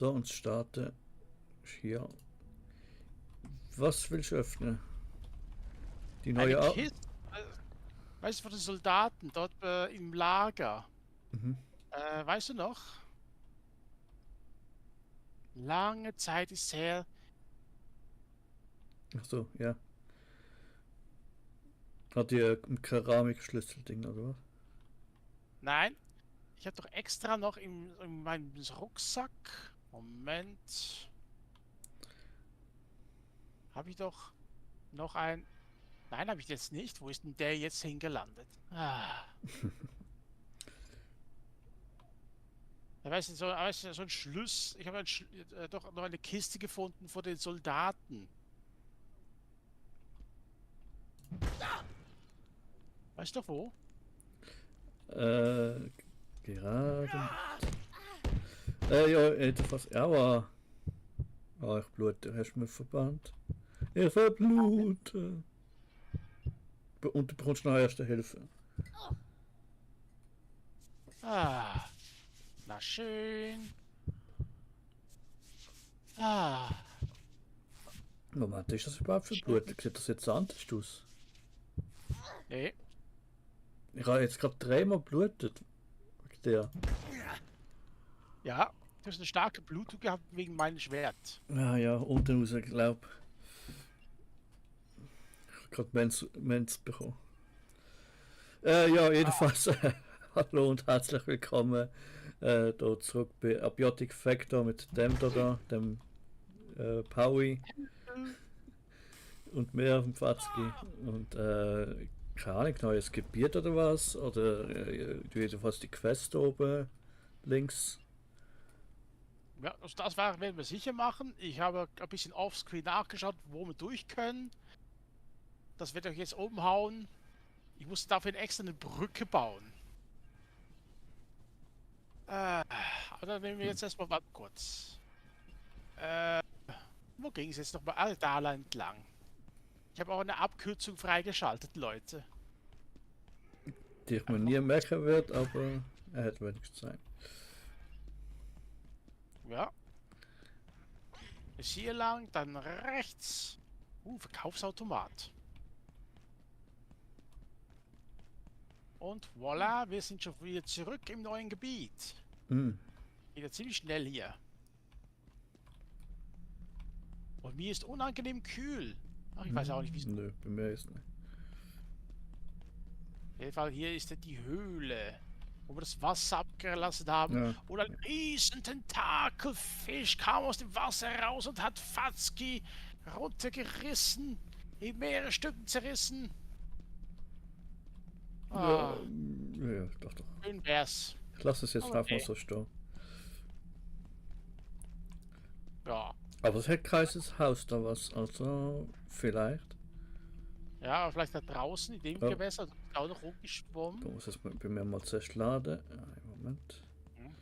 So, und starten. Hier. Was willst du öffnen? Die Eine neue Kiste, weißt du, von den Soldaten dort im Lager. Mhm. Weißt du noch? Lange Zeit ist her. Ach so, ja. Hat ihr ein Keramikschlüsselding oder was? Nein, ich habe doch extra noch in meinem Rucksack. Moment. Habe ich doch noch ein. Nein, habe ich jetzt nicht. Wo ist denn der jetzt hingelandet? Ah. Ja, weißt du, so ein Schluss. Ich habe doch noch eine Kiste gefunden von den Soldaten. Weißt du wo? Äh, gerade. Ja, etwas. Aua. Oh, ich blute. Hast du mich verbannt? Ich verblute. Und du bekommst noch Erste Hilfe. Ah, na schön. Ah, Moment, ist das überhaupt für schön. Blut? Sieht das jetzt anders aus? Nee. Ich habe jetzt gerade dreimal blutet. Wegen der. Ja, du hast eine starke Blutung gehabt wegen meinem Schwert. Ah ja, unten raus, glaube ich. Gerade Mens bekommen. Ja, jedenfalls. Hallo und herzlich willkommen hier zurück bei Abiotic Factor mit dem da, dem Paui und mir auf dem Fatzki. Und keine Ahnung, neues Gebiet oder was? Oder jedenfalls die Quest oben links. Ja, also werden wir sicher machen. Ich habe ein bisschen offscreen nachgeschaut, wo wir durch können. Das wird euch jetzt umhauen. Ich musste dafür extra eine Brücke bauen. Aber dann nehmen wir jetzt erstmal, warte kurz. Wo ging es jetzt nochmal? Ah, da entlang. Ich habe auch eine Abkürzung freigeschaltet, Leute. Die ich mir nie merken werde, aber er hat wenigstens sein. Ja. Bis hier lang, dann rechts. Verkaufsautomat. Und voilà, wir sind schon wieder zurück im neuen Gebiet. Mm. Wieder ziemlich schnell hier. Und mir ist unangenehm kühl. Ach, ich weiß auch nicht, wieso. Nö, bei mir ist nicht. Auf jeden Fall, hier ist die Höhle, wo wir das Wasser abgelassen haben. Ja. Und ein riesen Tentakelfisch kam aus dem Wasser raus und hat Fatzki runtergerissen. In mehrere Stücken zerrissen. Ja, Ah, ja, doch. schön wär's. Ich lasse es jetzt Aber einfach mal nee. so stehen. Ja. Aber es hat kein Haus da was, also vielleicht. Ja, aber vielleicht da draußen in dem Oh. Gewässer auch noch rumgeschwommen. Da muss es bei mir mal zuerst laden. Moment. Hm.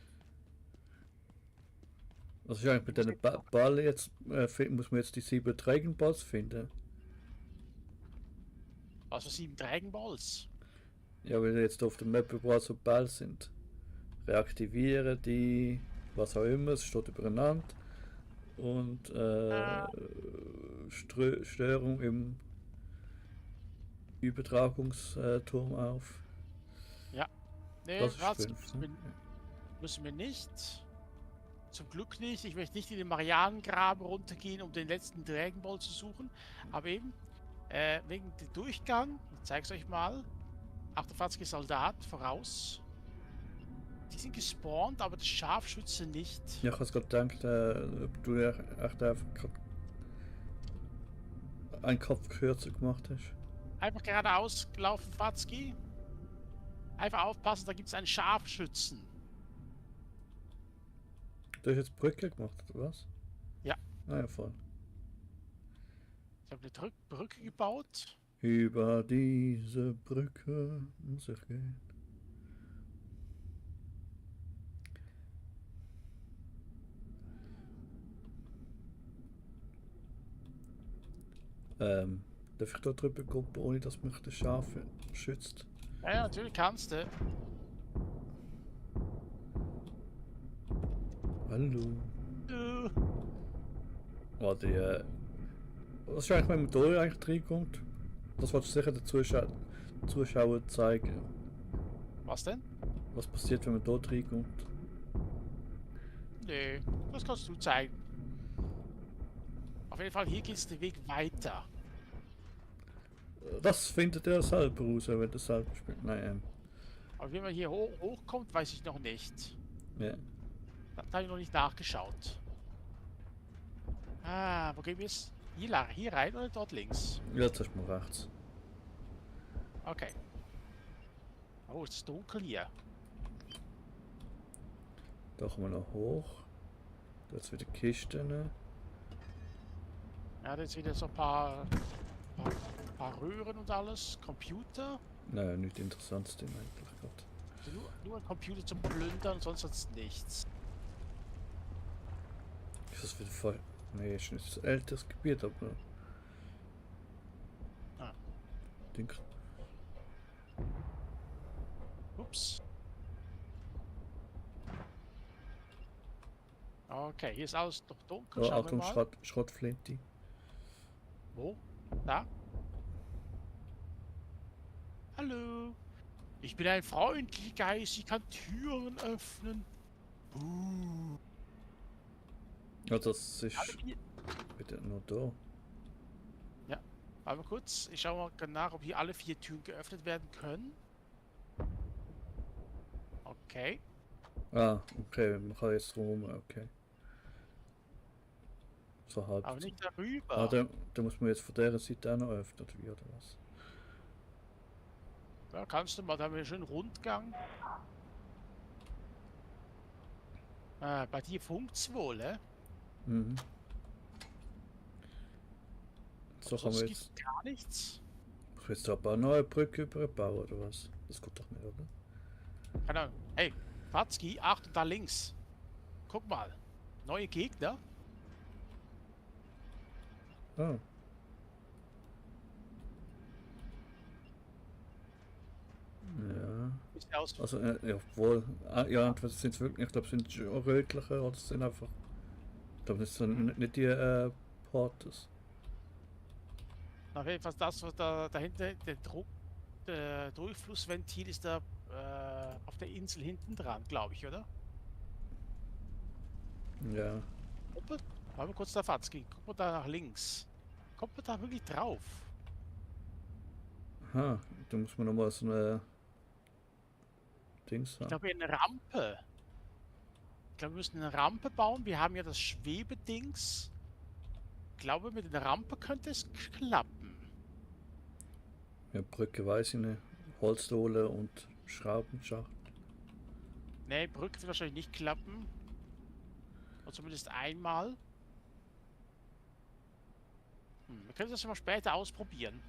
Was ist eigentlich mit den Ball jetzt? Muss man jetzt die 7 Dragon Balls finden? Was für 7 Dragon Balls? Ja, weil jetzt auf der Map überall so Ball sind. Reaktiviere die, was auch immer, es steht übereinander. Und Störung im Übertragungsturm auf. Ja. Nee, Das ist was 5. Ne? müssen wir nicht. Zum Glück nicht. Ich möchte nicht in den Marianengraben runtergehen, um den letzten Dragon Ball zu suchen. Aber eben, wegen dem Durchgang, ich zeige es euch mal. 48 Soldat voraus. Die sind gespawnt, aber das Scharfschütze nicht. Ja, ich habe gerade gedacht, ob du echt einfach einen Kopf kürzer gemacht hast. Einfach geradeaus gelaufen, Fatzki. Einfach aufpassen, da gibt es einen Scharfschützen. Du hast jetzt Brücke gemacht, oder was? Ja. Ah ja, voll. Ich habe eine Brücke gebaut. Über diese Brücke muss ich gehen. Darf ich da drüber gucken, ohne dass mich der Schafe schützt? Ja, ja, natürlich kannst du. Hallo. Warte, was ist eigentlich, wenn man da eigentlich reinkommt? Das wolltest du sicher den Zuschauern zeigen. Was denn? Was passiert, wenn man dort reinkommt? Nee, das kannst du zeigen. Auf jeden Fall, hier geht es den Weg weiter. Das findet er selber raus, wenn er selber spielt. Nein, Aber wie man hier hochkommt, weiß ich noch nicht. ja. Da habe ich noch nicht nachgeschaut. Ah, wo gehen wir jetzt? Hier rein oder dort links? Jetzt ist mal rechts. Okay. Oh, es ist dunkel hier. Da kommen wir noch hoch. Da ist wieder Kisten. Ja, da ist wieder so ein paar Röhren und alles. Computer. Nein, nichts interessantes Ding eigentlich gerade. Also nur ein Computer zum Plündern, sonst nichts. Ist das wieder voll? Nee, ist nicht das älteres Gebiet, aber. Ah. Ding. Ups. Okay, hier ist alles noch dunkel. Oh, Schauen wir Achtung, mal. Schrottflinte. Wo? Da? Hallo. Ich bin ein freundlicher Geist. Ich kann Türen öffnen. Ja, das ist Alle vier- wieder nur da. Warte mal kurz. Ich schaue mal nach, ob hier alle 4 Türen geöffnet werden können. Okay. Ah, okay, man kann jetzt rum, okay. So halb. Aber nicht darüber. Ah, da muss man jetzt von der Seite auch noch öffnen, oder wie, oder was? Ja, kannst du mal, da haben wir schon einen Rundgang. Bei dir funkt's wohl, ne? Mhm. So kann man Sonst jetzt. gibt's gar nichts. Ich will jetzt aber eine neue Brücke überbauen, oder was? Das geht doch nicht, oder? Keine Ahnung. Hey, Fatzki, Achtung, da links. Guck mal. Neue Gegner. Ah. Ja. Ist aus. Also, ja, obwohl. Ah, ja, entweder sind es wirklich, ich glaube, es sind schon rötliche oder es sind einfach. Ich glaube, das sind nicht die Portes. Auf jeden Fall das, was da dahinter, der Durchflussventil ist da auf der Insel hinten dran, glaube ich, oder? Ja. Warte mal kurz da, Fatzki. Guck mal da nach links. Kommt man da wirklich drauf? Aha, da muss man nochmal so eine Dings Ich haben. glaube, eine Rampe. Ich glaube, wir müssen eine Rampe bauen. Wir haben ja das Schwebedings. Ich glaube, mit einer Rampe könnte es klappen. Ja, Brücke weiß ich nicht. Holzdohle und Schraubenschacht. Ne, Brücke wird wahrscheinlich nicht klappen. Oder zumindest einmal. Wir können das ja mal später ausprobieren.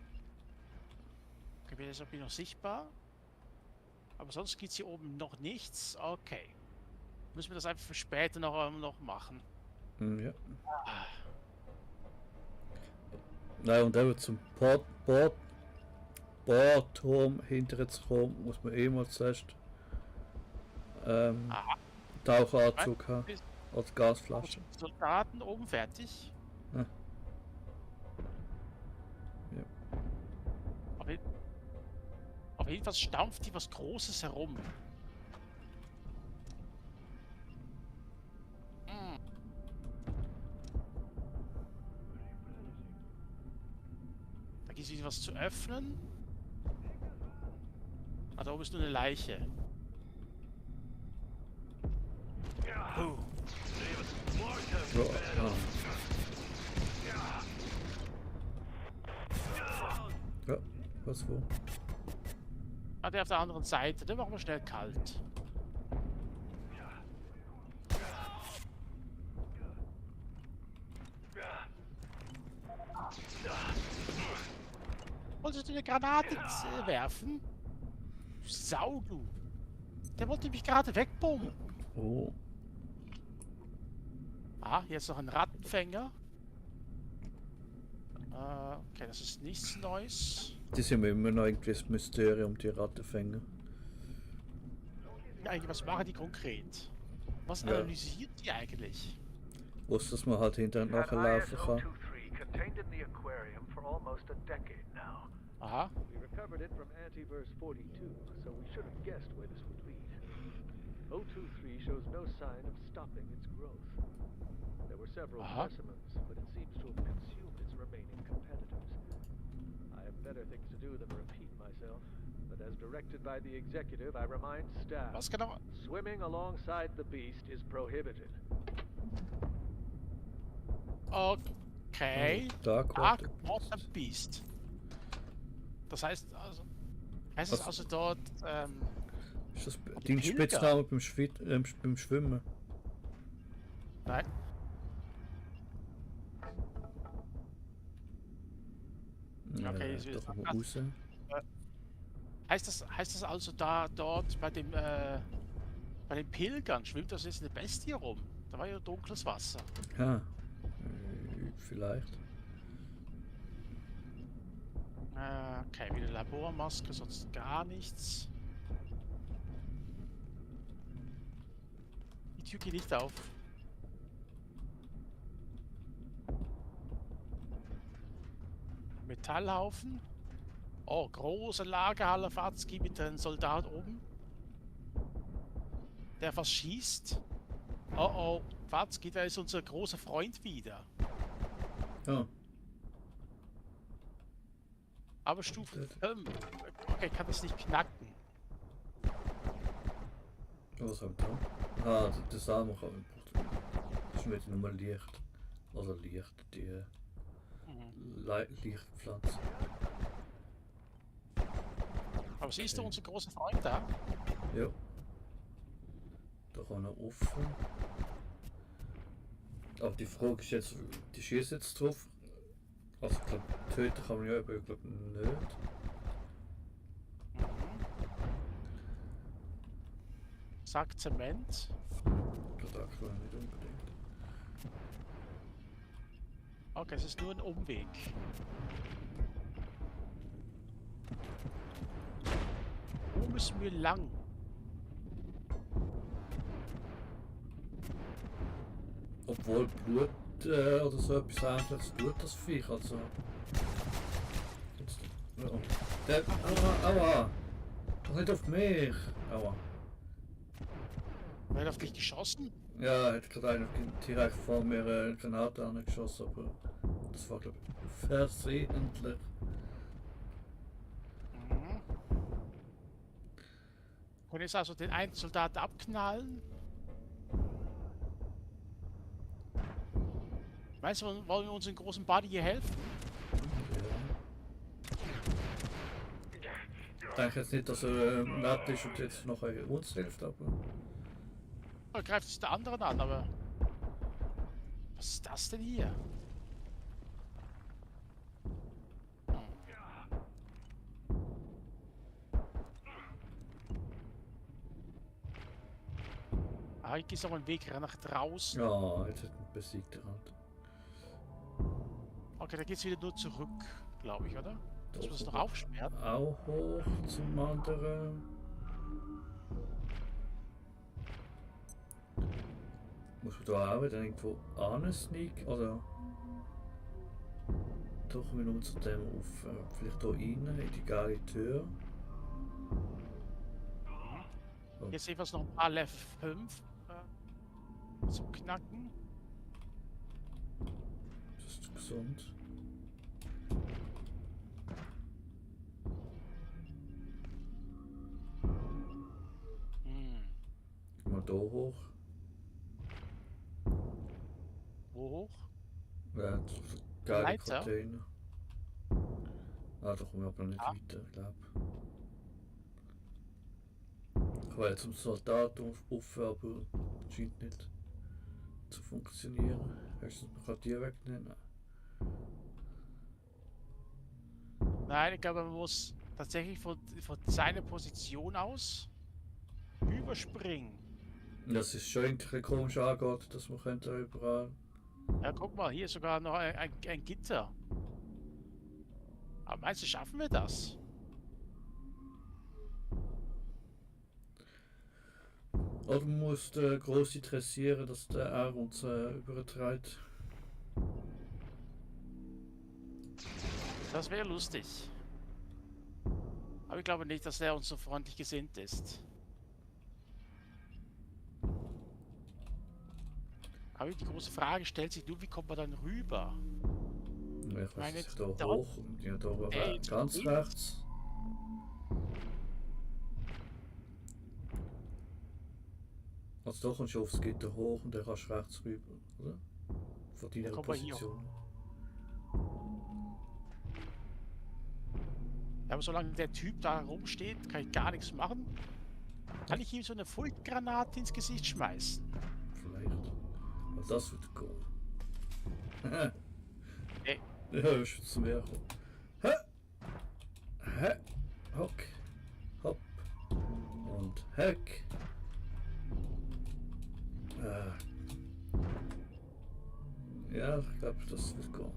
Okay, wird das noch sichtbar? Aber sonst geht es hier oben noch nichts. Okay. Müssen wir das einfach für später noch machen. Ja. Nein, und eben zum Bohrturm hinterher zu kommen, muss man mal zuerst Aha. Taucheranzug haben. Ist- Als Gasflasche. Soldaten oben fertig. Ja. Ja. Auf jeden Fall stampft hier was Großes herum. Da gibt es wieder was zu öffnen. Ah, da oben ist nur eine Leiche. Oh. Ja, ja, was wo? Ah, der auf der anderen Seite. Den machen wir schnell kalt. Wolltest du eine Granate werfen? Sau, du. Der wollte mich gerade wegbomben. Oh, Ah, jetzt noch ein Rattenfänger. Okay, das ist nichts Neues. die sind mir immer noch irgendwie das Mysterium, die Rattenfänger. Ja, eigentlich, was machen die konkret? Was Ja. analysiert die eigentlich? Wusste, dass man halt hinterher We've had nachlaufen kann. IS-023 contained in the aquarium for almost a decade now. Aha. We recovered it from Antiverse 42, so we should have guessed where this would lead. 023 shows no sign of stopping its growth. There were several specimens, but it seems to have consumed its remaining competitors. I have better things to do than repeat myself, but as directed by the executive, I remind staff, Was genau? swimming alongside the beast is prohibited. Okay. Dark Dark Water Water Beast. Das heißt es Was? also dort, Ist das die dein Pilger? Spitzname beim Schwimmen? nein. Okay, jetzt wieder Doch mal Sarkasmus. raus. Heißt das also dort bei den Pilgern schwimmt das jetzt eine Bestie rum? Da war ja dunkles Wasser. Ja, vielleicht. Okay, wieder Labormaske, sonst gar nichts. Die Tür geht nicht auf. Metallhaufen. Oh, große Lagerhalle Fatzki mit einem Soldat oben. Der was schießt. Oh oh, Fatzki, da ist unser großer Freund wieder. Ja, Aber Stufe 5. Okay, kann das nicht knacken. was haben wir da? Ah, das Arme kann man importieren. Das ist wieder nur Licht. Also Licht, die Lichtpflanze. Aber siehst du unser großer Freund da? Ja. Da kann er offen. Aber die Frage ist jetzt, die schießt jetzt drauf. Also ich glaube, töten kann man ja, aber ich glaube nicht. Sack Zement. Das kann man nicht unbedingt. Okay, es ist nur ein Umweg. Wo müssen wir lang? Obwohl Blut oder so etwas Ähnliches tut das Viech, also. Jetzt, ja. Der, aua! Doch nicht auf mich! Aua. Wer hat auf dich geschossen? Ja, er hat gerade einer direkt vor mir eine Granate angeschossen, aber das war glaube ich versehentlich. Mhm. Können jetzt also den einen Soldaten abknallen? Meinst du, wollen wir unseren großen Buddy hier helfen? Ich denke jetzt nicht, dass er nett ist und jetzt noch uns hilft, aber. Er greift sich der anderen an, aber... Was ist das denn hier? Ah, hier ist noch ein Weg nach draußen. Ja, jetzt hat er besiegt der Hand. Okay, da geht's wieder nur zurück, glaube ich, oder? Dass wir es noch Doch. aufsperren. Auch hoch zum anderen. Muss man da auch wieder irgendwo ansneaken? Oder? Doch wir nur zu dem auf. Vielleicht hier rein, in die geile Tür. Jetzt sehen wir noch ein paar Level 5 zum Knacken. Das ist gesund. Hm. Gehen wir hier hoch. Wo hoch? Ja, das ist ein geile Leiter? Container. Ah, da kommen wir aber nicht Ah. weiter, ich glaube. Ich will jetzt zum Soldat auf, aber das scheint nicht zu funktionieren. Höchstens man kann die wegnehmen. Nein, ich glaube, man muss tatsächlich von seiner Position aus überspringen. Das ist schon irgendwie komisch angeht, dass man könnte überall. Ja, guck mal, hier ist sogar noch ein Gitter. Aber meinst du, schaffen wir das? Oder man muss den Grosse dressieren, dass der auch uns übertreibt. Das wäre lustig. Aber ich glaube nicht, dass er uns so freundlich gesinnt ist. Aber die große Frage stellt sich nur, wie kommt man dann rüber? Ja, ich weiß jetzt nicht, da dort- hoch und ja, da jetzt ganz links. rechts. Also da kommst du aufs Gitter hoch und dann kannst du rechts rüber, oder? Von deiner kommt man hier Position. Ja, aber solange der Typ da rumsteht, kann ich gar nichts machen. Kann ich ihm so eine Fultgranate ins Gesicht schmeißen? Vielleicht. Aber das wird gehen. Nee. Ja, ich würde zum Meer kommen. Hä? Hä? Hock. Hopp. Und Heck. Ja, ich glaube, das wird gehen.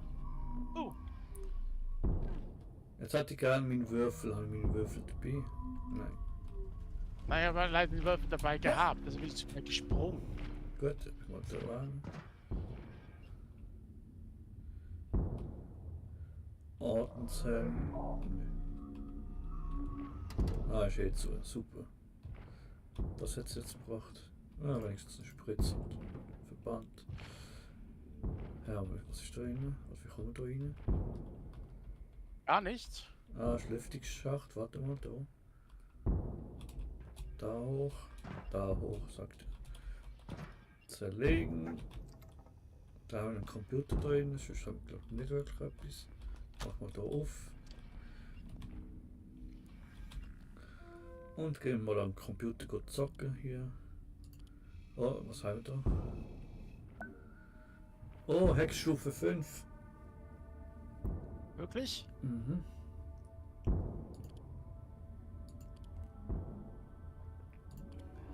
Oh, Jetzt hätte ich gerne meinen Würfel. Habe ich meinen Würfel dabei? Nein. naja, aber leider den Würfel dabei gehabt. Also bin ich zu mir gesprungen. Gut, ich wollte warten. Ordenshelm. Ah, ist eh zu. Super. Das hätte es jetzt gebracht. Ah, wenigstens eine Spritze und Verband. Ja, aber was ist da drin? Also, wie kommen wir da rein? Gar nicht. Ah, Schlüftungsschacht. Warte mal, da. Da hoch. Da hoch, sagt er. Zerlegen. Da haben wir einen Computer drin, sonst haben wir glaube ich nicht wirklich etwas. Machen wir da auf. Und gehen wir am Computer gut zocken hier. Oh, was haben wir da? Oh, Heckstufe 5. Wirklich? Mhm.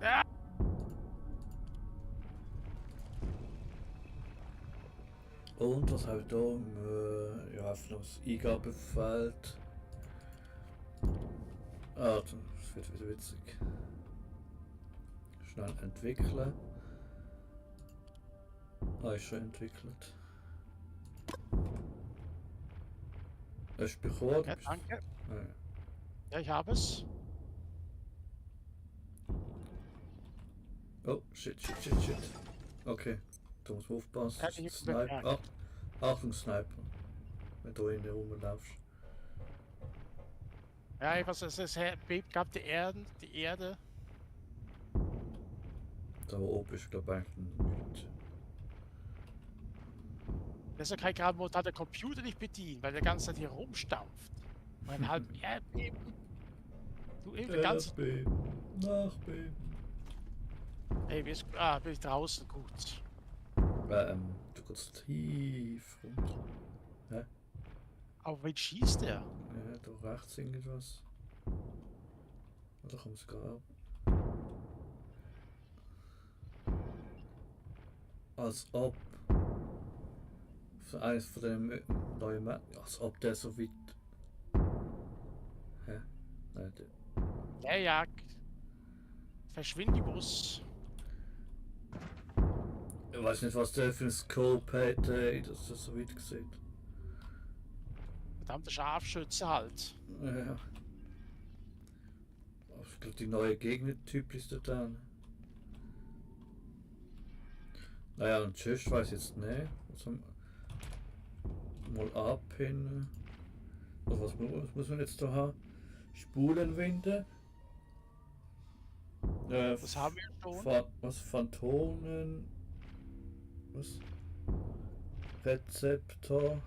Ja. Und was haben wir da? Ja, einfach noch das Eingabefeld. Ah, das wird wieder witzig. Schnell entwickeln. Ah, ist schon entwickelt. Hast du bekommen? Ja, danke. Ah, ja. Ja, ich habe es. Oh, shit. Okay, da muss man aufpassen. Ja, ich Sniper. bemerkt. Ah, Achtung, Sniper. Wenn du in der rumlaufst. Ja, ich weiß, es bebt gab die Erde. Da oben ist, glaube ich, eigentlich nichts. Deshalb kann ich gerade momentan den Computer nicht bedienen, weil der ganze Zeit hier rumstampft. Und ein halben Erdbeben. Du eben der ganze. Erdbeben, Nachbeben. Ey, bin ich draußen gut. Du kannst tief runter. Aber wen schießt der? Ja, da rechts irgendwas. Oder kommt es gerade ab? Als ob. Für eines von den neuen als ob der so weit. Hä? Nein, der. Ja. Verschwindibus. Ich weiß nicht, was der für ein Scope hat, dass er so weit sieht. Verdammter Scharfschütze halt. Ja. Ich glaube, die neue Gegnertyp ist da dran. Naja, und tschüss, weiß jetzt nicht. Was haben mal abpinnen. Also was muss man jetzt da haben? Spulenwinde. Das haben wir schon. Was? Phantonen. Was? Rezeptor.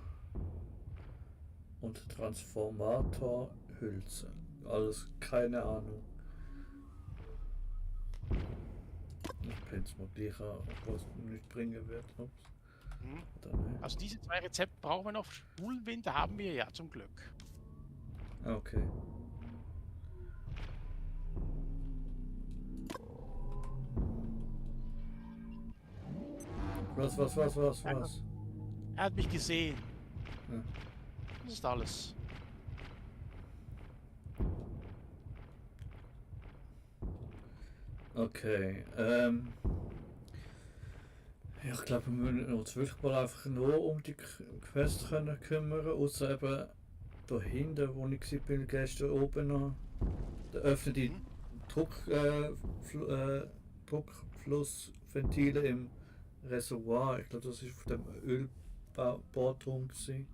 Und Transformatorhülse. Alles keine Ahnung. Ich bin es mal gleich an, was nicht bringen wird. Ups. Hm. Dann, Also diese zwei Rezepte brauchen wir noch. Spulenwinde haben wir ja zum Glück. okay. Was? Er hat mich gesehen. Ja. Das ist alles. Okay, ja, ich glaube, wir müssen uns wirklich mal einfach nur um die Quest können kümmern, außer eben da hinten, wo ich bin gestern oben noch, da öffnet die Mhm. Druckflussventile im Reservoir. Ich glaube, das ist auf dem Ölbordturm gewesen.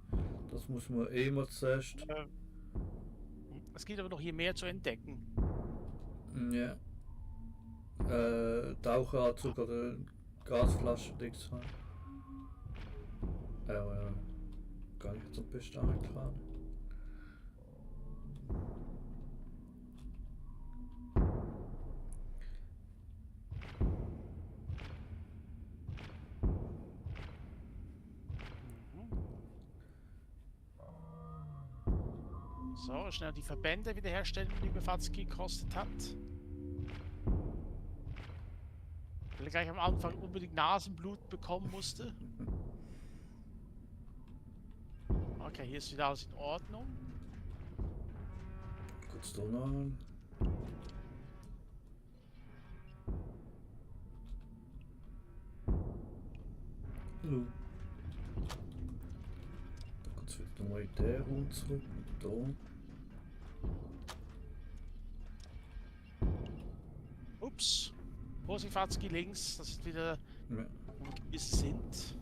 Das muss man eh mal zuerst. Äh, Es gibt aber noch hier mehr zu entdecken. Ja. Taucheranzug oder Gasflasche, nichts haben. Gar nicht zum Bestand gefahren. So, schnell die Verbände wiederherstellen, die Befatzki gekostet hat. Weil er gleich am Anfang unbedingt Nasenblut bekommen musste. Okay, hier ist wieder alles in Ordnung. Kurz da noch an. Hallo. Da kommt es wieder nochmal in der Raum zurück. Da. Ups. Vorsicht, Fatzki links. Das ist wieder, Ja. wo wir gewisse sind.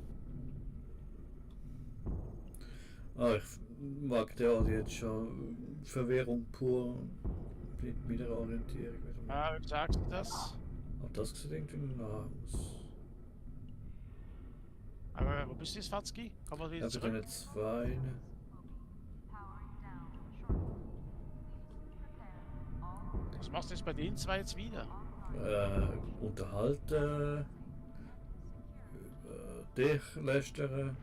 Ich mag der jetzt schon. Verwirrung pur. Mit der Orientierung wieder mal. Wie sagst du das? Aber das sieht irgendwie nah aus. Aber wo bist du jetzt, Fatzki? Komm mal wieder Ja, wir zurück. können zwei. Was machst du jetzt bei den zwei jetzt wieder? Unterhalten. Dich lästern.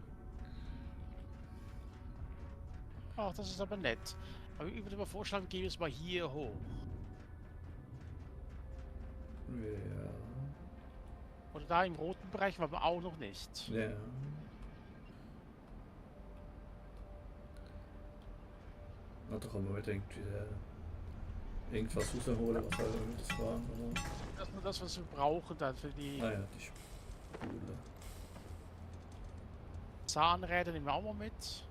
Ach, das ist aber nett. Aber ich würde mal vorschlagen, gehen wir es mal hier hoch. Ja. Oder da im roten Bereich waren wir auch noch nicht. Ja. Na, da kann man wieder irgendwas rausholen, was auch immer das war. Oder? Das ist nur das, was wir brauchen dann für die Ah ja, die Spule. Zahnräder, nehmen wir auch mal mit.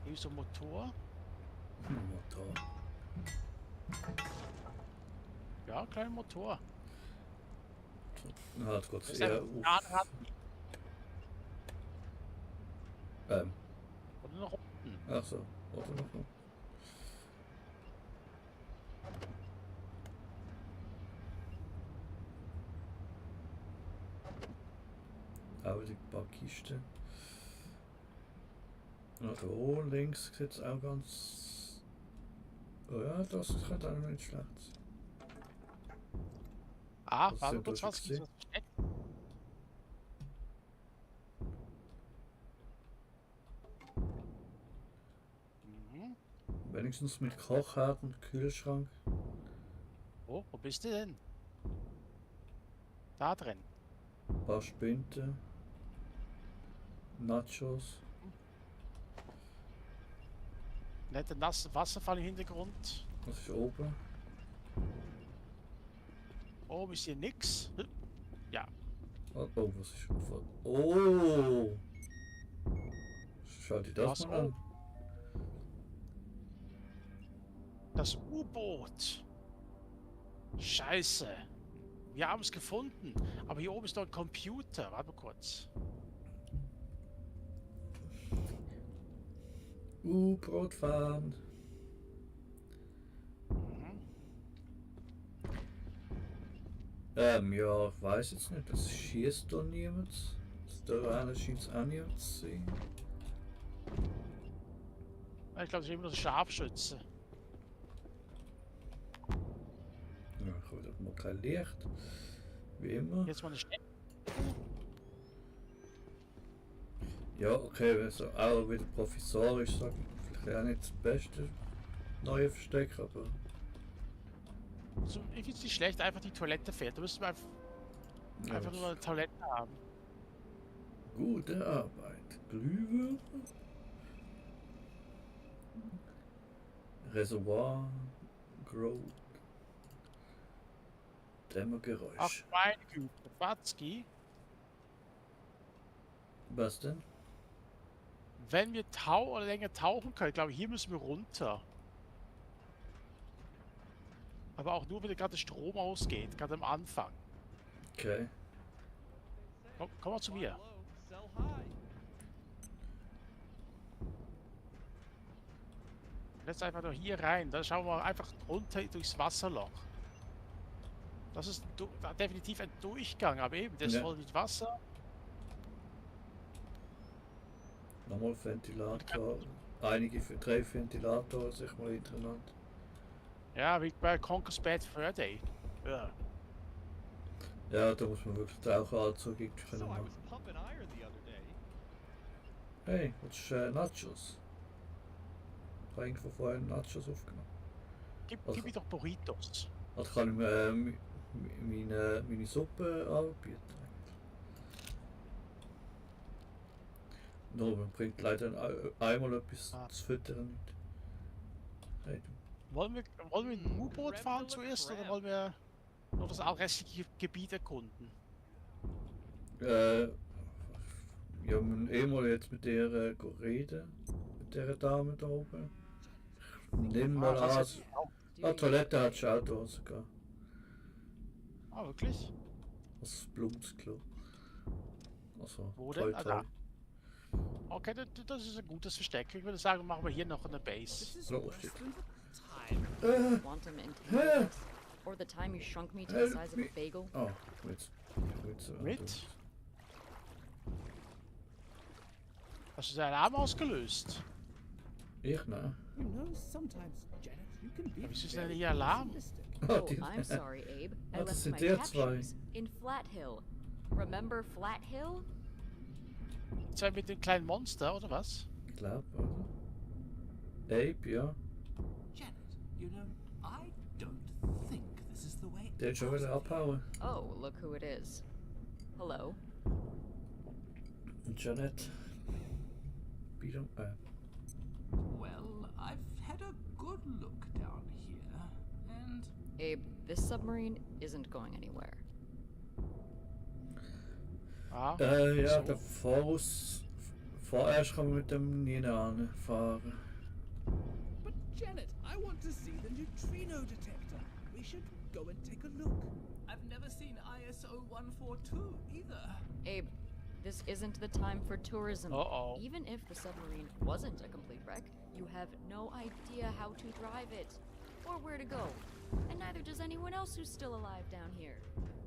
Hier ist so ein Motor. Motor. Ja, kleiner Motor. Na, hat Gott Das ist eher ein Zahnrad. Oder noch unten. Ach so, warte noch. Aber die paar Kisten. Na, da links sieht es auch ganz. Oh ja, das kann auch nicht schlecht sein. Ah, Was warte sind kurz, das was gewesen? gibt's versteckt? Mhm. Wenigstens mit Kochherd und Kühlschrank. Oh, wo bist du denn? Da drin. Ein paar Spinte. Nachos. Netter nasser Wasserfall im Hintergrund. Was ist oben? Oben ist hier nix. Ja, Oh, was ist. Oh! Schau dir das Was mal an. das U-Boot. Scheiße. Wir haben es gefunden. Aber hier oben ist noch ein Computer. Warte mal kurz. Brotfahren. Mhm. Ja, ich weiß jetzt nicht. Das schießt da niemand. Da einer scheint es auch niemand zu sehen. Ich glaube, das ist immer noch Scharfschütze. Ja, ich habe mal kein Licht. Wie immer. Jetzt mal eine Schnelle. Ja, okay, also auch wieder provisorisch sagen. Vielleicht auch nicht das beste neue Versteck, aber. Also, ich finde es nicht schlecht, einfach die Toilette fehlt. Da müssen wir Ja, einfach nur eine Toilette haben. gute Arbeit. Glühwürmer. Reservoir. Growth. Ach, Dämmergeräusch. meine Güte, Watzki. Was denn? Wenn wir länger tauchen können, glaube ich, hier müssen wir runter. Aber auch nur, wenn gerade der Strom ausgeht, gerade am Anfang. Okay. Komm mal zu mir. Jetzt einfach nur hier rein. Dann schauen wir einfach runter durchs Wasserloch. Das ist definitiv ein Durchgang, aber eben, der ist Ja. voll mit Wasser. Nochmal Ventilator. Drei Ventilatoren sich mal hintereinander. Ja, wie bei Conker's Bad Fur Day. Ja. Ja, da muss man wirklich Tauchanzug können machen. Hey, was ist Nachos? Ich habe irgendwo vorher Nachos aufgenommen. Gib mir doch Burritos. Also kann ich mir meine Suppe anbieten. Nur man bringt leider einmal etwas zu füttern mit. Hey, Wollen wir ein U-Boot fahren zuerst oder wollen wir noch das restliche Gebiet erkunden? ja, wir haben mal jetzt mit der reden, mit der Dame da oben. Nimm mal das an. ist auch- Ah, Toilette hat schon auch da sogar. Ah, wirklich? Das Blumsklo. Also, Wo denn? Ah, da. toll. Okay, das ist ein gutes Versteck. Ich würde sagen, machen wir hier noch eine Base. So, steht. Quantum entanglement? Or the time you shrunk me to the size of a bagel? Oh, jetzt. Jetzt Mit? Hast du den Alarm ausgelöst? Ich, ne? You know, sometimes, Janet, you can be Ja, wieso ist very denn hier Alarm? pessimistic. Oh, Oh, die, I'm sorry, Abe. I Oh, das left sind my der tap zwei. shoes in Flat Hill. Remember Flat Hill? Zwei mit dem kleinen Monster, oder was? ich glaube, oder? Ape, ja. Janet, you know, I don't think this is the way. Der hat schon wieder abhauen. Oh, look who it is. Hello. Und Janet. Wieder, Well, I've had a good look down here, and Abe, this submarine isn't going anywhere. Ah, ja, so. der vorerst kann man mit dem nie fahren. but Janet, I want to see the neutrino detector. We should go and take a look. I've never seen ISO 142 either. Abe, this isn't the time for tourism. Uh-oh. Even if the submarine wasn't a complete wreck, you have no idea how to drive it or where to go. And neither does anyone else who's still alive down here.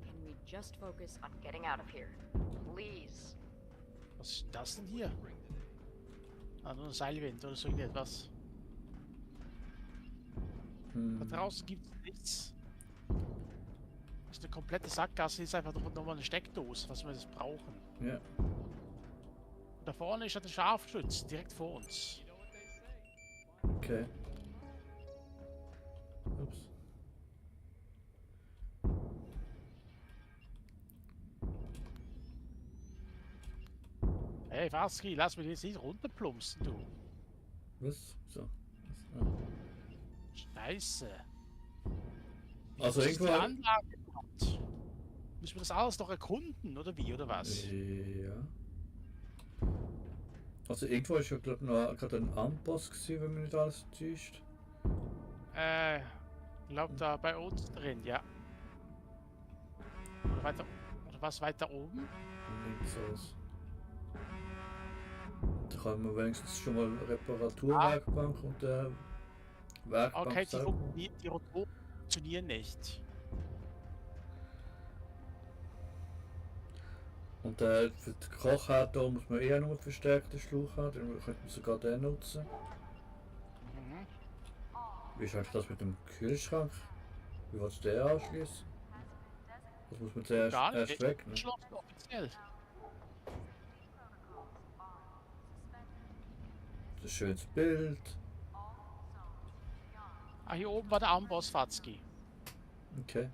Can we just focus on getting out of here? Please. Was ist das denn hier? Ah, nur ein Seilwind oder so irgendetwas. Da draußen gibt es nichts. Das ist eine komplette Sackgasse, hier ist einfach nochmal eine Steckdose, was wir jetzt brauchen. Ja. Und da vorne ist ja der Scharfschütz, direkt vor uns. Okay. Ups. Hey, Watzki, lass mich jetzt nicht runterplumpsen, du. Was? So. Scheiße. Also Was ist die irgendwo. Anlage gemacht? Müssen wir das alles noch erkunden, oder wie, oder was? Ja. Also irgendwo ist ja glaube noch gerade ein Amboss gewesen, wenn mich nicht alles täuscht. Ich glaube da bei uns drin, ja. Oder was weiter oben? Links aus. Da kann man wenigstens schon mal Reparaturwerkbank und Werkbank Okay, selber. die Rotoren funktionieren nicht. Und für den Kochherd da muss man eher nur einen verstärkten Schlauch haben, dann könnte man sogar den nutzen. Mhm. Wie ist eigentlich das mit dem Kühlschrank? Wie willst du den anschließen? Das muss man zuerst Gar nicht. erst wegnehmen. Geschlossen offiziell. Das ist ein schönes Bild. Ah, hier oben war der Amboss Watzki. Okay.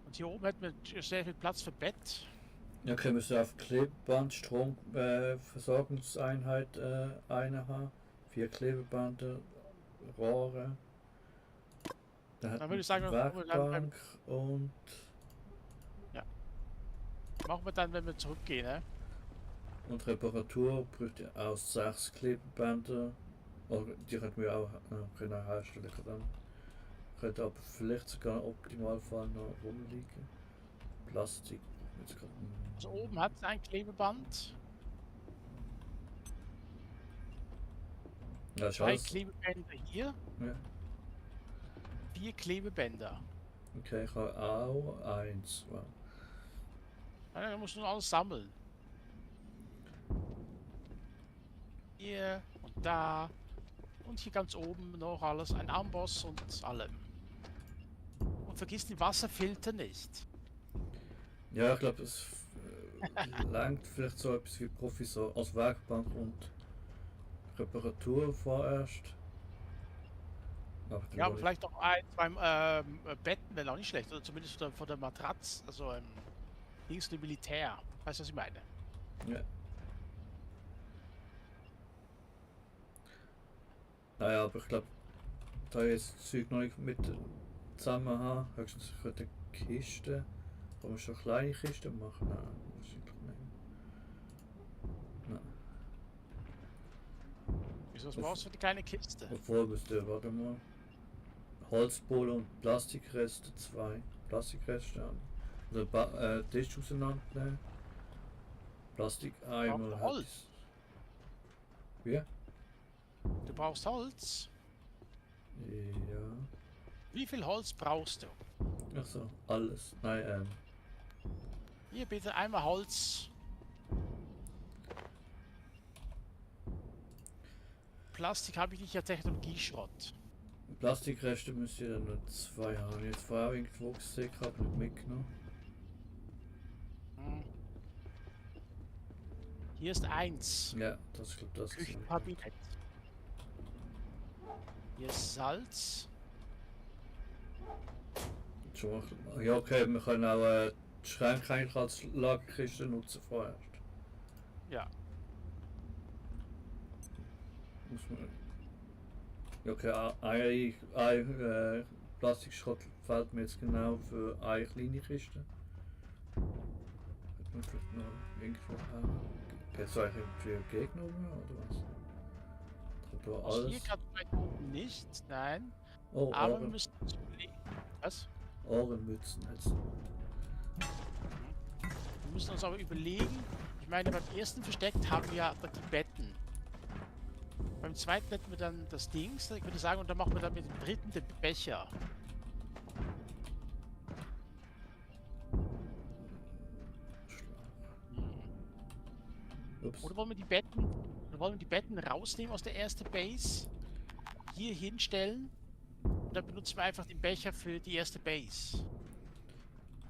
Und hier oben hätten wir sehr viel Platz für Bett. Ja, können wir so auf Klebeband, Stromversorgungseinheit eine haben. 4 Klebebänder, Rohre. Da hat Dann würde ich sagen, Werkbank und machen wir dann, wenn wir zurückgehen, ne? Reparatur bräuchte auch 6 Klebebänder. Oh, die könnten wir auch können herstellen. Könnte aber vielleicht sogar im Optimalfall noch rumliegen. Plastik. Jetzt grad, Also oben hat es ein Klebeband. ja, ist 2 alles. Klebebänder hier. Ja. 4 Klebebänder. Okay, ich habe auch 1. Wow. Ja, dann musst du nur alles sammeln. Hier und da. Und hier ganz oben noch alles. Ein Amboss und allem. Und vergiss den Wasserfilter nicht. Ja, ich glaube, es langt vielleicht so etwas wie Provisor als Werkbank und Reparatur vorerst. Aber dann Ja, aber wohl vielleicht auch ein, 2 Betten wäre auch nicht schlecht. Oder zumindest von der Matratze. Also Dings für Militär. Weißt du, was ich meine? ja. Naja, aber ich glaube, da ich das Zeug noch nicht mit zusammen habe, höchstens ich könnte eine Kiste, kann man schon kleine Kisten machen? Nein, wahrscheinlich nicht. Nein. Wieso, was brauchst du für die kleine Kiste? Obwohl, warte mal. Holzbohle und Plastikreste, 2 Plastikreste an. Oder Tisch auseinandernehmen. Plastikeimer Brauchst du hat Holz? es. Wie? Du brauchst Holz. Ja. Wie viel Holz brauchst du? Ach so, alles. Nein, Hier bitte einmal Holz. Plastik habe ich nicht, ja Technologieschrott. Plastikreste müsst ihr dann nur 2 haben. Jetzt vorher irgendwo gesehen, habe nicht mitgenommen. Hm. Hier ist 1. Ja, das glaube das ist. Küchenkabinett. Hier ist Salz. Ja, okay, wir können auch die Schränke eigentlich als Lagerkiste nutzen vorerst. Ja. Muss man. Ja, okay, ein Plastikschrott fällt mir jetzt genau für eine kleine Kiste. Hat man vielleicht noch irgendwo haben? Geht es eigentlich für Gegner oder was? Da Also hier alles. gerade vielleicht unten nicht, nein. Oh, Aber wir müssen uns überlegen. Was? Ohrenmützen jetzt. Wir müssen uns aber überlegen. Ich meine, beim ersten Versteck haben wir ja die Betten. Beim zweiten hätten wir dann das Dings, ich würde sagen, und dann machen wir dann mit dem dritten den Becher. Ups. Oder wollen wir die Betten rausnehmen aus der ersten Base, hier hinstellen und dann benutzen wir einfach den Becher für die erste Base.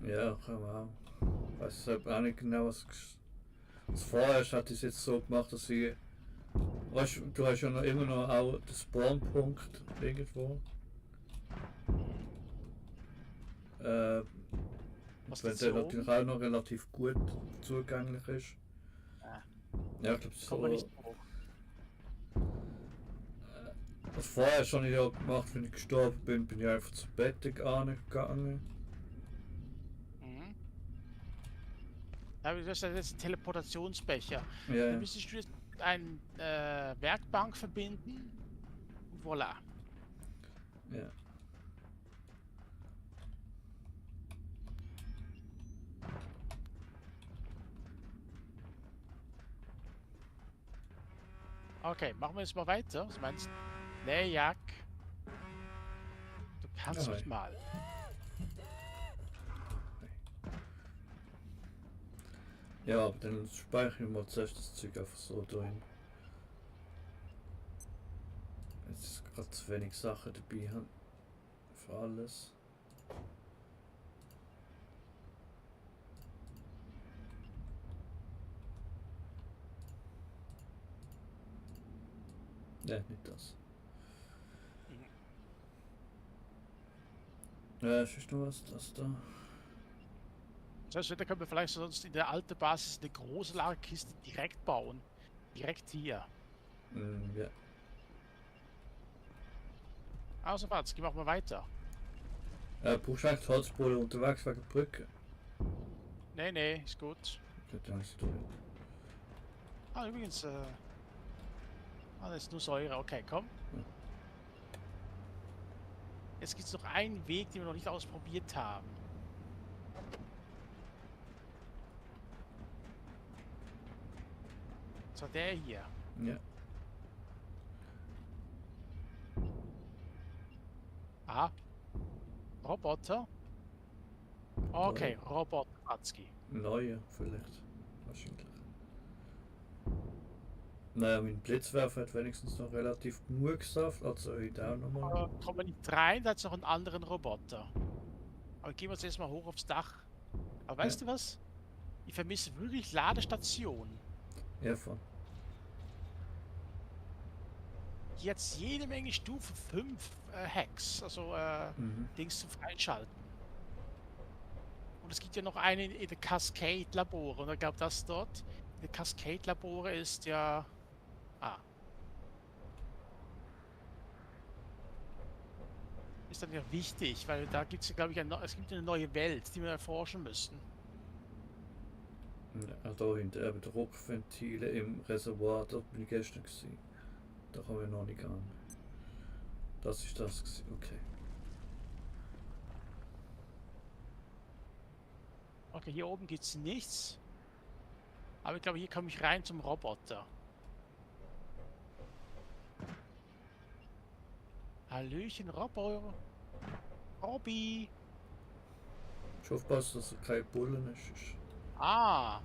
Ja, kann man auch. Ich weiß auch nicht genau, was vorher hat es jetzt so gemacht, dass sie. Weißt du, hast ja noch immer noch auch den Spawnpunkt irgendwo. Was Wenn ist der so natürlich auch noch relativ gut zugänglich ist. Ja, ich glaube Kommen wir so. nicht hoch. Das vorher schon ich ja gemacht, wenn ich gestorben bin, bin ich einfach zu Bett gegangen. Mhm. Ja, das ist ja jetzt ein Teleportationsbecher. Ja, Dann müsstest du jetzt mit einer Werkbank verbinden. Und voilà. ja. Okay, machen wir jetzt mal weiter. Was meinst du? Nee, Jack. Du kannst Ja, mich mal. Ja, aber dann speichere ich mal zuerst das Zeug einfach so drin. Jetzt ist gerade zu wenig Sachen dabei für alles. Ne, nicht das. Ist noch was, das da? Das heißt, da können wir vielleicht sonst in der alten Basis eine große Lagerkiste direkt bauen. Direkt hier. Ja. Also, warte, gehen wir mal weiter. Brauchst du eigentlich die Holzbohlen unterwegs wegen der Brücke? Nee, ist gut. Okay, dann ist es durch. Ah, übrigens, das ist nur Säure. Okay, komm. Ja. Jetzt gibt es noch einen Weg, den wir noch nicht ausprobiert haben. Das war der hier. Ja. Aha. Roboter. Okay, Roboter Watzki. Neue vielleicht. Wahrscheinlich. Naja, mein Blitzwerfer hat wenigstens noch relativ genug Saft, also heute auch nochmal. Kommen wir nicht rein, da hat es noch einen anderen Roboter. Aber gehen wir jetzt erstmal hoch aufs Dach. Aber weißt du was? Ich vermisse wirklich Ladestationen. Ja, von. Jetzt jede Menge Stufe 5 Hacks, also Dings zum Freischalten. Und es gibt ja noch eine in der Cascade-Labore. Und ich glaube, das dort, in der Cascade-Labore ist ja... Ist dann ja wichtig, weil da gibt es ja, glaube ich, es gibt eine neue Welt, die wir erforschen müssen. Ja, da hinten eben Druckventile im Reservoir, dort bin ich gestern gewesen. Da kommen wir noch nicht an. Das ist das gewesen. Okay. Okay, hier oben gibt es nichts. Aber ich glaube, hier komme ich rein zum Roboter. Hallöchen, Robby. Ich aufpassen, dass er keine Bullen ist. Ah,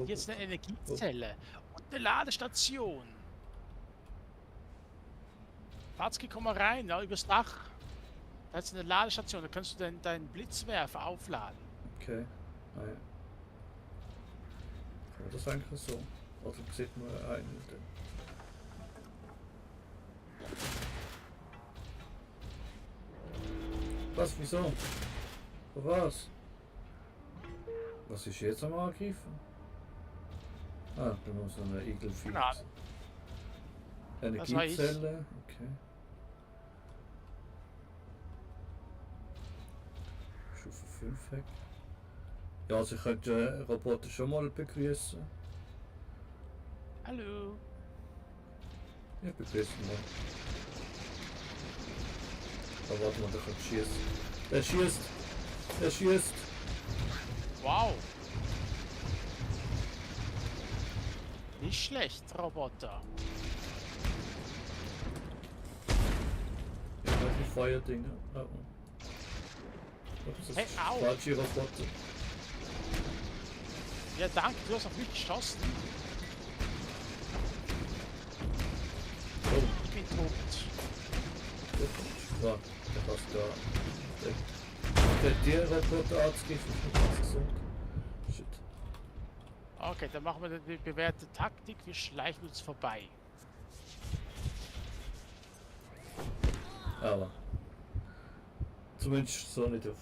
jetzt eine Energiezelle und eine Ladestation. Watzki, komm mal rein, ja, übers Dach. Da ist eine Ladestation, da kannst du deinen Blitzwerfer aufladen. Okay. Ah, ja. Kann man das eigentlich so? Also sieht man einen. Was? Wieso? Für was? Was ist jetzt am Angreifen? Ah, da muss eine Igelfied. Energiezelle, okay. Stufe 5 Hack. Ja, also ich könnte Roboter schon mal begrüßen. Hallo. Ja, begrüßen mal. Aber warte mal, der kann schießen. Der schießt! Der schießt! Wow. Nicht schlecht, Roboter. Ja, die Feuerdinger. Oh, oh. Das ist Hey, au! falsche Roboter. Ja, danke, du hast auf mich geschossen. Oh, Ich bin tot. ja, der passt da. Der Roboterarzt geht nicht ganz gesund. Shit. Okay, dann machen wir die bewährte Taktik. Wir schleichen uns vorbei. Aber zumindest so nicht auf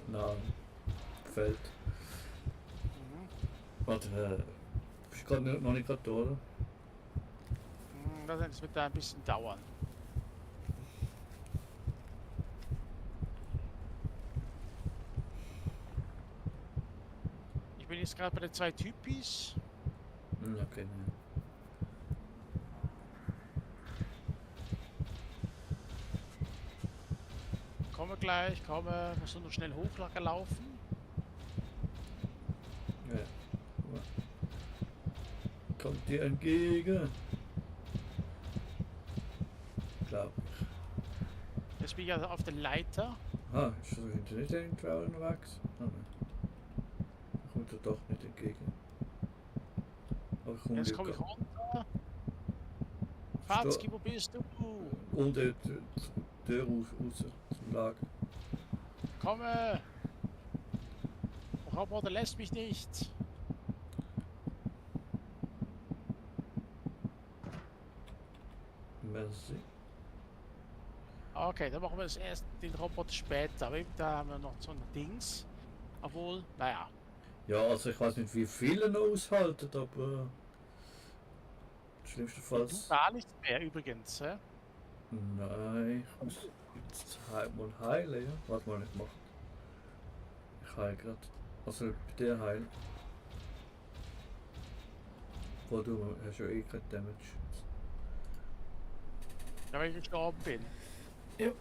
nahem Feld. Warte, bist du gerade noch nicht gerade da, oder? Das wird da ein bisschen dauern. Ich bin jetzt gerade bei den 2 Typis. Okay, ne. Komme gleich, komme. Muss nur noch schnell hochlaufen. Ja. Kommt dir entgegen. Glaub ich. Jetzt bin ich also auf der Leiter. Ah, ist so hinter nicht irgendwo unterwegs? Ah, nein. Kommt er doch nicht entgegen. Aber ich Jetzt komme ich runter. Watzki, wo bist du? Und die Tür raus zum Lager. Komme! Der Roboter lässt mich nicht. Merci. Okay, dann machen wir das erst den Roboter später. Aber eben da haben wir noch so ein Dings. Obwohl, naja. Ja, also ich weiß nicht, wie viele noch aushalten, aber schlimmstenfalls. Du gar nichts mehr übrigens, hä? Nein, ich muss jetzt mal heilen, ja? Was man nicht macht. Ich heile gerade. Also bei dir heilen. Wo du hast ja eh kein Damage. Ja, weil ich gestorben bin. Ja.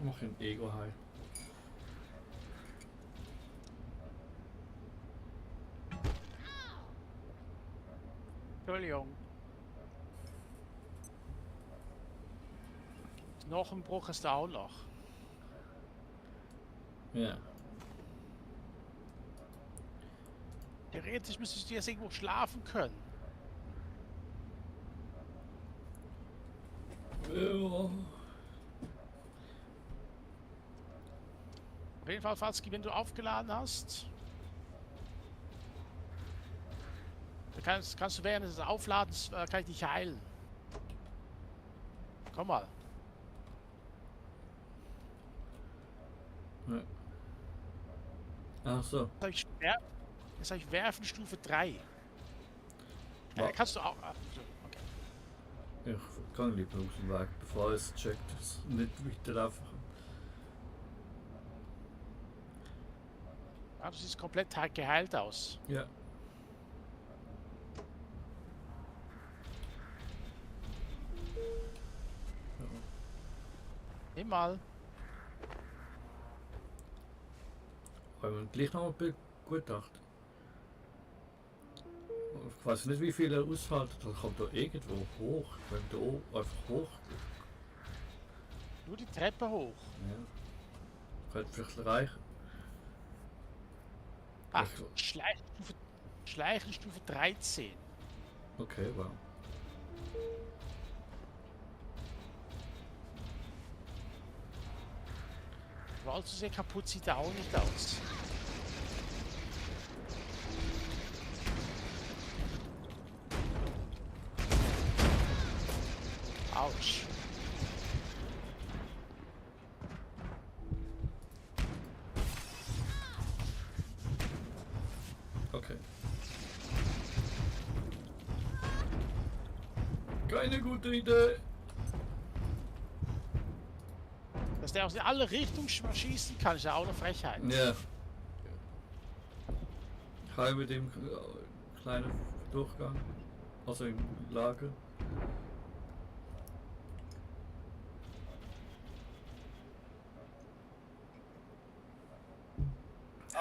Mach ein Ego heil. Entschuldigung. Knochenbruch ist da auch noch. Ja. Theoretisch müsstest du jetzt irgendwo schlafen können. Ja. Auf jeden Fall, Fatski, wenn du aufgeladen hast, dann kannst du während des Aufladens kann ich dich heilen. Komm mal. Ja. Ach so. Jetzt habe ich Werfen Stufe 3. Wa- Kannst du auch. Okay. Ich kann lieber aus dem Weg, bevor es checkt. Das nicht weiter einfach. Ja, du siehst komplett geheilt aus. Ja. Nimm mal. Wollen wir gleich noch mal begutachten? Ich weiß nicht, wie viel er aushält. Das kommt da irgendwo hoch. Wenn da oben einfach hoch. Nur die Treppe hoch. Ja. Könnte vielleicht reichen. Ah, Ich- Schleichen Stufe 13. Okay, wow. Aber allzu sehr kaputt sieht er auch nicht aus. Autsch. Okay. Keine gute Idee. Dass der aus alle Richtungen schießen kann, ist ja auch eine Frechheit. Ja. Heil mit dem kleinen Durchgang. Also im Lager.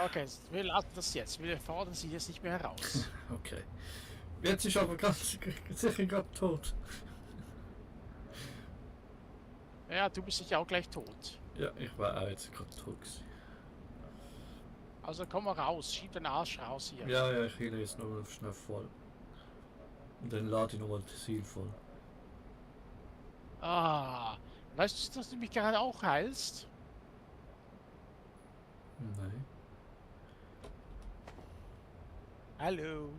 Okay, wir lassen das jetzt. Wir fordern sie jetzt nicht mehr heraus. Okay. Jetzt ist aber ganz sicher gerade tot. Ja, du bist sicher auch gleich tot. Ja, ich war auch jetzt gerade tot gewesen. Also komm mal raus, schieb den Arsch raus hier. Ja, ja, ich heile jetzt nochmal schnell voll. Und dann lade ich nochmal das Heal voll. Ah, weißt du, dass du mich gerade auch heilst? Nein. Hallo.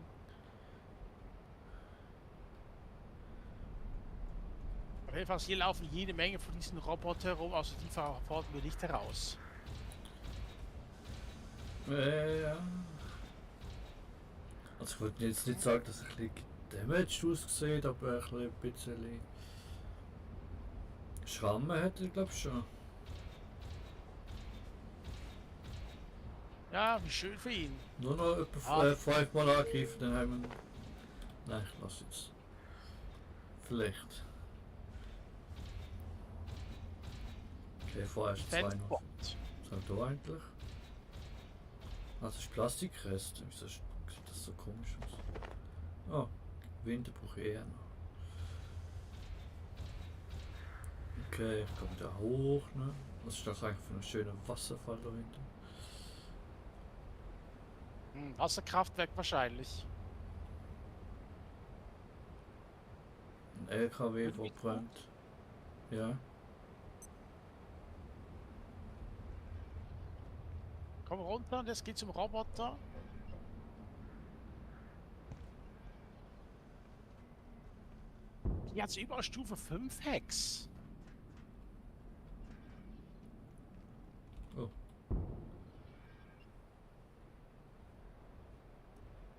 Auf jeden Fall, hier laufen jede Menge von diesen Robotern rum, also die fordern wir nicht heraus. Ja. Also ich würde jetzt nicht sagen, dass ich ein bisschen damaged aussieht, aber ein bisschen Schrammen hätte ich glaube schon. Ja, wie schön für ihn. Nur noch etwa 5 Mal angreifen, dann haben wir... Nein, ich lasse jetzt. Vielleicht. Okay, vorher ist 2 noch. Fanspot. Was haben wir da eigentlich? Ah, das ist Plastikrest. Wieso sieht das so komisch aus? Oh, Winterbruch eher noch. Okay, ich komme da hoch. Ne? Was ist das eigentlich für ein schöner Wasserfall da hinten? Wasserkraftwerk wahrscheinlich. Ein LKW, Wird wo nicht brennt. Ja. Komm runter und jetzt geht zum Roboter. Hier hat überall Stufe 5 Hex. Oh.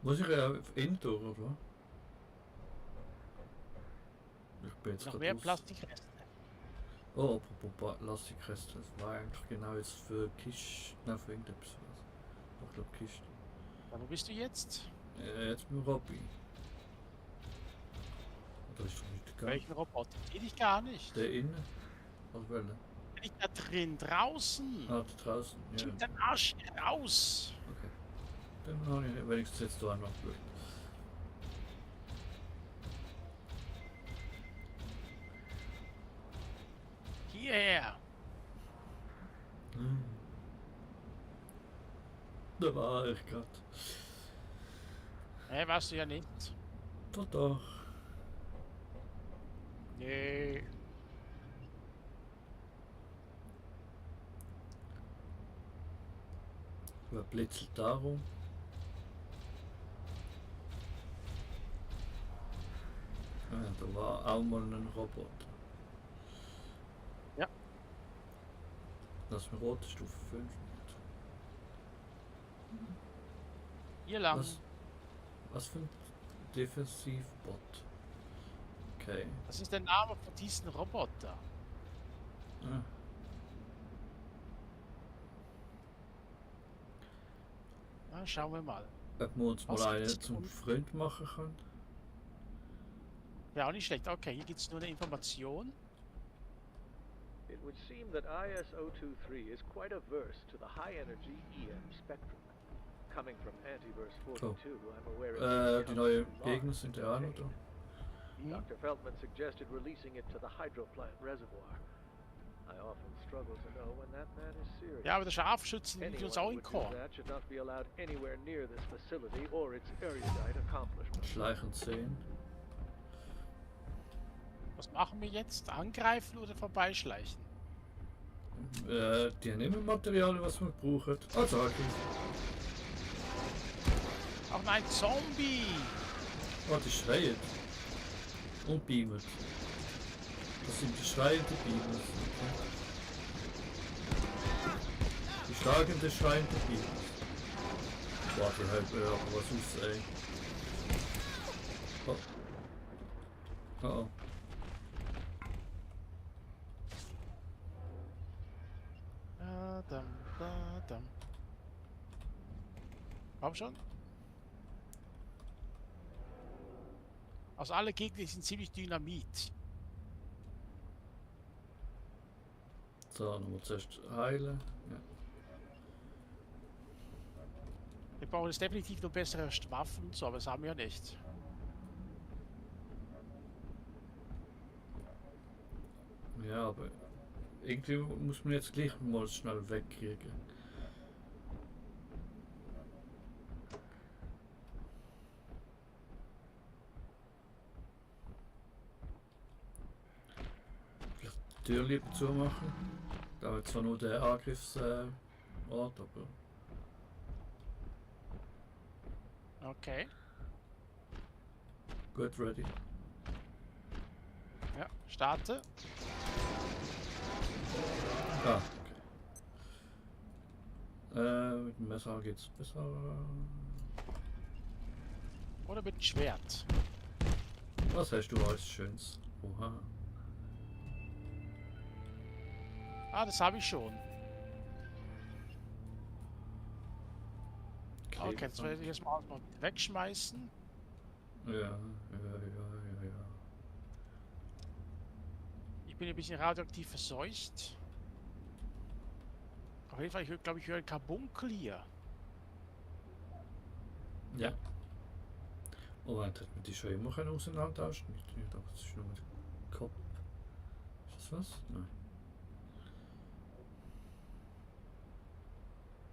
Muss ich ja auf Indoor, oder? Ich bin jetzt Noch grad mehr aus. Plastikreste. Oh, apropos Plastikkäste, das war eigentlich genau jetzt für Kisten, nein, für irgendetwas. Ich glaube Kisten. Ja, wo bist du jetzt? Jetzt mit Robby. Oder ist doch nicht gegangen? Welchen Roboter? Sehe ich gar nicht. Der innen? Was will der? Bin ich da drin? Draußen? Ah, da draußen. Ja. Schieb den Arsch raus! Okay. Dann habe ich wenigstens jetzt da noch Glück. Hierher! Da war ich gerade. Warst du ja nicht. Doch, doch. Nee. Wer blitzelt darum? Ja, da war auch mal ein Roboter. Ja. Das ist eine rote Stufe 5. Hier lang. Was für ein Defensivbot? Okay. Das ist der Name von diesem Roboter. Ah. Na, schauen wir mal. Ob wir uns Was mal einen gibt's zum unten? Freund machen können? Wäre auch nicht schlecht. Okay, hier gibt es nur eine Information. It would seem that IS-023 is quite averse to the high-energy EM spectrum. Coming from Antiverse 42, I'm aware Die it's neuen large Gegner sind ja auch noch da. Hm? Dr. Feldman suggested releasing it to the hydroplant reservoir. I often struggle to know when that man is serious. Ja, aber der Scharfschützen liegt uns auch Anyone in who would Korn. do that should not be allowed anywhere near this facility or its erudite accomplishments. Schleichen 10. Was machen wir jetzt? Angreifen oder vorbeischleichen? Die nehmen Material, was wir brauchen. Also, okay. Auch nein, Zombie! Oh, die schreien. Und beamen. Das sind die schreienden Beamers. Okay. Die schlagenden, schreienden Beamers. Boah, die halten aber was aus, ey. Oh. Oh oh. Da. Komm schon. Also alle Gegner sind ziemlich Dynamit. So, dann muss zuerst heilen. Ja. Wir brauchen jetzt definitiv noch bessere Waffen und so, aber das haben wir ja nicht. Ja, aber irgendwie muss man jetzt gleich mal schnell wegkriegen. Vielleicht die Tür lieber zumachen. Da wird zwar nur der Angriffsort, aber Okay. gut, ready. Ja, starte. Ah, okay. Mit dem Messer geht's besser. Oder mit dem Schwert. Was hast du als Schönes? Oha. Ah, das habe ich schon. Okay, jetzt werde ich erstmal wegschmeißen. Ja. Ich bin ein bisschen radioaktiv verseucht. Auf jeden Fall, ich glaube, ich höre ein Karbunkel hier. Ja. Moment, hat man die schon immer auseinandertauschen? Ich dachte, das ist nur mit dem Kopf. Ist das was? Nein.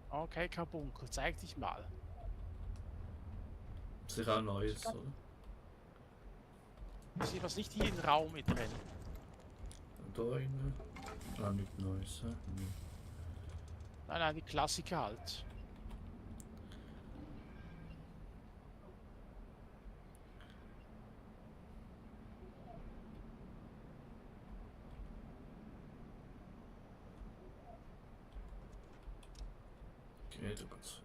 Okay, Karbunkel, zeig dich mal. Sicher auch Neues, oder? Ist was nicht hier im Raum mit drin? Da innen. Ah, nicht Neues, hä? Nee. Nein, die Klassiker halt. Okay, da kannst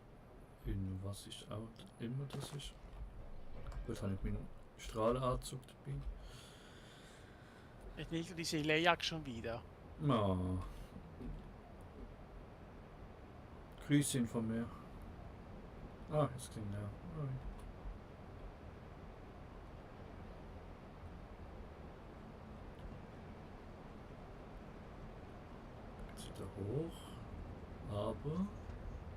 in was ist auch immer das ist. Gut, habe ich meinen Strahlenanzug dabei. Ich nicht diese Leyak schon wieder. Oh. Grüße ihn von mir. Ah, jetzt klingt er. Oh. Jetzt wieder hoch. Aber.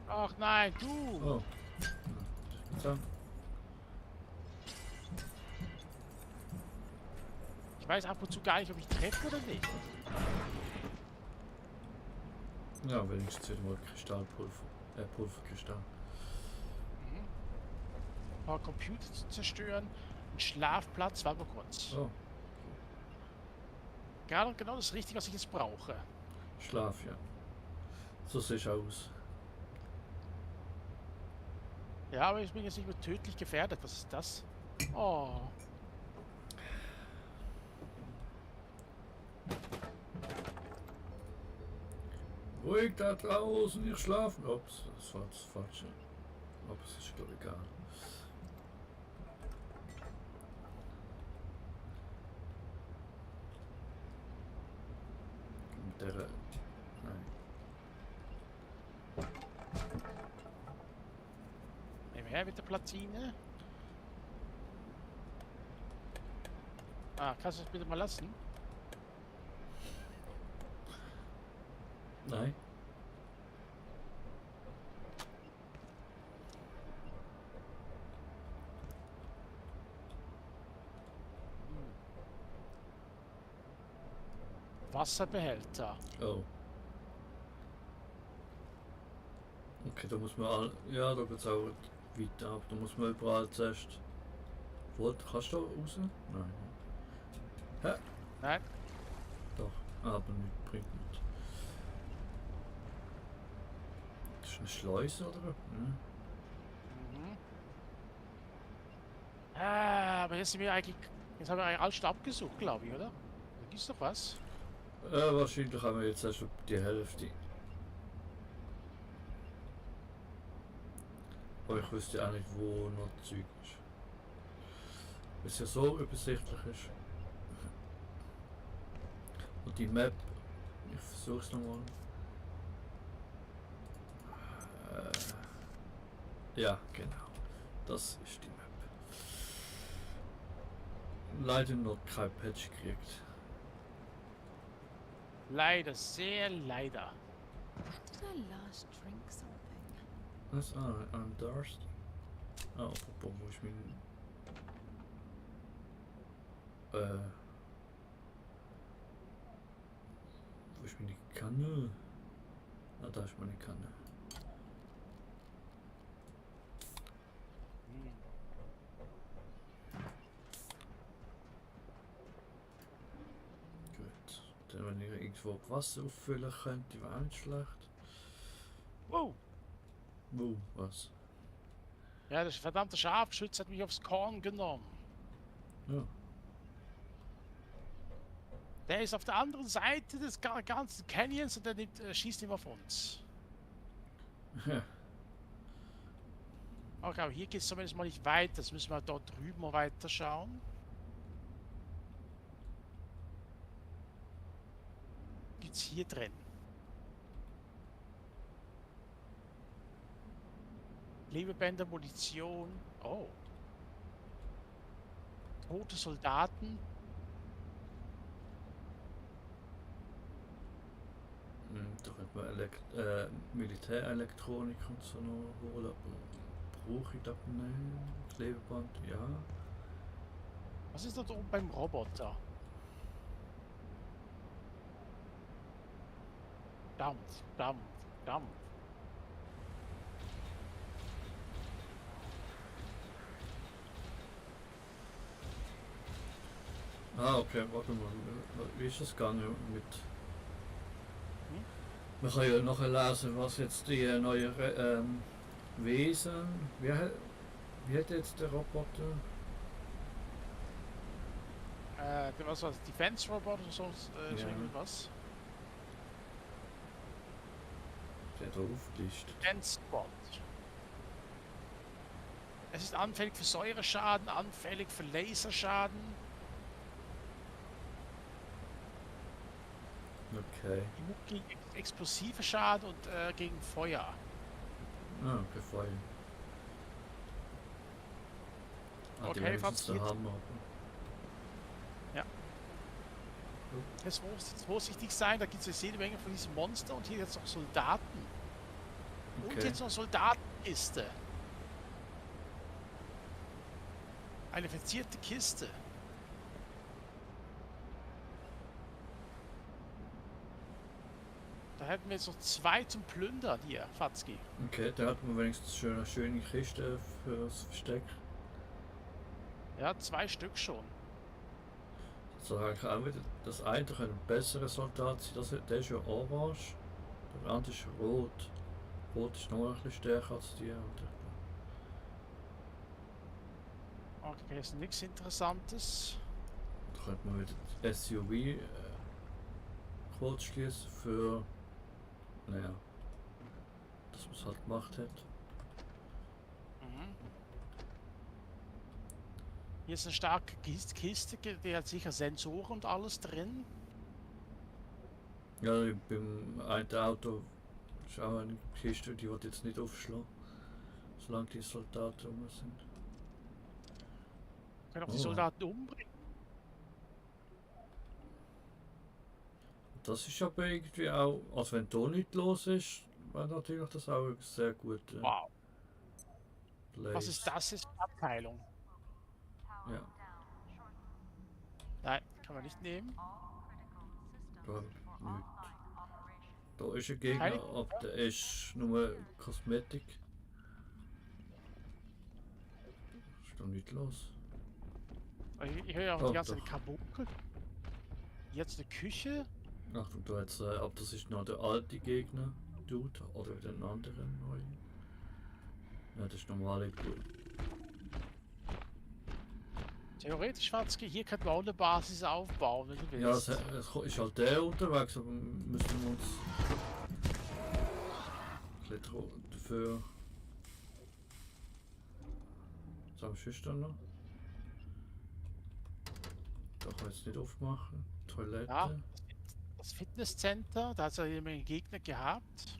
Ach nein, du! Oh. So. Ich weiß ab und zu gar nicht, ob ich treffe oder nicht. Ja, wenigstens wieder mal Kristallpulver. Pulverkristall. Ein paar Computer zu zerstören. Ein Schlafplatz, warte mal kurz. Oh, Gerade genau das Richtige, was ich jetzt brauche. Schlaf, ja. So sieht es aus. Ja, aber ich bin jetzt nicht mehr tödlich gefährdet. Was ist das? Oh. Ruhig da draußen, ihr schlafen. Ups, das war das Falsche. Aber es ist doch egal. Mit der. Nein. Nehmen wir her mit der Platine. Ah, kannst du das bitte mal lassen? Nein. Wasserbehälter. Oh. Okay, da muss man all. Ja, da geht es auch weiter ab. Da muss man überall zuerst. Kannst du da raus? Nein. Hä? Nein. Doch, aber nicht, bringt nicht. Das ist eine Schleuse oder? Hm. Mhm. Ah, aber jetzt sind wir eigentlich. Jetzt haben wir eigentlich alles abgesucht, glaube ich, oder? Da gibt's noch was. Wahrscheinlich haben wir jetzt erst die Hälfte. Aber ich wüsste auch nicht, wo noch Zeug ist. Weil es ja so übersichtlich ist. Und die Map, ich versuch's nochmal. Ja, genau. Das ist die Map. Leider noch kein Patch gekriegt. Leider, sehr leider. Did I last drink something? Was? I'm thirsty. Oh, apropos, wo ist mein... Wo ist meine Kanne? Ah, da ist meine Kanne. Hm. Gut. Dann, wenn ihr irgendwo Wasser auffüllen könnt, wäre auch nicht schlecht. Wow. Was? Ja, der verdammte Scharfschütze hat mich aufs Korn genommen. Ja. Der ist auf der anderen Seite des ganzen Canyons und der schießt immer auf uns. Ja. Okay, aber hier geht es zumindest mal nicht weiter. Das müssen wir dort drüben mal weiter schauen. Gibt's hier drin? Klebebänder, Munition. Oh. Tote Soldaten. Da könnte man Militärelektronik und so noch holen. Brauche ich das nicht? Klebeband, ja. Was ist da oben beim Roboter? Dampf, Dampf, Dampf. Ah, okay, warte mal. Wie ist das gegangen mit... Man kann ja nachher lesen, was jetzt die neuen Wesen... Wie hat jetzt der Roboter? Was war das? Defense Robot oder so, so Ja. irgendwas? Der da aufgelistet. Defense Robot. Es ist anfällig für Säureschaden, anfällig für Laserschaden. Okay. Okay. Immun gegen explosive Schaden und gegen Feuer. Ah, okay, Feuer. Ah, die Okay, wenigstens Fazit. der Hammer. Jetzt muss vorsichtig sein, da gibt es jede Menge von diesen Monster und hier jetzt noch Soldaten. Und Okay. jetzt noch Soldatenkiste. Eine verzierte Kiste. Da hätten wir jetzt noch 2 zum Plündern hier, Fatzki. Okay, da hat man wenigstens schon eine schöne Kiste fürs Versteck. Ja, 2 Stück schon. So, eigentlich auch wieder das eine kann ein besserer Soldat sein, der ist ja orange, der andere ist rot. Rot ist noch ein bisschen stärker als die andere. Okay, ist nichts Interessantes. Da könnte man wieder das SUV kurz schließen für, naja, dass man es halt gemacht hat. Mhm. Hier ist eine starke Kiste, die hat sicher Sensoren und alles drin. Ja, beim einen Auto ist auch eine Kiste, die wird jetzt nicht aufschlagen, solange die Soldaten rum sind. Können auch die Oh. Soldaten umbringen. Das ist aber irgendwie auch, also wenn da nicht los ist, war natürlich das auch sehr gut. Wow. Blaze. Was ist das jetzt für eine Abteilung? Ja, Nein, kann man nicht nehmen. da hab ich nichts. Da ist ein Gegner, Keine- aber der ist nur Kosmetik. Ist da nicht los? Ich höre ja auch Oh, die ganze doch. Kabunkel. Jetzt eine Küche. Achtung, da jetzt, aber das ist noch der alte Gegner, Dude, oder den anderen neuen. Ja, das ist normale gut. Theoretisch, Schwarzke, hier könnte man auch eine Basis aufbauen, wenn du Ja, willst. es ist halt der unterwegs, aber müssen wir uns ein bisschen dafür. Was haben wir dann noch? Da kann ich jetzt nicht aufmachen. Toilette. Ja. Das Fitnesscenter, da hat es ja jede Menge Gegner gehabt.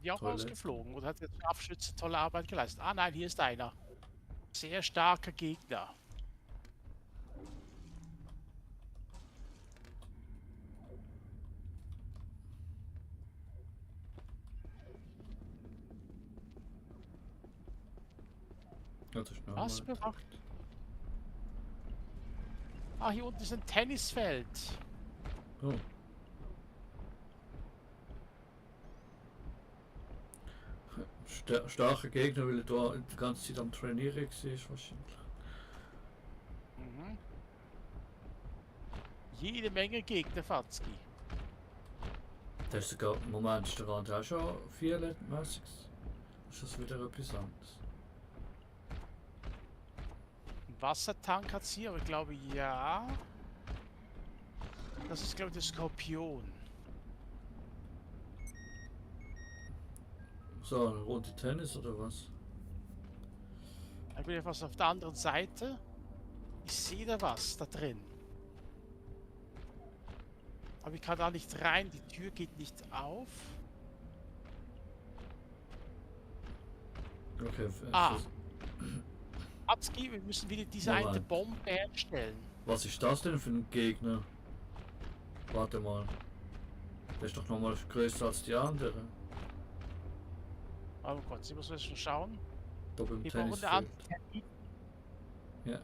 Die auch Toilette. rausgeflogen oder hat der Scharfschütze tolle Arbeit geleistet? Ah nein, hier ist einer. Sehr starker Gegner. Ja, das ist Was normal. bewacht? Ah, hier unten ist ein Tennisfeld. Oh. Starker Gegner, weil er da die ganze Zeit am Trainieren war, wahrscheinlich. Mhm. Jede Menge Gegner, Fatzki. Da ist sogar, Moment, ist der andere auch schon violettmäßig? Ist das wieder etwas anderes? Ein Wassertank hat sie, aber ich glaube ja. Das ist glaube ich der Skorpion. So, eine Runde Tennis oder was? Ich bin etwas auf der anderen Seite. Ich sehe da was da drin. Aber ich kann da nicht rein, die Tür geht nicht auf. Okay, Ah. Atski, wir müssen wieder diese eine Moment. Bombe herstellen. was ist das denn für ein Gegner? Warte mal. Der ist doch nochmal größer als die anderen. Oh Gott, ich muss jetzt schon schauen. Da beim Wir brauchen Tennisfeld. eine Antithermit. Ja,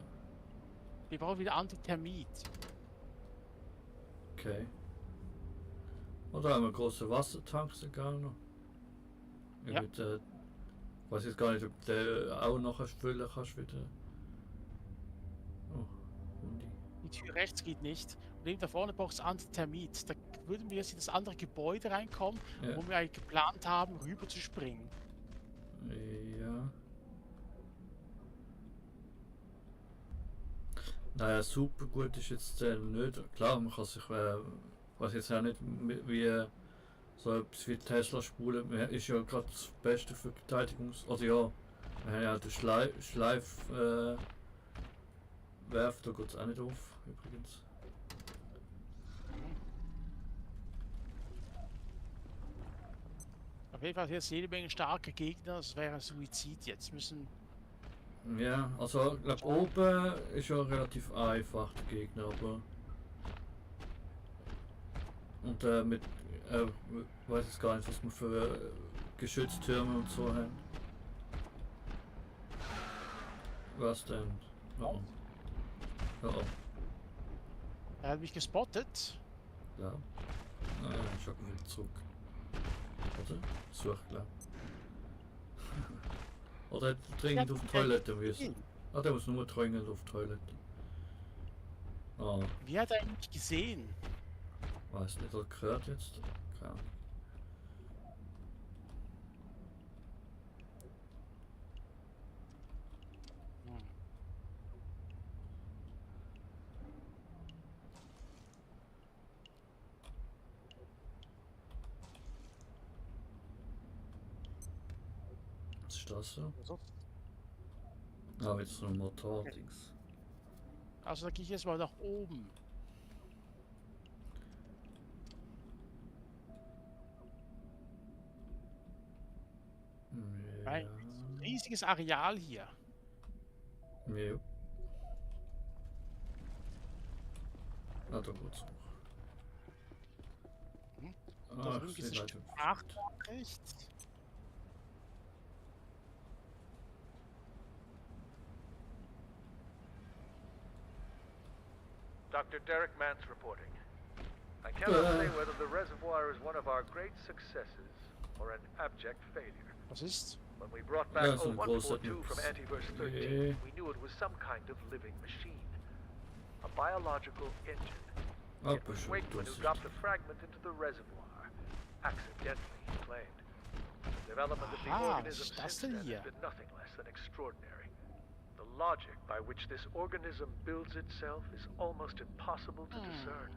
Wir brauchen wieder Antithermit. okay. Oder haben wir große Wassertank sogar noch? Ja. Ja. Mit, weiß jetzt gar nicht, ob der auch noch füllen kannst wieder. Oh, Hundi. Die Tür rechts geht nicht. Und eben da vorne braucht es Antithermit. Da würden wir jetzt in das andere Gebäude reinkommen, Ja. wo wir eigentlich geplant haben, rüber zu springen. Ja. Naja, super gut ist jetzt nicht. Klar, man kann sich, weiß jetzt auch nicht, wie so etwas wie Tesla spulen. Ist ja gerade das Beste für Verteidigungs. Also ja, wir haben ja den Schleif Werf, da geht es auch nicht auf. übrigens. Auf jeden Fall hier ist jede Menge starke Gegner. Das wäre Suizid. Jetzt müssen. Ja, also ich glaube oben ist ja relativ einfach der Gegner, aber und mit weiß jetzt gar nicht, was wir für Geschütztürme und so haben. Was denn? Oh. Oh. Oh. Er hat mich gespottet. Ja. Ich schau wieder zurück. Oder? Such klar. Oder hat er dringend auf die Toilette müssen? Ah, der muss nur dringend auf die Toilette. Ah, Wie hat er eigentlich gesehen? weiß nicht, hat er gehört jetzt? Keine Ahnung. Hm. Was ist das so? So. Ah, jetzt so ein Motordings. Also da gehe ich jetzt mal nach oben. Ein riesiges Areal hier. Ja. Ah, da geht's hoch. Hm. Da Ah, drüben ich gibt sehe es leider. Sprachnachricht. Dr. Derek Mance reporting. I cannot say whether the reservoir is one of our great successes or an abject failure. Was ist? When we brought back Ja, so ein großer 0142 from Nix. Antiverse 13, Nee. we knew it was some kind of living machine. A biological engine. Ah, It was bestimmt Wakeman who durstig. dropped the fragment into the reservoir. Accidentally, he claimed. The development of the Aha, organism was ist das since denn then hier? has been nothing less than extraordinary. The logic by which this organism builds itself is almost impossible to discern.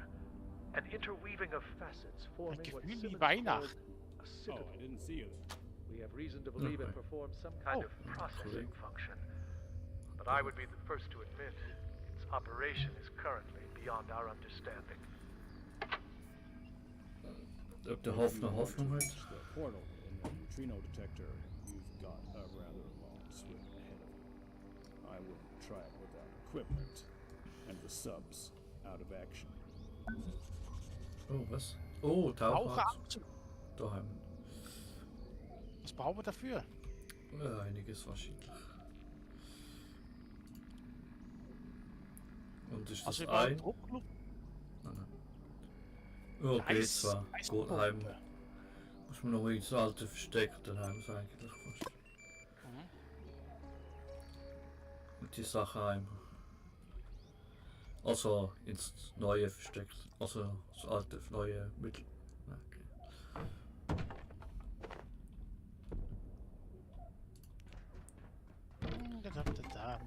An interweaving of facets forming what Gefühl wie Simmons Weihnacht. called a Oh, citadel. I didn't see you there. We have reason to believe it Okay. performs some kind Oh. of processing Correct. function. But I would be the first to admit its operation is currently beyond our understanding. Ob der If Hoffnung you want Hoffnung to hat? reach the portal in the neutrino detector, you've got a rather long swim ahead of you. I wouldn't try it without equipment, and the subs out of action. Oh, was? Oh, Taucharzt. Taucharzt. Daheim. Was brauchen wir dafür? Ja, einiges wahrscheinlich. Und ist das Also wir brauchen ein? Druckluft. Nein. Oh, geht zwar. Gut, heim. Muss man noch ins alte Versteck daheim sein, eigentlich fast. Mhm. Und die Sache heim. Also ins neue Versteck. Also das alte, neue Mittel. Okay. Da.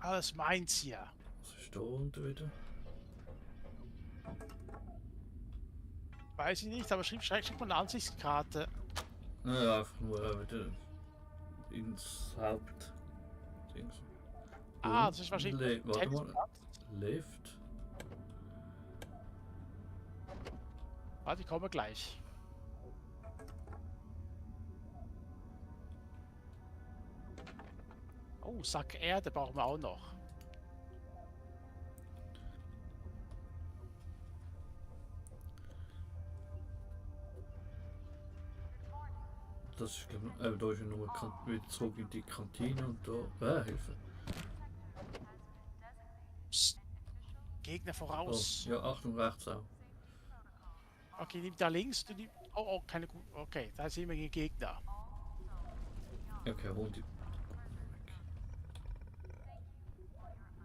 Alles meins hier. Was ist da unten wieder? Weiß ich nicht, aber schick mal eine Ansichtskarte. Naja, einfach nur wieder ins Haupt. Dings. Ah, das ist wahrscheinlich. Warte mal. Telesplatz. Lift. Warte, ich komme gleich. Oh, Sack Erde brauchen wir auch noch. Das ist da ist ja nur wieder zurück in die Kantine und da. Hilfe. Psst. Gegner Oh, voraus. ja, Achtung, rechts auch. Okay, nimm da links. Du nimm, oh, keine gut. Okay, da sehen wir den Gegner. Okay, hol die.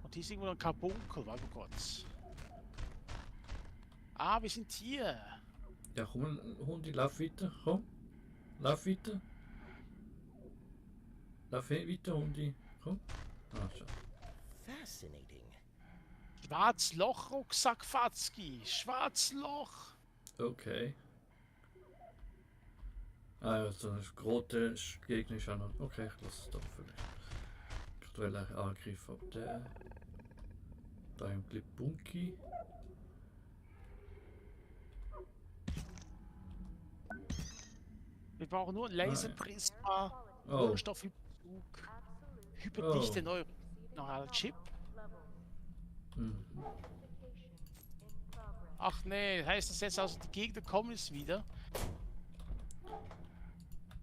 Und hier ist irgendwo noch ein Karbunkel, warte kurz. Ah, wir sind hier. Ja, komm, hol die, lauf weiter, komm. Lauf weiter. Lauf weiter, hol die. Komm. Ah, schau. Fascinating. Schwarzloch, Rucksack Fatzki. Schwarzloch. Okay. Ah ja, so ein großer Gegner ist auch noch. Okay, ich lasse es doch vielleicht. Gradueller Angriff ab der. Da ein Clip Bunky. Wir brauchen nur ein Laserprisma, Oh. Kohlenstoffhyperzug, hyperdichte neurale Chip. Mhm. Ach nee, heißt das jetzt also, die Gegner kommen jetzt wieder?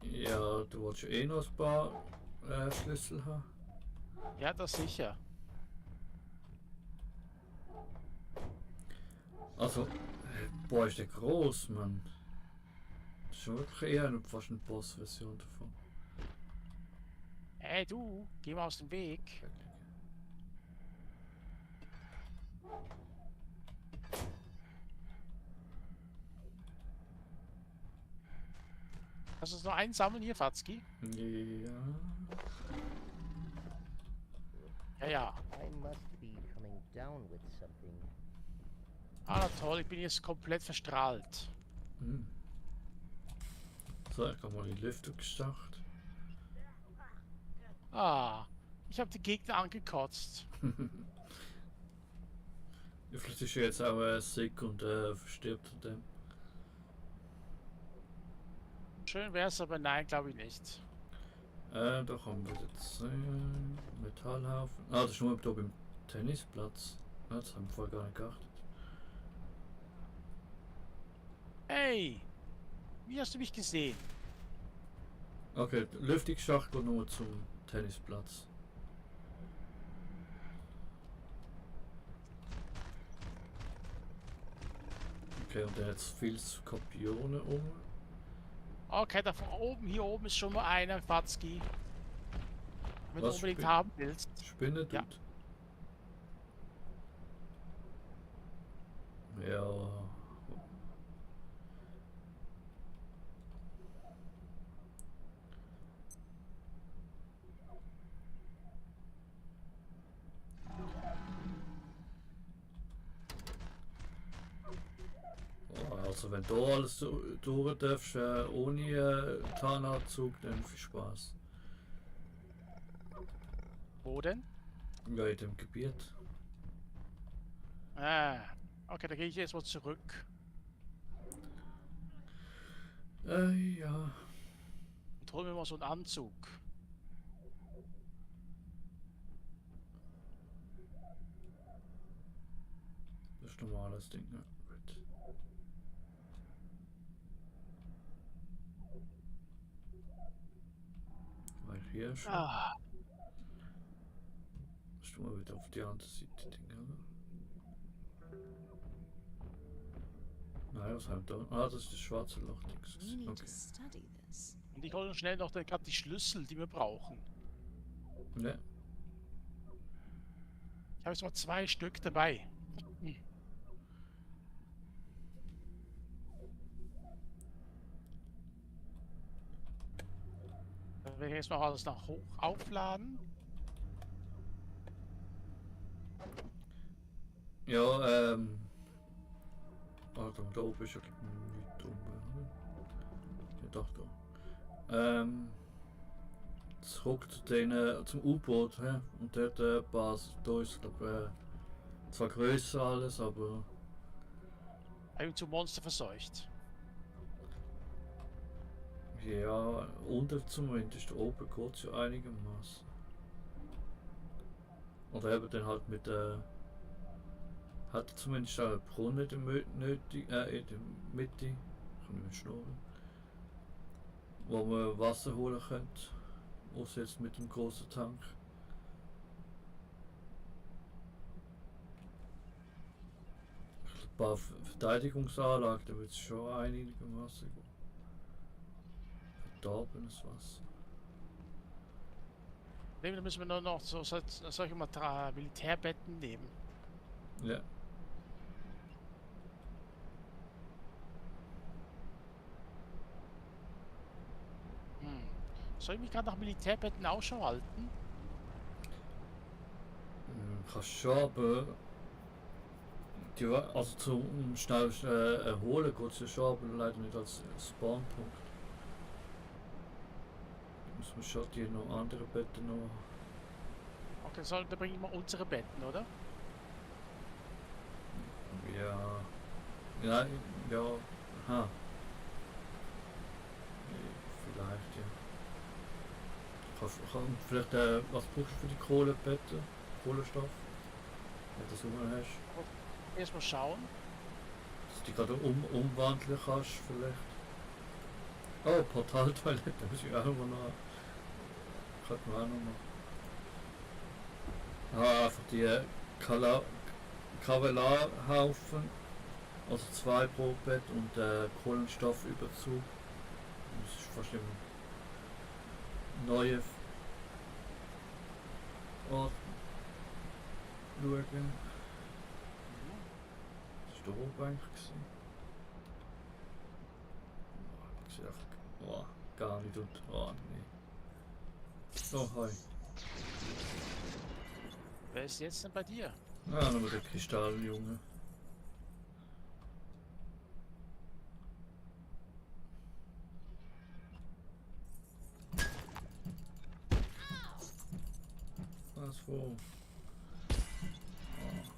Ja, du wolltest eh noch ein paar Schlüssel haben. Ja, das sicher. Also, boah, ist der groß, Mann. Das ist schon wirklich eher fast eine Boss-Version davon. Hey du, geh mal aus dem Weg. Kannst du uns noch einsammeln hier, Fatzki? Ja. Ja, ja. I must be coming down with something. Ah, na toll, ich bin jetzt komplett verstrahlt. Hm. So, ich habe mal die Lüftung gestartet. Ah, ich habe die Gegner angekotzt. Ja, vielleicht ist er jetzt auch sick und verstirbt an dem. Schön wär's, aber nein, glaube ich nicht. Da haben wir jetzt Metallhaufen. Ah, das ist nur da beim Tennisplatz. Ja, das haben wir vorher gar nicht geachtet. Hey, wie hast du mich gesehen? Okay, der Lüftungsschacht geht nur zum Tennisplatz. Okay, und der hat viel Skorpione um. Okay, da von oben, hier oben ist schon mal einer, Fatzki. Wenn du Was, unbedingt Spin- haben willst. Spinne Ja. tut. Ja. Oh, also wenn du alles durch darfst, ohne Tarnanzug, dann viel Spaß. Wo denn? Ja, in dem Gebiet. Ah, okay, da gehe ich jetzt mal zurück. Ja. Und hol mir mal so einen Anzug. Das ist normales Ding, ja. Gut. Weil hier schon. Ah, Musst du mal wieder auf die andere Seite Ding, oder? Nein, was haben wir da? Ah, das ist das schwarze Loch. We need Okay. to study this. und ich hole schnell noch gerade die Schlüssel, die wir brauchen. Ja. Ich habe jetzt mal 2 Stück dabei. Dann werde ich jetzt noch alles nach hoch aufladen. Ja, warte, da oben ist ja nicht dumm, oder? Ja, doch, da. Zurück zu den, zum U-Boot, hä? Und dort Basis, da ist, glaube zwar größer alles, aber Habe ihn zu Monster verseucht. ja, unten zumindest, oben geht es ja einigermaßen. Oder eben dann halt mit hat er zumindest auch einen Brunnen in der in der Mitte, ich kann nicht mehr schnurren, wo man Wasser holen könnte, außer jetzt mit dem großen Tank. Ein paar Verteidigungsanlagen, da wird es schon einigermaßen gut. Verdorbenes Wasser. Dann müssen wir nur noch so solche Militärbetten nehmen. Ja. Soll ich mich gerade nach Militärbetten Ausschau halten? Kannst schon, aber also zum schnell erholen geht es ja schon, aber leider nicht als Spawnpunkt. Da muss man schon die noch andere Betten noch. Okay, dann bringen wir unsere Betten, oder? Ja. Ja, ja. Aha. Vielleicht, ja. Vielleicht, was brauchst du für die Kohlenbette? Kohlenstoff? Wenn du das rum hast. Erstmal schauen. Dass du die gerade umwandeln kannst, vielleicht. Oh, Portaltoilette, muss ich auch noch. Kann man auch noch. Ah, einfach die Kavelarhaufen. Also 2 pro Bett und Kohlenstoffüberzug. Das ist fast im neuen Ort schauen. Das war da oben eigentlich gewesen. Ich sehe einfach gar nicht und nee. Oh, hi. Wer ist jetzt denn bei dir? Ah, nochmal der Kristalljunge. Was wo?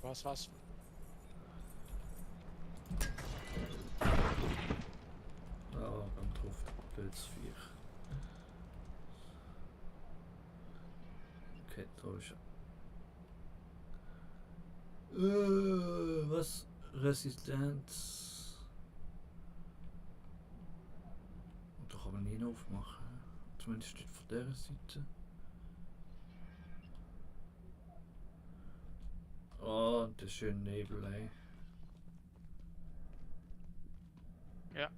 Was? Beim drauf, Pilzviech. Okay, da ist er. Was? Resistenz. Und da kann man nie aufmachen. Zumindest nicht von dieser Seite. Oh, der schöne Nebel, ey. Ja.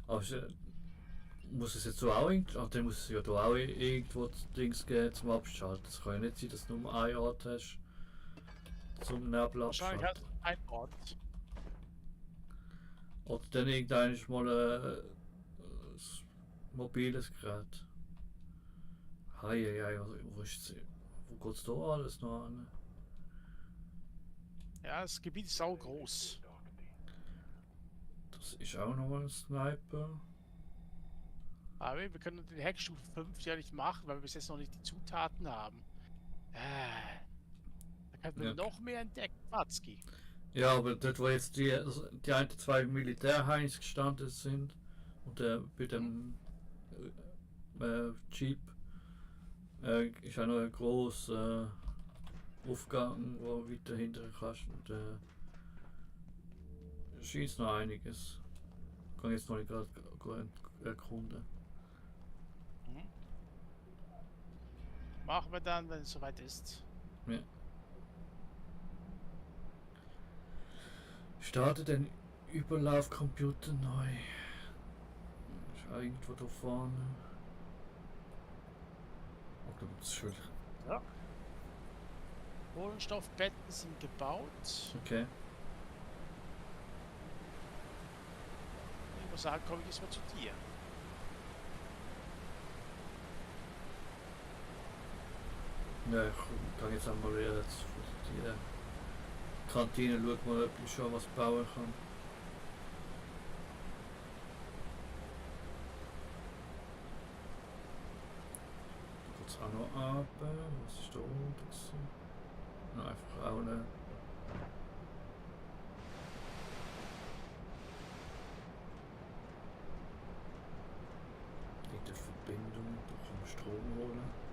Aber muss es jetzt so auch irgendwo, dann muss es ja da auch irgendwo Dings geben zum Abschalten. Es kann ja nicht sein, dass du nur einen Ort hast zum Nebel Wahrscheinlich abschalten. hat ein Ort. Oder dann irgendein mal ein mobiles Gerät. Hei, wo ist sie? Wo geht's da alles noch an? Ja, das Gebiet ist sau groß. Das ist auch noch mal ein Sniper. Aber wir können den Hackstufe 5 ja nicht machen, weil wir bis jetzt noch nicht die Zutaten haben. Da könnten wir Ja. noch mehr entdecken, Watzki. Ja, aber dort wo jetzt die ein, 2 Militärheinis gestanden sind und bei dem Jeep ist auch noch ein grosser Aufgang, wo du weiter hinterher kannst und schießt noch einiges. Kann jetzt noch nicht gerade erkunden. Machen wir dann, wenn es soweit ist. Ja. Starte den Überlaufcomputer neu. Ist irgendwo da vorne. Oh, da gibt's schön. Ja. Kohlenstoffbetten sind gebaut. Okay. Ich muss sagen, komme ich jetzt mal zu dir. Ja, ich kann jetzt einmal jetzt von die Kantine schauen, mal, ob ich schon was bauen kann. Da geht's auch noch ab. Was ist da oben? Nein, einfach auch nicht. In der Verbindung, da kann man Strom holen.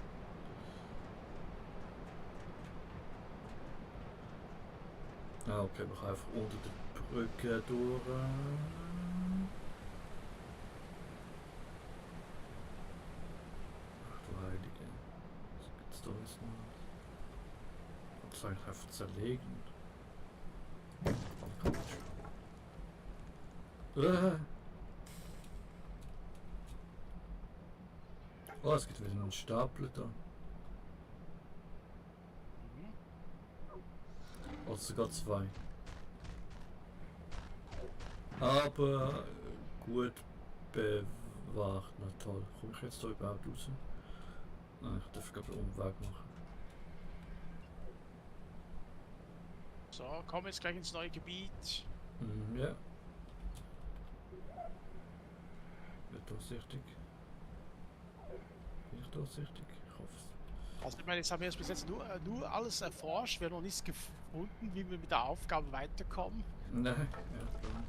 Ah, okay, wir können einfach unter der Brücke durch. Ach du Heilige. Was gibt's da jetzt noch? Das ist eigentlich einfach zerlegen. Oh, es gibt wieder einen Stapel da. Oder sogar 2. Aber gut bewacht. Na toll. Komme ich jetzt da überhaupt raus? Nein, ich darf glaube ich einen Umweg machen. So, kommen jetzt gleich ins neue Gebiet. Ja. Wird durchsichtig. Bin ich durchsichtig? Ich hoffe es. Also ich meine, jetzt haben wir jetzt bis jetzt nur alles erforscht, wir haben noch nichts gefunden, wie wir mit der Aufgabe weiterkommen. Nein, ja, klar.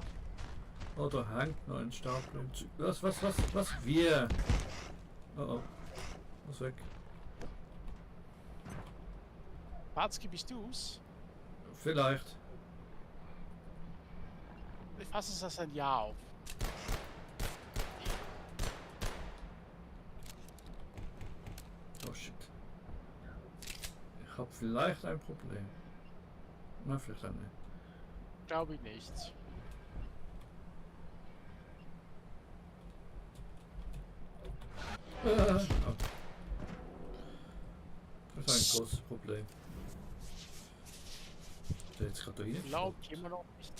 Oh, da hängt noch ein Stapel im Zug. Was? Wir? Oh oh. Was weg? Watzke, bist du's? Vielleicht. Ich fasse es als ein Ja auf. Oh shit. Ich habe vielleicht ein Problem. Na, vielleicht auch nicht. Glaube ich nicht. Oh. Das ist ein großes Problem. Ist der jetzt gerade da hier? Glaube ich immer noch nicht.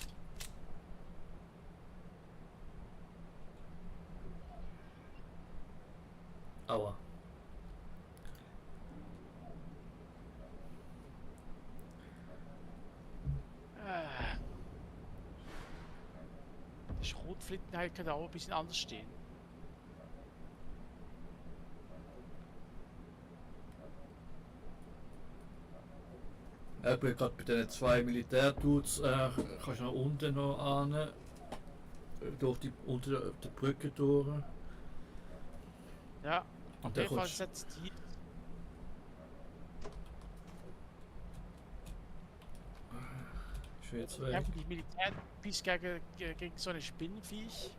Aua. Die Schrotflinten halt kann auch ein bisschen anders stehen. Gerade bei den zwei Militärdudes kannst du nach unten noch an. Durch die, unter der Brücke durch. Ja, auf Und der jeden Fall kommst- setzt die. Ist jetzt Ich weg. habe die Militär bis gegen so eine Spinnenviech.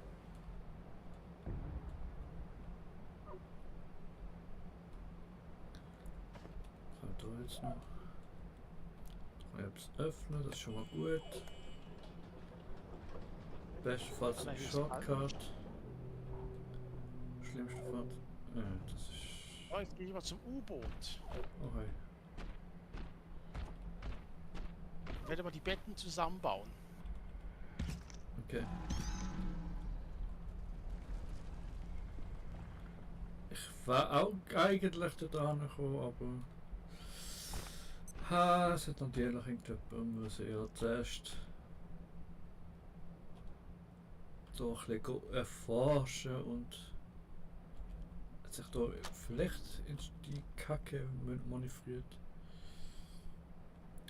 Kann ich da jetzt noch? Kann ich es öffnen, das ist schon mal gut. Bestenfalls ein Nein, ist Shortcut. Schlimmste Fall. Das ist. Oh, jetzt gehe ich mal zum U-Boot. Okay. Ich werde mal die Betten zusammenbauen. Okay. Ich war auch eigentlich da gekommen, aber. Ha, es hat natürlich irgendjemand müssen ja zuerst. Doch ein bisschen erforschen und. Hat sich da vielleicht in die Kacke manövriert.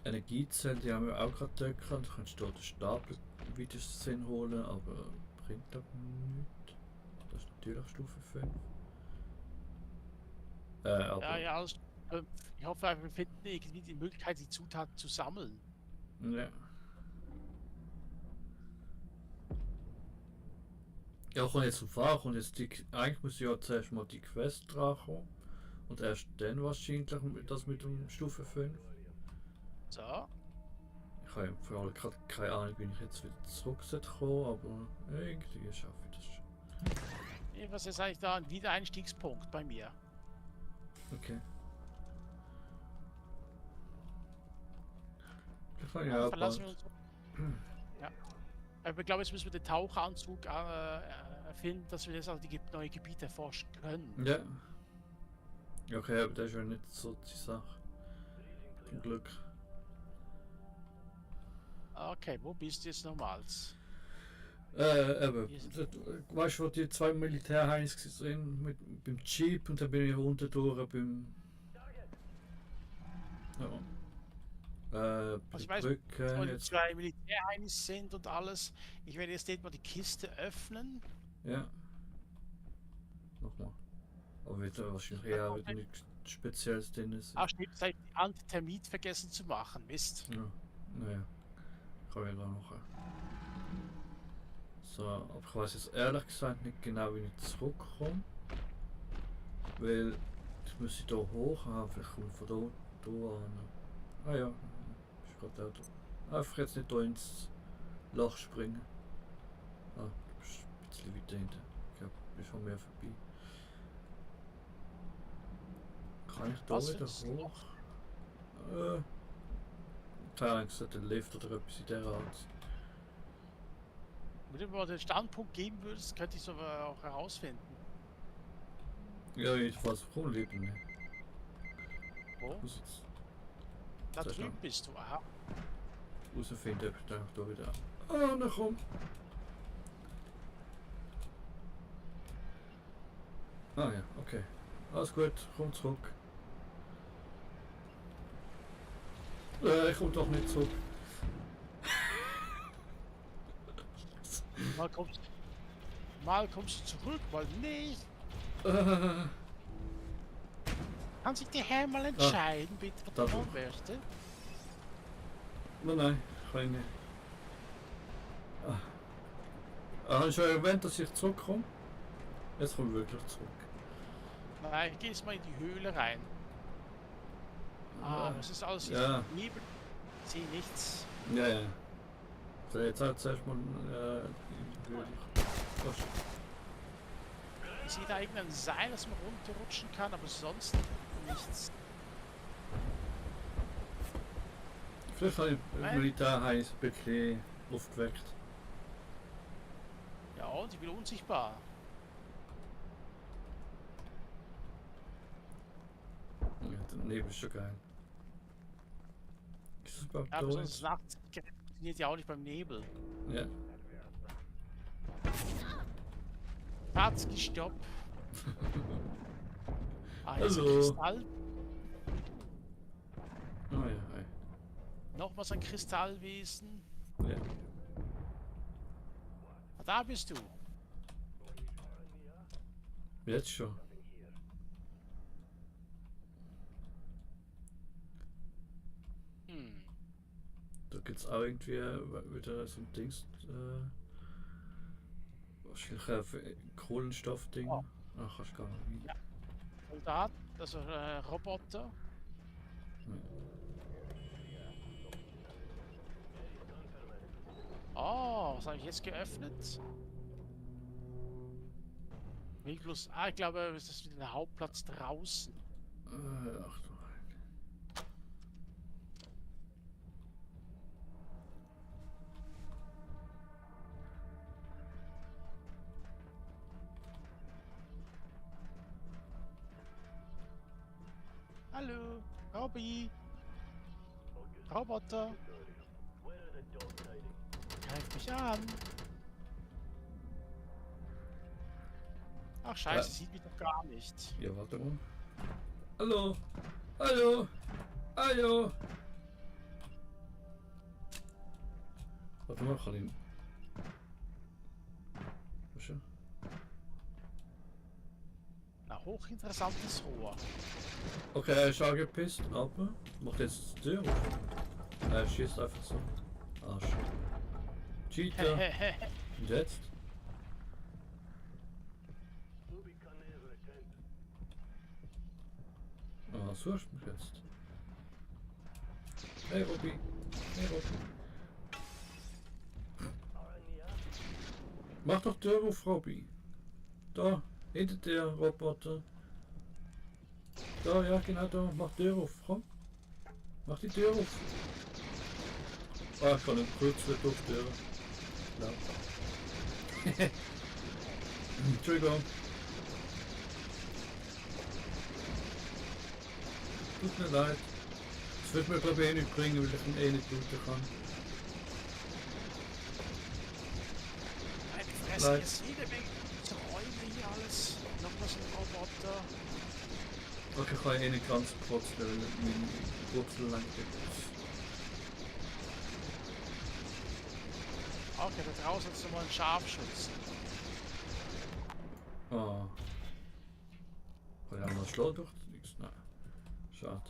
Energiezellen, die haben wir auch gerade dort gehabt. Du kannst dort den Stapel Videos holen, aber bringt das nichts. Das ist natürlich Stufe 5. Aber Ja, ja, alles. Ich hoffe, wir finden irgendwie die Möglichkeit, die Zutaten zu sammeln. ja. Ja, kommt jetzt zum Fahren und jetzt eigentlich muss ja zuerst mal die Quest dran kommen und erst dann wahrscheinlich das mit dem Stufe 5. So. Ich habe vor allem gerade keine Ahnung, wie ich jetzt wieder zurück kommen, aber irgendwie schaffe ich das schon. Was ist eigentlich da ein Wiedereinstiegspunkt bei mir? Okay. Ich kann ja Also auch verlassen wir bald. uns. Ja. Aber ich glaube, jetzt müssen wir den Taucheranzug erfinden, dass wir jetzt auch die neue Gebiete erforschen können. Ja. Okay, aber das ist ja nicht so die Sache. Zum Glück. Okay, wo bist du jetzt nochmals? Eben. Weißt du, wo die zwei Militärheinis sind beim Jeep und dann bin ich unten durch beim. Ja. Bei Also ich der weiß, Brücke wo die jetzt. zwei Militärheinis sind und alles. Ich werde jetzt mal die Kiste öffnen. Ja. Nochmal. Aber wird da wahrscheinlich eher wieder nichts Spezielles drin ist. Ah, stimmt, ich habe die Antithermit vergessen zu machen. Mist. Ja. Naja. Kann ich da noch. So, aber ich weiß jetzt ehrlich gesagt nicht genau, wie ich zurückkomme. Weil ich müsste hier hoch haben, vielleicht komme ich von da an. Ah ja, ist gerade auch da. Einfach jetzt nicht hier ins Loch springen. Ah, du bist ein bisschen weiter hinten. Ich glaube, du bist von mir vorbei. Kann ich da Was wieder findest hoch? Keine Ahnung, es hat einen Lift oder etwas in der Art. Wenn du mir mal den Standpunkt geben würdest, könnte ich es aber auch herausfinden. Ja, jedenfalls vom Leben nicht. Wo? Ich muss jetzt Da sehr drüben schnell bist du. Aha. herausfinden, ob ich dann da wieder ankomme. Ah ja, okay. Alles gut, komm zurück. Ich komme doch nicht zurück. Mal kommst du zurück, mal nicht. Äh, Kann sich der Herr mal entscheiden, bitte, was da du doch. machen möchtest? nein, kann ich nicht. Habe ich schon erwähnt, dass ich zurückkomme? Jetzt komme ich wirklich zurück. Nein, geh jetzt mal in die Höhle rein. Ah, was ist alles hier? Ja. Nebel. Ich sehe nichts. Ja, ja. So, jetzt halt zuerst mal die Höhle. Oh, Ich sehe da irgendein Seil, das man runterrutschen kann, aber sonst nichts. Vielleicht habe ich Militär heiß ein bisschen aufgeweckt. Ja, und ich bin unsichtbar. Ja, der Nebel ist schon geil. Ist das überhaupt Ja, aber da sonst jetzt? nachts funktioniert ja auch nicht beim Nebel. Ja. Patz gestoppt. Ah, jetzt ein Hallo. Kristall. Oh ja, hi. Nochmals ein Kristallwesen. Ja. Ah, da bist du. Jetzt schon. Hm. Da gibt's auch irgendwie wieder so ein Dings. Wahrscheinlich ein Kohlenstoffding. Oh. Ach, kannst gar nicht. Ja. Soldat, also Roboter. Oh, was habe ich jetzt geöffnet? Winklus. Ah, ich glaube, es ist wieder der Hauptplatz draußen. Achtung. Hallo, Robby. Roboter. Greif mich an. Ach scheiße, Ja. sieht mich doch gar nicht. Ja, warte mal. Hallo! Hallo! Hallo! Warte mal, kann ich. Was schon? Na, hochinteressantes Rohr. Okay, er ist angepisst, aber macht jetzt die Tür auf. Er schießt einfach so. Arsch. Cheater. Und jetzt? Ah, suchst mich jetzt. Hey Robby. Hey Robby. Mach doch Tür auf, Robby. Da, hinter dir, Roboter. Da, ja genau da. Mach Tür auf, komm. Mach die Tür auf. Ah, ich kann nicht kurz nicht auf Tür. Ja. Entschuldigung. Tut mir leid. Das wird mir glaube ich eh nicht bringen, weil ich ihn eh nicht looten kann. Meine Fresse, Nein. jetzt jede Menge Räume hier alles. Noch was ein Roboter. Okay, ich kann eh nicht ganz putzen, weil mein Wurzel lang ist. Okay, da draußen ist nochmal ein Scharfschütze. Ah. Kann ich auch noch schlagen durch nichts? Nein. Schade.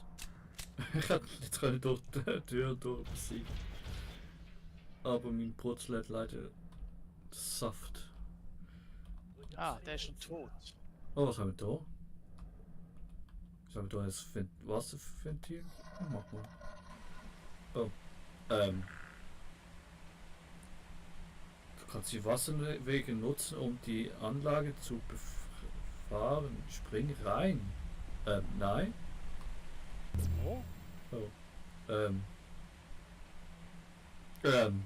Ich hätte jetzt können durch die Tür durch besiegen. Aber mein Purzel hat leider Saft. Ah, der ist schon tot. Oh, was haben wir da? Was haben wir da? Ein Wasserventil? Oh, mach mal. Oh. Du kannst die Wasserwege nutzen, um die Anlage zu befahren. Spring rein. Nein. Oh, Oh. Ähm. Ähm.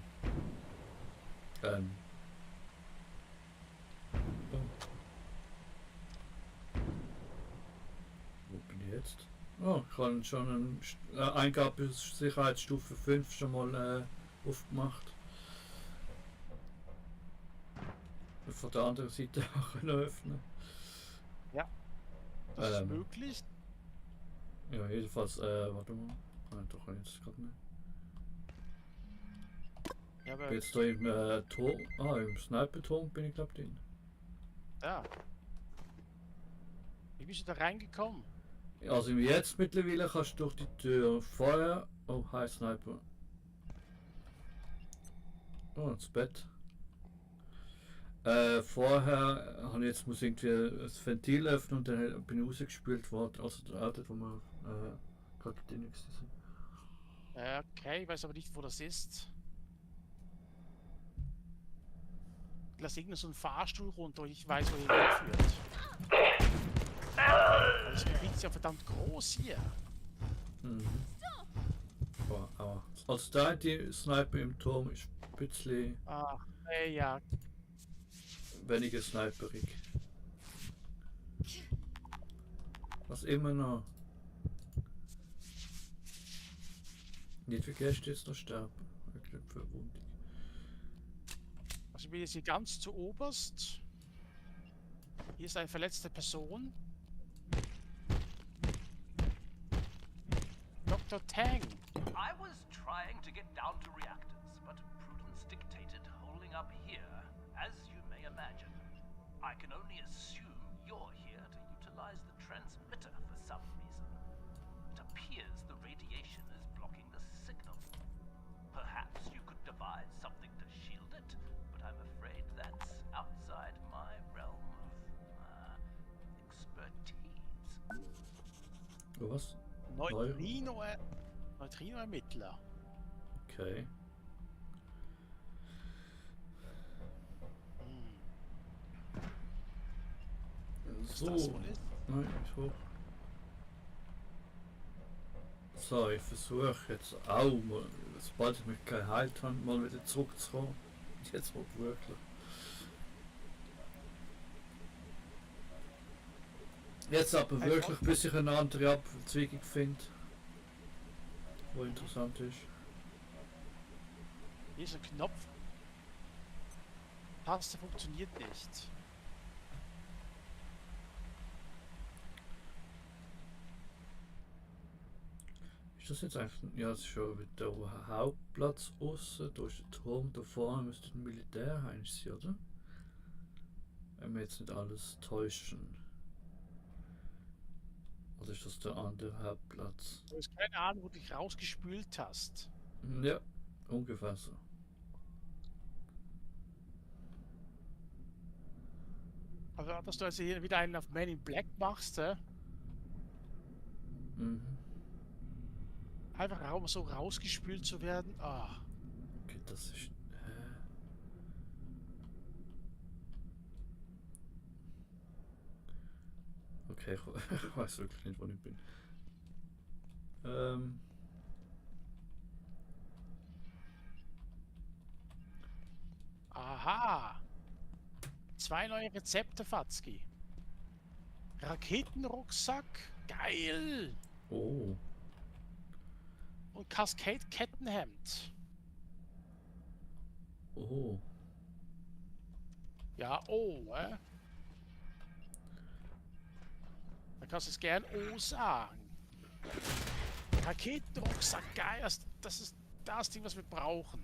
Oh. Wo bin ich jetzt? Oh, ich habe schon eine Eingabe Sicherheitsstufe 5 schon mal aufgemacht. Von der anderen Seite auch können öffnen. das ist Ähm. möglich. Ja, jedenfalls, warte mal. Nein, doch jetzt gerade nicht. Ja, Bin aber jetzt da im Turm. Ah, im Sniper-Turm bin ich glaube drin. ja. Wie bist du da reingekommen? Also jetzt mittlerweile kannst du durch die Tür. Vorher. Oh, hi Sniper. Oh, ins Bett. Vorher habe ich jetzt muss irgendwie das Ventil öffnen und dann bin ich rausgespült worden. Also der Ort, wo wir gerade drin sind. Okay, ich weiß aber nicht, wo das ist. Ich lasse irgendeinen so einen Fahrstuhl runter und ich weiß, wo er hinführt. Das Gebiet ist ja verdammt groß hier. Mhm. Boah, aber also da die Sniper im Turm ist ein bisschen Ach, ja. weniger sniperig. Was immer noch. Nicht vergessen jetzt noch sterben. Ich glaube Verwundung. Also ich bin jetzt hier ganz zu oberst. Hier ist eine verletzte Person. Dr. Tang. I was trying to get down to reactors, but prudence dictated holding up here, as you may imagine. I can only assume you're here to utilize the transmitter for some reason. It appears the radiation is blocking the signal. Perhaps you could devise something to shield it, but I'm afraid that's outside my realm of expertise. Was? Neutrino-Ermittler. Okay. Was So. das wohl ist? Nein, nicht hoch. So, ich versuche jetzt auch mal, sobald ich mich geheilt habe, mal wieder zurückzukommen. Jetzt mal wirklich. Jetzt aber wirklich, bis ich eine andere Abzweigung finde. Wo interessant ist. Hier ist ein Knopf. Taste funktioniert nicht. Ist das jetzt eigentlich, ja, das ist schon mit der Hauptplatz außen, da ist der Turm, da vorne müsste ein Militärheim sein, oder? Wenn wir jetzt nicht alles täuschen. Oder ist das der andere Hauptplatz? Du hast keine Ahnung, wo du dich rausgespült hast. Ja, ungefähr so. Also, dass du also hier wieder einen auf Man in Black machst, Mhm. einfach so rausgespült zu werden. Ah, Okay, das ist. Okay, ich weiß wirklich nicht, wo ich bin. aha. 2 neue Rezepte, Fatzki. Raketenrucksack. Geil. Oh. Und Cascade-Kettenhemd. Oh. Ja, oh, Da kannst du es gern O sagen. Raketenrucksack, geil. Das ist das Ding, was wir brauchen.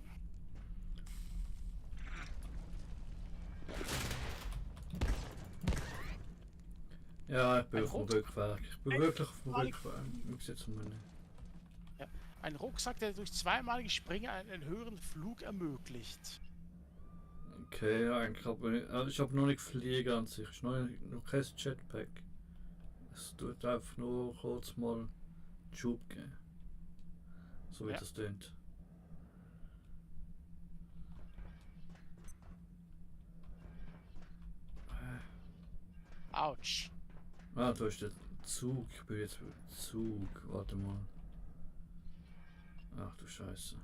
Ja, ich bin Ein auf dem Rucksack? Rückweg. Ich bin wirklich auf dem Rückweg. Ich muss jetzt mal nicht. Ein Rucksack, der durch zweimalige Springen einen höheren Flug ermöglicht. Okay, ja, eigentlich habe ich habe noch nicht fliegen an sich. Ich habe noch kein Jetpack. Es tut einfach nur kurz mal Schub geben. So wie Ja. das klingt. Autsch. Ah, da ist der Zug. Ich bin jetzt beim Zug. Warte mal. Ach du Scheiße.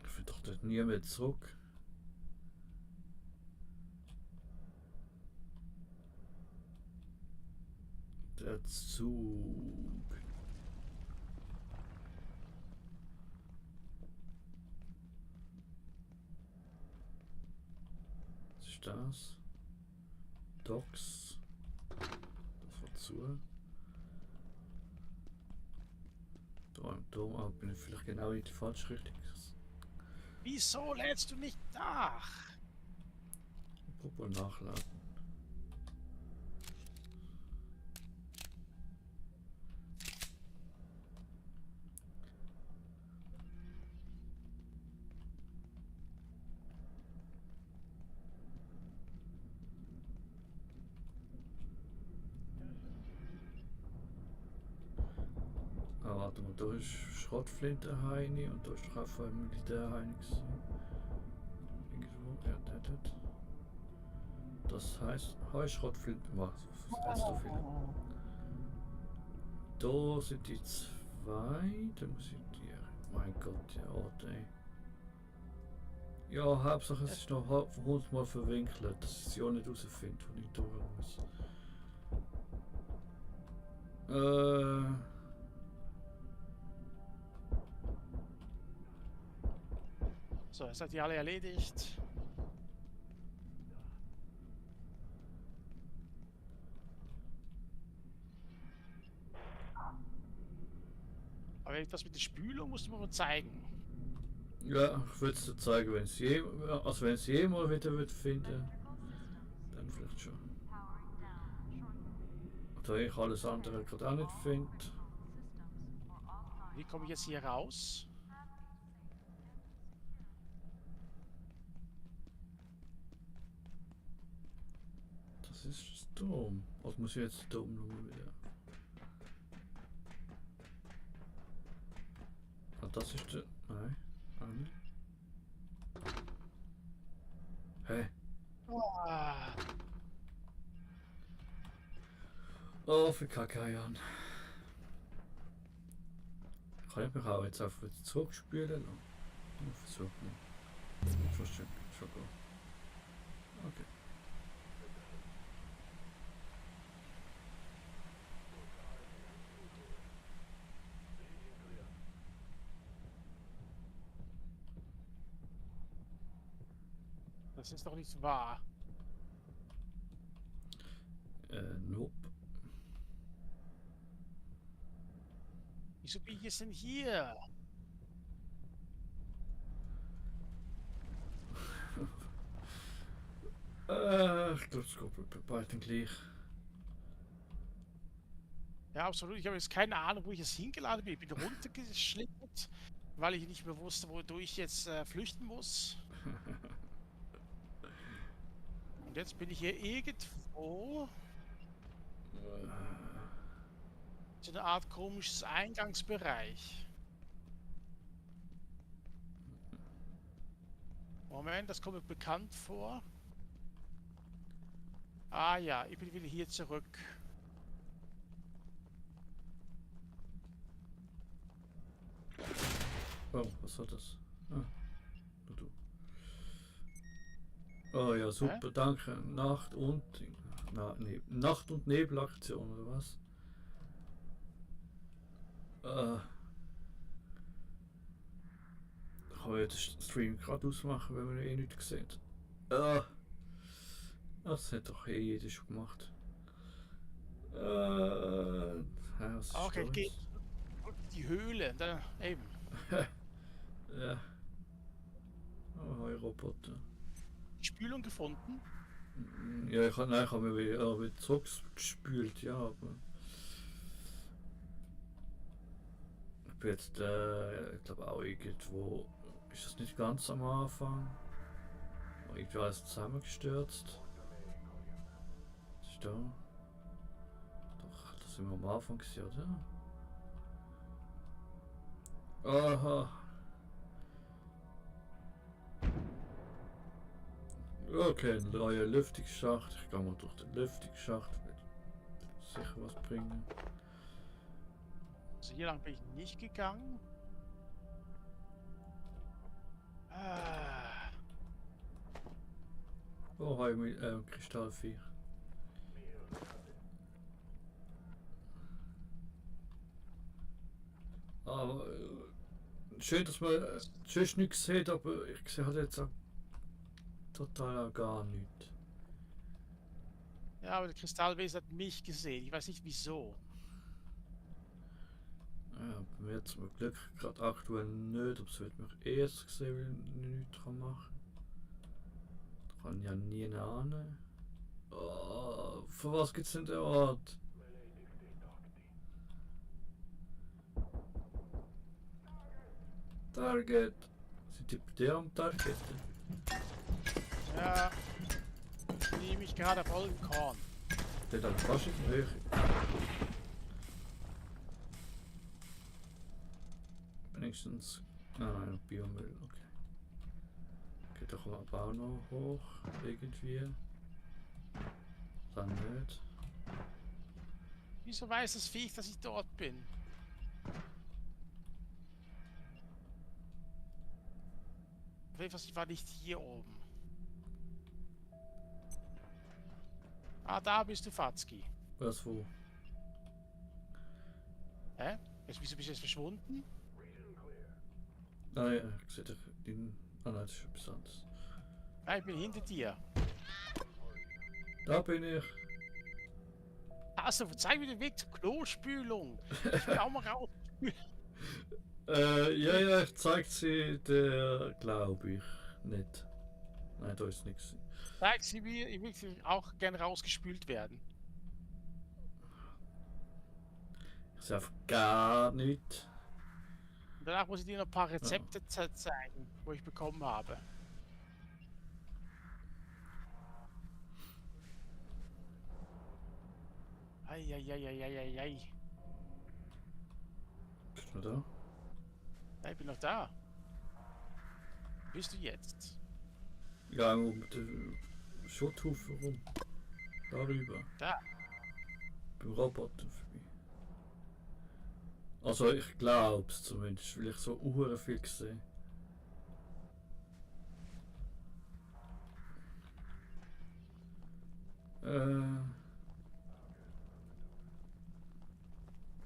Ich finde doch dort nie mehr zurück. Der Zug. Was ist das? Docks. Das war zu. Da im Turm, aber bin ich vielleicht genau in die falsche Richtung. Wieso lädst du nicht nach? Probe nachladen. Ah, warte mal, da ist Schrottflinte Heini und da ist Raphael Militär Heini. Irgendwo, ja, das. Das heißt, Schrottflinte, was heißt da viel? Da sind die zwei, da muss ich die, mein Gott, ja, ey. Ja, Hauptsache es ist noch 100 Mal verwinkelt, dass ich es ja nicht herausfinde, wo ich durch muss. So, jetzt seid ihr alle erledigt. Aber etwas mit der Spülung musst du mir mal zeigen. Ja, ich würde es dir zeigen, wenn es jemals wieder wird finden, dann vielleicht schon. Da ich alles andere gerade auch nicht finde. Wie komme ich jetzt hier raus? Das ist das Dom. Also muss ich jetzt den Dom nochmal wieder. Ah, das ist der. Nein, auch nicht. Hä? Ah, Oh, für Kakajan. Kann ich mich auch jetzt einfach wieder zurückspielen lassen? Ja, versuchen. Schon gut. Okay. das ist doch nicht wahr. Nope. Wieso bin ich jetzt denn hier? Ich glaube, es geht bei beiden gleich. Ja, absolut. Ich habe jetzt keine Ahnung, wo ich jetzt hingeladen bin. Ich bin runtergeschlittert, weil ich nicht mehr wusste, wodurch ich jetzt flüchten muss. Und jetzt bin ich hier irgendwo. So eine Art komisches Eingangsbereich. Moment, das kommt mir bekannt vor. Ah ja, ich bin wieder hier zurück. Oh, was war das? Ah, nur du. Oh ja, super, danke. Nacht und Nacht- und Nebelaktion oder was? Ich kann ja den Stream gerade ausmachen, wenn man eh nichts sieht. Das hat doch eh jeder schon gemacht. Was ist Okay, da ich gehe jetzt? die Höhle. Da, eben. Ja. Oh, hi Roboter. Spülung gefunden. Ja, ich habe mir wieder zurückgespült, ja, aber. Ich bin jetzt, ich glaube auch irgendwo. Ist das nicht ganz am Anfang? Irgendwie alles zusammengestürzt. Was ist da? Doch, das sind wir am Anfang gesehen, oder? Aha. Okay, ein neuer Lüftungsschacht. Ich gehe mal durch den Lüftungsschacht. Wird sicher was bringen. Also hier lang bin ich nicht gegangen. Ah, Oh, hi, Kristallviech. Aber schön, dass man sonst nichts sieht, aber ich sehe halt jetzt auch total auch gar nichts. ja, aber der Kristallwesen hat mich gesehen. Ich weiß nicht wieso. Ja, bei mir zum Glück gerade aktuell nicht, aber es wird mich erst gesehen, weil ich nichts machen kann. Da kann ich ja nie ahnen. Oh, für was gibt's denn den Ort? Target! Sind die bei dir am Target? Ja. Nehme ich gerade Vollkorn. Der hat fast in die Höhe. Wenigstens. Nein, Biomüll, okay. Geht doch aber auch noch hoch, irgendwie. Dann nicht. Wieso weiß das Viech, dass ich dort bin? Auf jeden Fall, ich war nicht hier oben. Ah, da bist du, Fatzki. Was wo? Hä? Wieso bist du jetzt verschwunden? Ah ja, ich sehe den. Ah nein, das ist etwas anderes. Ah, ich bin hinter dir. Da bin ich. Also, zeig mir den Weg zur Klospülung. Ich will auch mal raus. Ja, ich zeig sie der, glaube ich, nicht. Nein, da ist nichts. Zeig sie mir, ich will auch gerne rausgespült werden. Ich sehe einfach gar nicht. Und danach muss ich dir noch ein paar Rezepte zeigen, wo ich bekommen habe. Eieieiei. Bist du da? Ja, ich bin noch da. Wo bist du jetzt? Ja, mit dem Schutthaufen rum. Darüber. Da. Beim Roboter vorbei. Also ich glaub's zumindest, weil ich so uhren viel gesehen.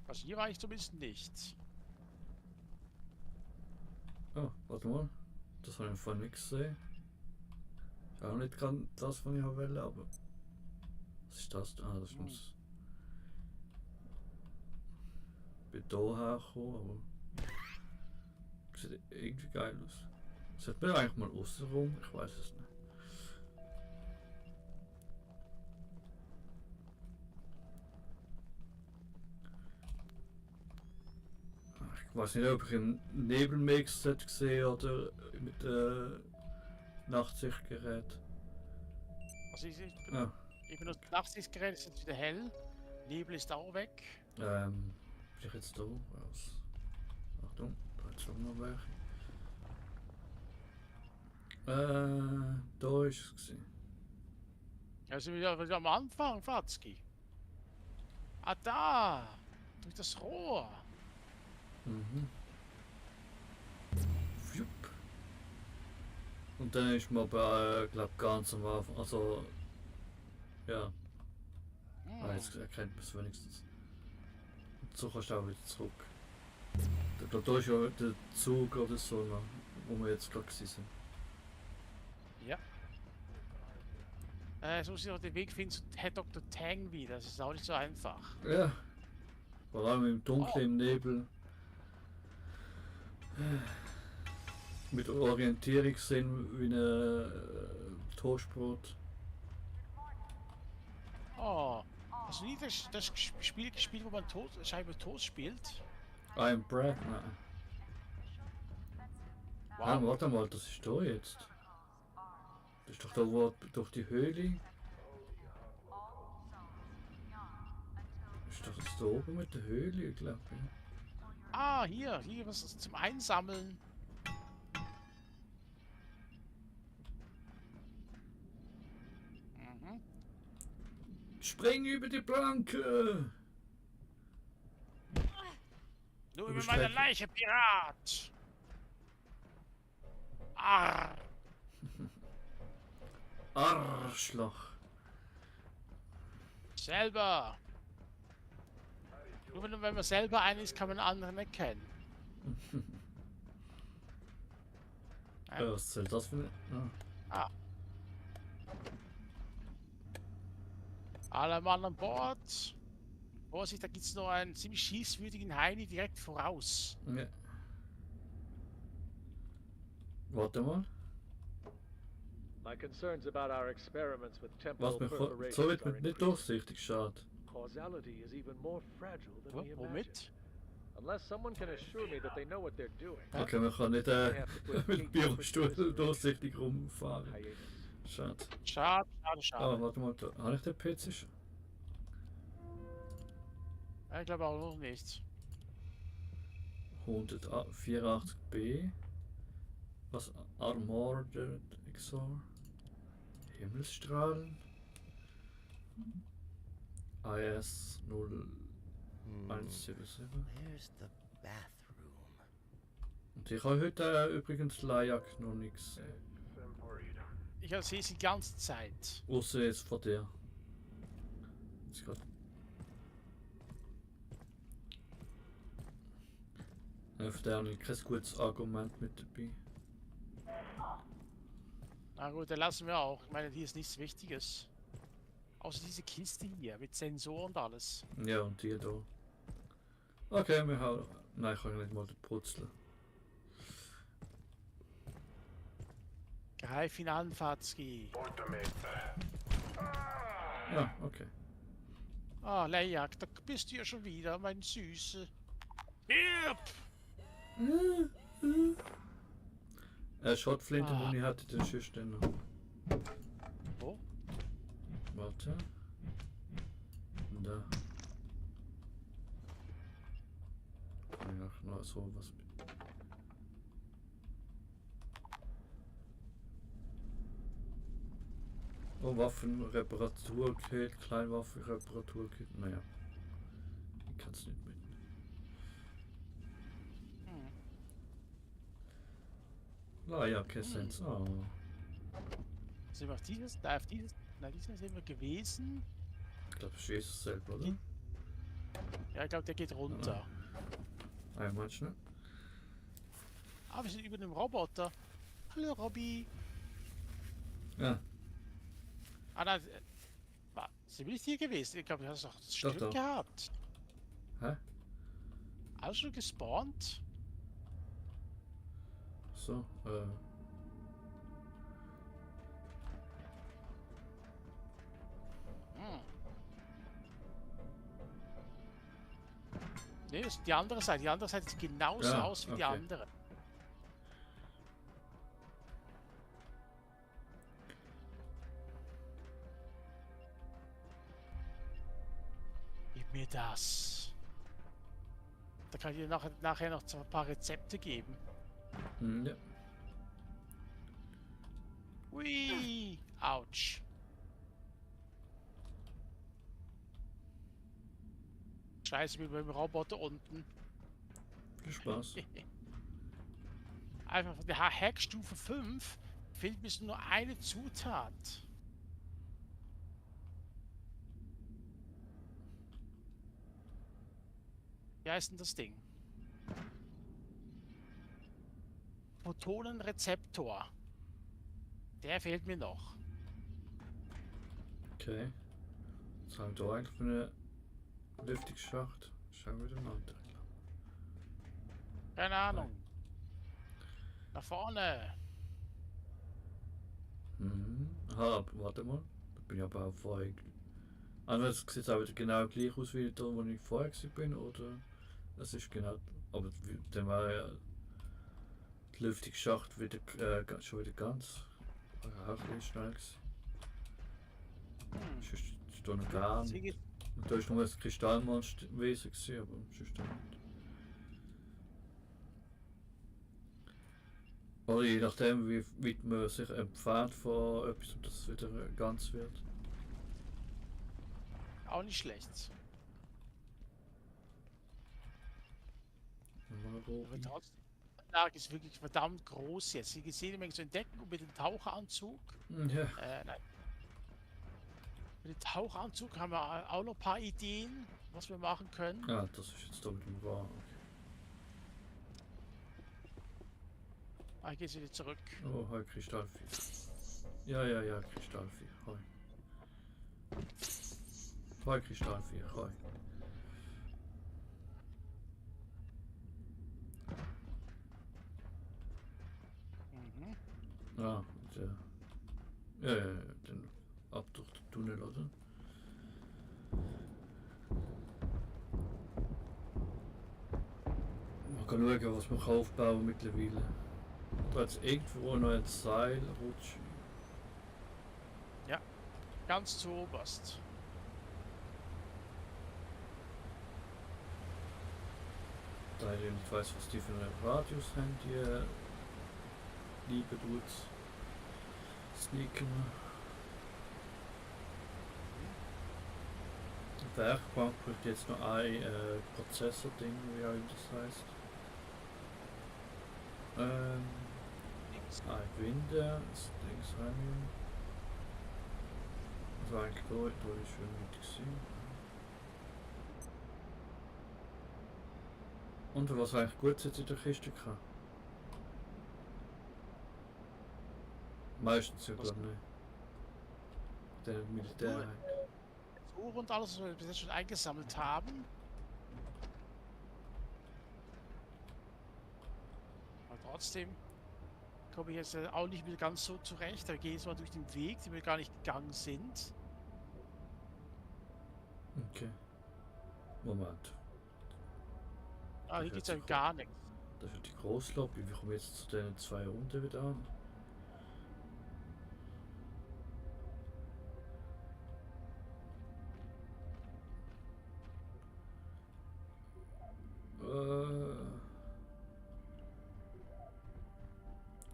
Was hier war ich zumindest nicht. Oh, warte mal. Das habe ich vorhin nicht gesehen. Ist auch nicht gerade das, was ich wollte, aber. Was ist das? Ah, das muss. Ich bin hier hergekommen, aber. Sieht irgendwie geil aus. Sollte man eigentlich mal außen rum? Ich weiß es nicht. Ich weiß nicht, ob ich einen Nebelmix gesehen oder mit Nachtsichtgerät. Also ich Ah, bin das Nachtsichtgerät, ist jetzt wieder hell. Nebel ist auch weg. bin ich jetzt da raus? Achtung, da ist auch noch welche. Da ist es gewesen. Ja, sind wir wieder am Anfang, Fatzki. Ah, da! Durch das Rohr. Mhm. Pfiup. Und dann ist man aber, glaub ganz am Anfang, also, ja, jetzt erkennt man es wenigstens. Und so kannst du auch wieder zurück. Ich glaube, da ist ja der Zug oder so, noch, wo wir jetzt gerade sind. Ja. So muss ich noch den Weg finden zu Herr Dr. Tang wieder. Das ist auch nicht so einfach. Ja, vor allem im Dunkeln, im Nebel. Mit Orientierungssinn wie ein Toastbrot. Oh. Hast du nie das Spiel gespielt, wo man Scheibe Toast spielt? I'm Brad, nein. Nein, warte mal, das ist da jetzt. Das ist doch da, wo durch die Höhle. Ist doch das da oben mit der Höhle, glaube ich. Ah, hier was ist zum Einsammeln. Mhm. Spring über die Planke! Nur Du über bist meine weg. Leiche, Pirat! Arr! Arschloch! Selber! Nur wenn man selber einer ist, kann man einen anderen erkennen. Was zählt das für eine? Ah. Ah. Alle Mann an Bord. Vorsicht, da gibt es noch einen ziemlich schießwürdigen Heini direkt voraus. Ja. Warte mal. My concerns about our experiments with temporal Was mir so perforations wird are mir nicht increasing. durchsichtig, schade. Causality is even more fragile than we imagine. Womit? Unless someone can assure me that they know what they're doing. Okay, man kann nicht mit dem Bürostuhl durchsichtig rumfahren. Hiatus. Schade. Schade, schade, schade. Aber warte mal, da, habe ich den PC schon? Ja, ich glaube auch noch nicht. 184b. Was? Armored Exor. Himmelsstrahlen. IS 0177. Where's the bathroom? Und ich habe heute übrigens Layak noch nicht gesehen. Ich sehe sie die ganze Zeit. Außer jetzt von dir. Jetzt grad. Auf der habe ich kein gutes Argument mit dabei. Na gut, dann lassen wir auch. Ich meine, hier ist nichts Wichtiges. Außer diese Kiste hier mit Sensoren und alles. Ja, und die da. Okay, wir haben. Nein, ich kann nicht mal den Brutzeln. Greif ihn an, Fatzki. Ja, okay. Ah, Leiak, da bist du ja schon wieder, mein Süße. Yep. Schrotflinte, die ich hatte, den Schüchtern noch. Wo? Warte. Da. Ja, noch so was. Oh, Waffenreparaturkit, Kleinwaffenreparaturkit, naja. Ich kann es nicht mit. Ja, Kessens. Oh. Sind wir auf dieses? Da auf dieses? Na, dieses sind wir gewesen. Ich glaube, das ist selber, oder? Ja, ich glaube, der geht runter. Einmal schnell. Ah, wir sind über dem Roboter. Hallo, Robby. Ja, Ah, nein. Sind wir nicht hier gewesen? Ich glaube, du hast doch das Stück doch. gehabt. hä? Alles schon gespawnt? So, Hm. Nee, das ist die andere Seite. Die andere Seite sieht genauso Ja, aus wie die okay. andere. Gib mir das. Da kann ich dir nachher noch ein paar Rezepte geben. ja. Ui, ouch. Scheiße, wie beim Roboter unten. Viel Spaß. Einfach von der Hackstufe 5 fehlt mir nur eine Zutat. Wie heißt denn das Ding? Photonenrezeptor. Der fehlt mir noch. Okay. Was haben wir da eigentlich für eine Lüftungsschacht? Schauen wir den an. Keine Ahnung. Nach vorne. Mhm. Aha, warte mal. Da bin ich aber auch vorher. Also sieht es auch wieder genau gleich aus wie da, wo ich vorher bin, oder? Das ist genau. Aber dann war ja die Lüftungsschacht wieder, schon wieder ganz. Auch ein bisschen schnell gewesen. Sonst ist da noch gar nicht. Und da ist nur das Kristallmonsterwesen gewesen, aber sonst nicht. Oder je nachdem, wie weit man sich entfernt von etwas, und das wieder ganz wird. Auch nicht schlecht. Aber trotzdem, die Anlage ist wirklich verdammt groß jetzt. Sie gesehen, wenn ich so entdecken und mit dem Taucheranzug. Ja, Nein. Mit dem Taucheranzug haben wir auch noch ein paar Ideen, was wir machen können. ja, das ist jetzt da mit dem Wahr. Ah, ich gehe wieder zurück. Oh, hi Kristallvieh. Ja, Kristallvieh, hi. Hi Kristallvieh, hi. ab durch den Tunnel, oder? Man kann schauen, was man kann aufbauen mittlerweile. Da hat es irgendwo noch ein Seil, Rutsch. Ganz zu oberst. Da ich nicht weiß, was die für einen Radius haben, die liebe Dudes. Sneaken. Die Werkbank braucht jetzt noch ein Prozessor-Ding, wie auch immer das heißt. Ein Winde, das Ding rein. Also eigentlich da ist schon nötig gewesen. Und was eigentlich gut jetzt in der Kiste kann? Meistens ja Was? glaube nicht. Der Militär. Uhr und alles, was wir bis jetzt schon eingesammelt haben. Aber trotzdem komme ich jetzt auch nicht mehr ganz so zurecht. Da gehe ich jetzt mal durch den Weg, den wir gar nicht gegangen sind. Okay. Moment. Ah, hier Das gibt es hört ja sich gar nichts. Das ist die Grosslobby. Wie kommen wir jetzt zu den 2 Runden wieder an?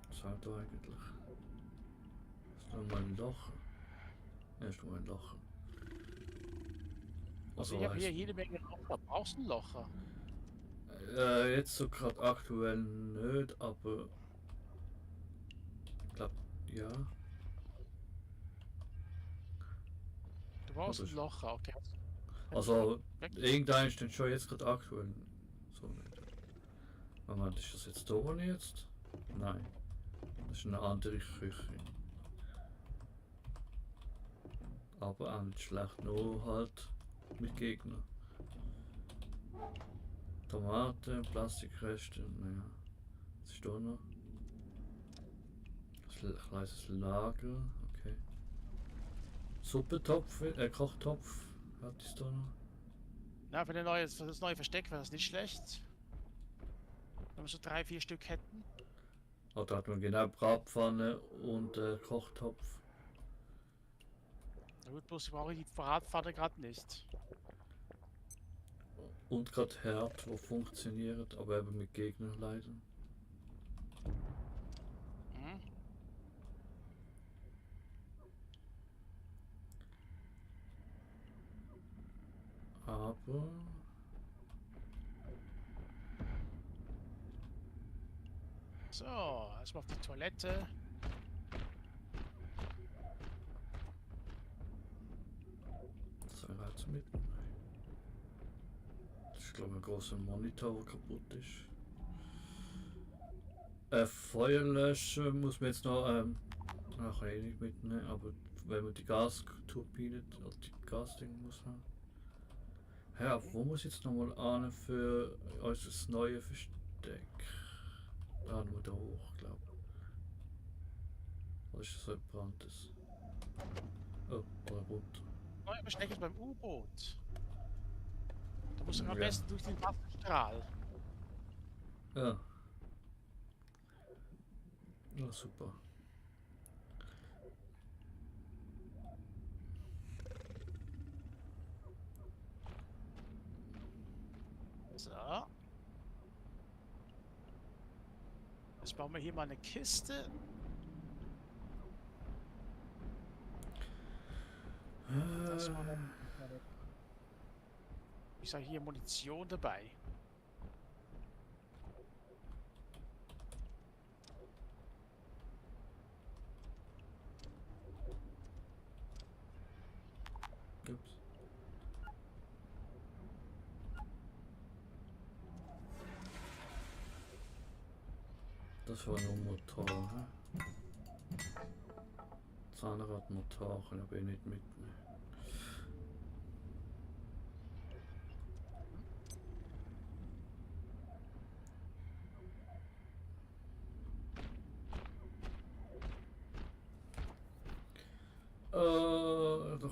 Was haben wir da eigentlich? Ist noch mal ein Loch? Ja, ist noch mal ein Loch. Also ich habe hier jede Menge Locher. Brauchst du ein Locher? Jetzt so gerade aktuell nicht, aber ich glaube, ja. Du brauchst Oder ein Locher, okay. Also, Weg. irgendein ist dann schon jetzt gerade aktuell. So nicht. Moment, ist das jetzt da oben jetzt? Nein. Das ist eine andere Küche. Aber auch nicht schlecht, nur halt mit Gegnern. Tomaten, Plastikreste, naja. Was ist da noch? Ein kleines Lager, okay. Suppentopf, Kochtopf, hat es da noch? Na, für das neue Versteck wäre das nicht schlecht. Wenn wir so 3, 4 Stück hätten. Oh, da hat man genau Bratpfanne und Kochtopf. Na gut, bloß ich brauche die Bratpfanne gerade nicht. Und gerade Herd, wo funktioniert, aber eben mit Gegnern leider. Mhm. Aber So, erstmal auf die Toilette. das wäre halt mit. Das ist glaube ich ein großer Monitor, der kaputt ist. Feuerlöscher muss man jetzt noch ach, nicht mitnehmen, aber wenn man die Gasturbine oder die Gasding muss haben. Ja, wo muss ich jetzt nochmal an für unser neues Versteck? Da nur da hoch, glaube ich. Oder ist das so ein brandtes? Oh, oder runter. Neuer Versteck ist beim U-Boot. Da muss er am Ja. besten durch den Wasserstrahl. Ja. Ja, super. So. Jetzt bauen wir hier mal eine Kiste. Das war ich sage hier Munition dabei. Ups. Das war nur Motor. Hä? Zahnradmotor kann ich aber nicht mitnehmen.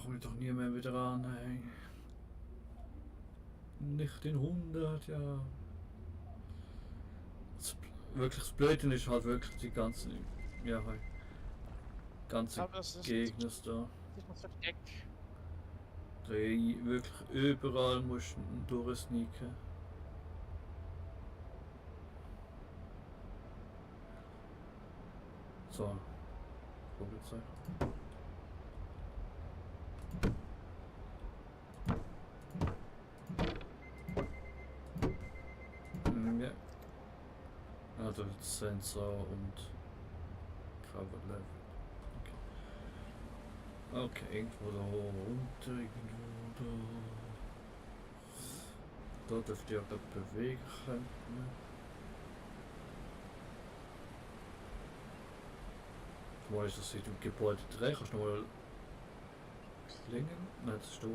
komme ich doch nie mehr wieder an. Hey. Nicht in 100, ja. Wirklich das Blöde ist halt wirklich die ganzen, ja, halt, ganze Aber das ist Gegner da. das ist ein Versteck. Wirklich überall musst du durchsneaken. So. Probezeichen. Ja. Also Sensor und Cover Level. Okay. Okay, irgendwo da runter, irgendwo da. Da dürfte ich auch bewegen können. Wo ist das? Du Gebäude 3, kannst du noch mal klingen? Nein, das ist da.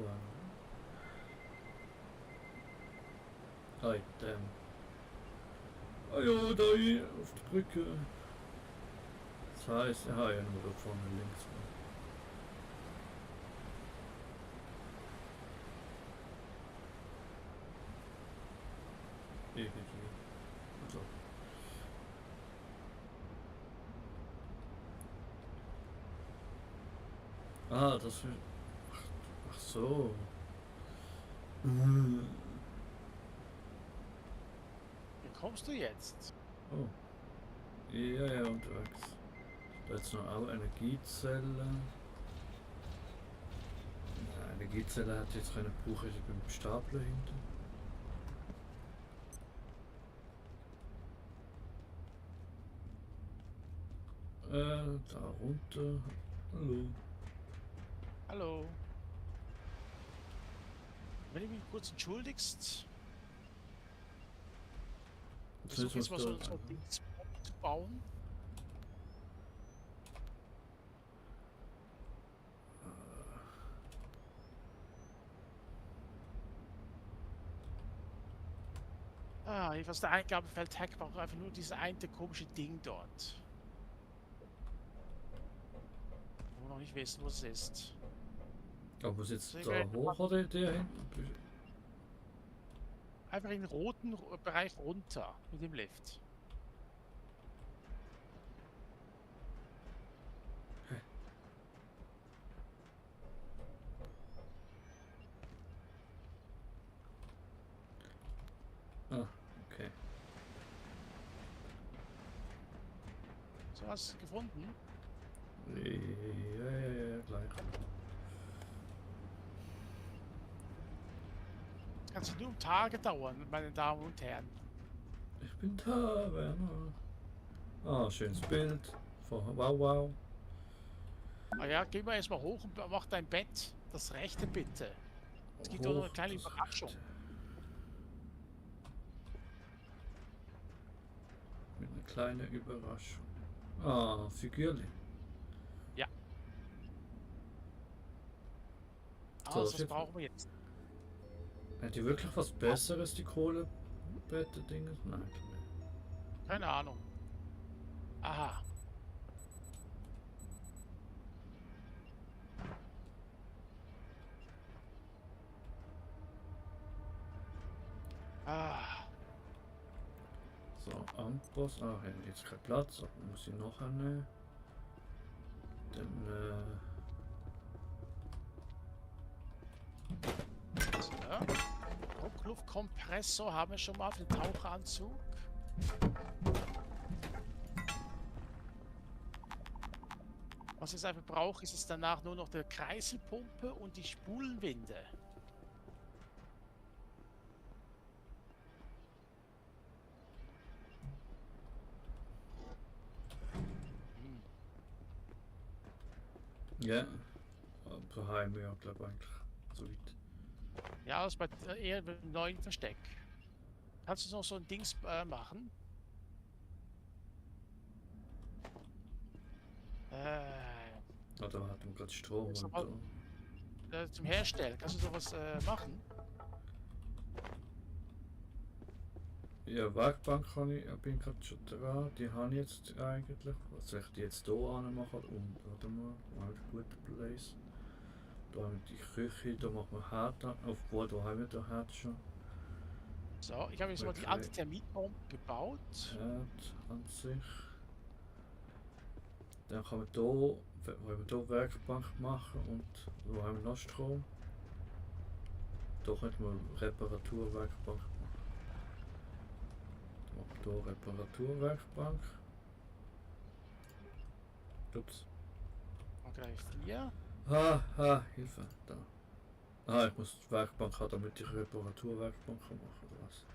Item. Ah ja, da auf der Brücke. Das heisst, ja, ja, nur da vorne links. Irgendwie. So. Ah, das ist. Ach so. Wie kommst du jetzt? Oh. Ja, ja, unterwegs. Da jetzt noch auch Energiezelle. Ja, Energiezelle hat jetzt keine Buche beim Stapler hinten. Da runter. Hallo. Hallo. Wenn du mich kurz entschuldigst, Das versuche ist jetzt mal so ein Ding zu bauen. Ah, jedenfalls der Eingabefeld Hack braucht einfach nur dieses eine komische Ding dort. Wo wir noch nicht wissen, was es ist. Aber was jetzt So, ich da will- hoch oder der hinten? Einfach in den roten Bereich runter mit dem Lift. Ah, okay. So, hast du es gefunden? Ja, gleich. Das kann nur um Tage dauern, meine Damen und Herren. Ich bin da, Werner. Ah, schönes Bild. Wow, wow. Ah ja, geh mal erstmal hoch und mach dein Bett. Das rechte bitte. Es gibt auch noch eine kleine das Überraschung. Rechte. Mit einer kleinen Überraschung. Ah, Figürli. Ja. So, Also, das das brauchen wir jetzt. Hat die wirklich was Besseres, die Kohlebette-Dinge? Nein. Keine Ahnung. Aha. Ah. So, Amboss. Ah, ja, jetzt kein Platz. Aber muss ich noch eine. Dann, So. Druckluftkompressor haben wir schon mal für den Taucheranzug. Was ich einfach brauche, ist es danach nur noch der Kreiselpumpe und die Spulenwinde. ja. So heim, ja, glaube ich eigentlich. So weit. Ja, das ist bei eher beim neuen Versteck. Kannst du noch so ein Dings machen? Ah, da hat man gerade Strom Ist und aber- Zum Herstellen. Kannst du sowas machen? ja, Werkbank kann ich, bin gerade schon dran. Die habe ich jetzt eigentlich. Was soll ich die jetzt hier anmachen? Und warte mal, halt guter Place. Da habe haben wir die Küche, da machen wir Herd an, obwohl da haben wir den Herd schon. So, ich habe jetzt mal die Okay. Antithermitbombe gebaut. Herd an sich. Dann kann man hier, wollen wir hier Werkbank machen und wo haben wir noch Strom? Da könnte man Reparaturwerkbank machen. Dann machen wir hier Reparaturwerkbank. Ups. Okay, 4. Hilfe. Da. Ich muss die Werkbank haben, damit ich Reparaturwerkbank kann machen oder was?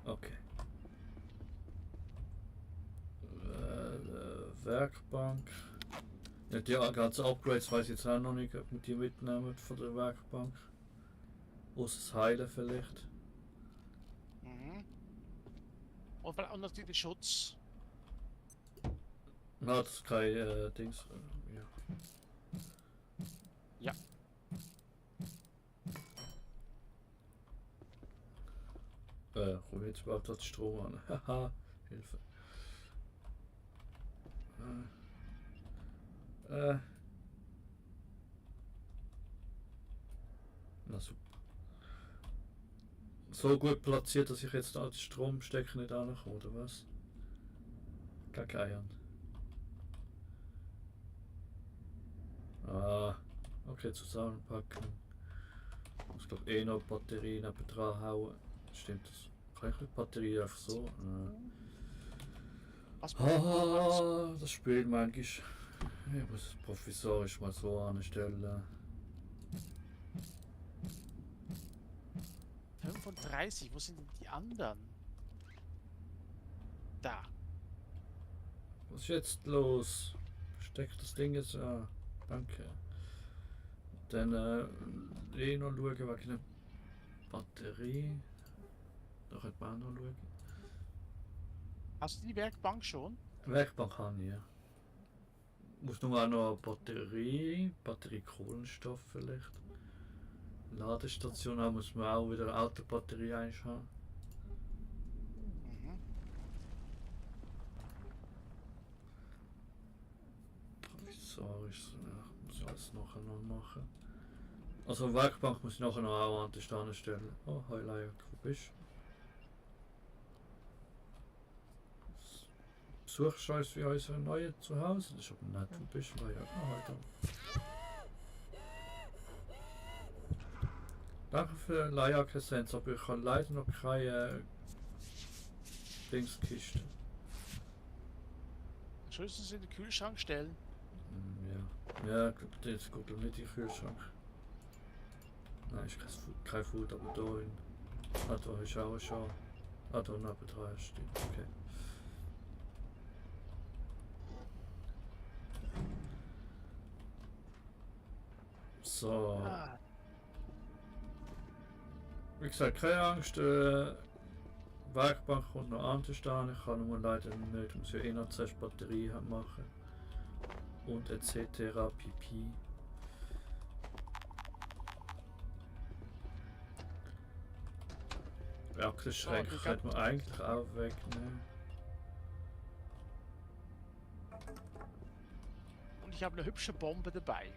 Okay. Werkbank. Ja, die ganzen Upgrades weiß ich jetzt auch noch nicht, ob wir die mitnehmen von der Werkbank. Außer das Heilen vielleicht. Mhm. Und natürlich Schutz. Na, das ist kein Dings. Ja. Ja. Komm jetzt überhaupt das Strom an. Haha, Hilfe. Na super. So gut platziert, dass ich jetzt als Stromstecker nicht ankomme, oder was? Gar keinen. Okay, zusammenpacken. Ich muss glaube eh noch Batterien neben dran hauen. Stimmt das? Kann ich die Batterie einfach so? Was Das Spiel manchmal. Ich muss es provisorisch mal so anstellen. 35, wo sind denn die anderen? Da. Was ist jetzt los? Steck das Ding jetzt an. Danke. Dann eh noch schauen wegen der Batterie. Da könnte man auch noch schauen. Hast du die Werkbank schon? Werkbank kann ich, ja. Muss nur auch noch Batterie Kohlenstoff vielleicht. Ladestation auch, muss man auch wieder eine Autobatterie einschauen. Mhm. Provisorisch, ja, muss ich alles nachher noch machen. Also Werkbank muss ich nachher noch auch an die Stange stellen. Oh, hi Lajak, wo bist du? Besuchst du uns wie unser neues Zuhause? Das ist aber nett, wo bist du Lajak? Da. Danke für den Lajak-Essenz, aber ich habe leider noch keine Dingskiste. Schlüssel in den Kühlschrank stellen. Ja, jetzt guckt nicht in den Kühlschrank. Nein, ist kein Food, aber da in. Da ist auch schon. Da nebendran steht. Okay. So. Wie gesagt, keine Angst. Werkbank kommt noch an stehen. Ich kann nur leider nicht, muss ja eh noch zuerst Batterie machen. Und etc. pp. Werkzeugschränke könnte man eigentlich auch wegnehmen. Und ich habe eine hübsche Bombe dabei.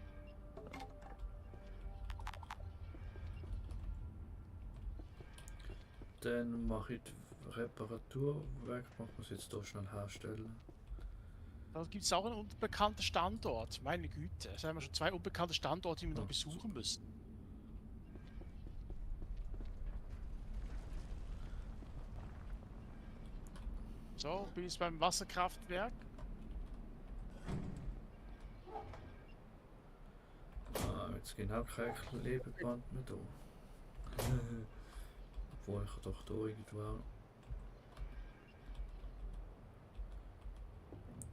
Dann mache ich die Reparaturwerkbank, muss ich jetzt hier schnell herstellen. Da gibt es auch einen unbekannten Standort. Meine Güte, es haben wir schon 2 unbekannte Standorte, die wir noch besuchen müssen. So, bin jetzt beim Wasserkraftwerk. Jetzt gehen auch kein Klebeband mehr da. Obwohl ich doch da irgendwo auch.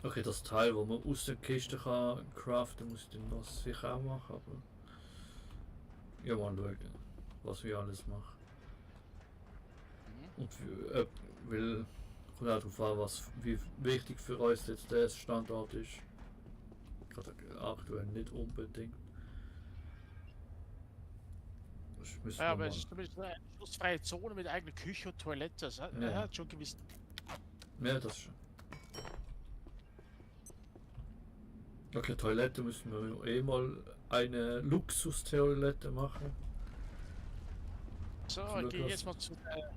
Okay, das Teil, wo man aus der Kiste kann craften, muss ich dann noch sicher auch machen, aber. Ja, mal schauen, was wir alles machen. Und weil kommt auch darauf an, wie wichtig für uns jetzt der Standort ist. Gerade aktuell nicht unbedingt. Ja, aber es ist zumindest eine schlussfreie Zone mit eigener Küche und Toilette. Das hat schon gewiss. Ja, das schon. Okay, Toilette müssen wir eh mal eine Luxustoilette machen. So, ich gehe jetzt mal zu der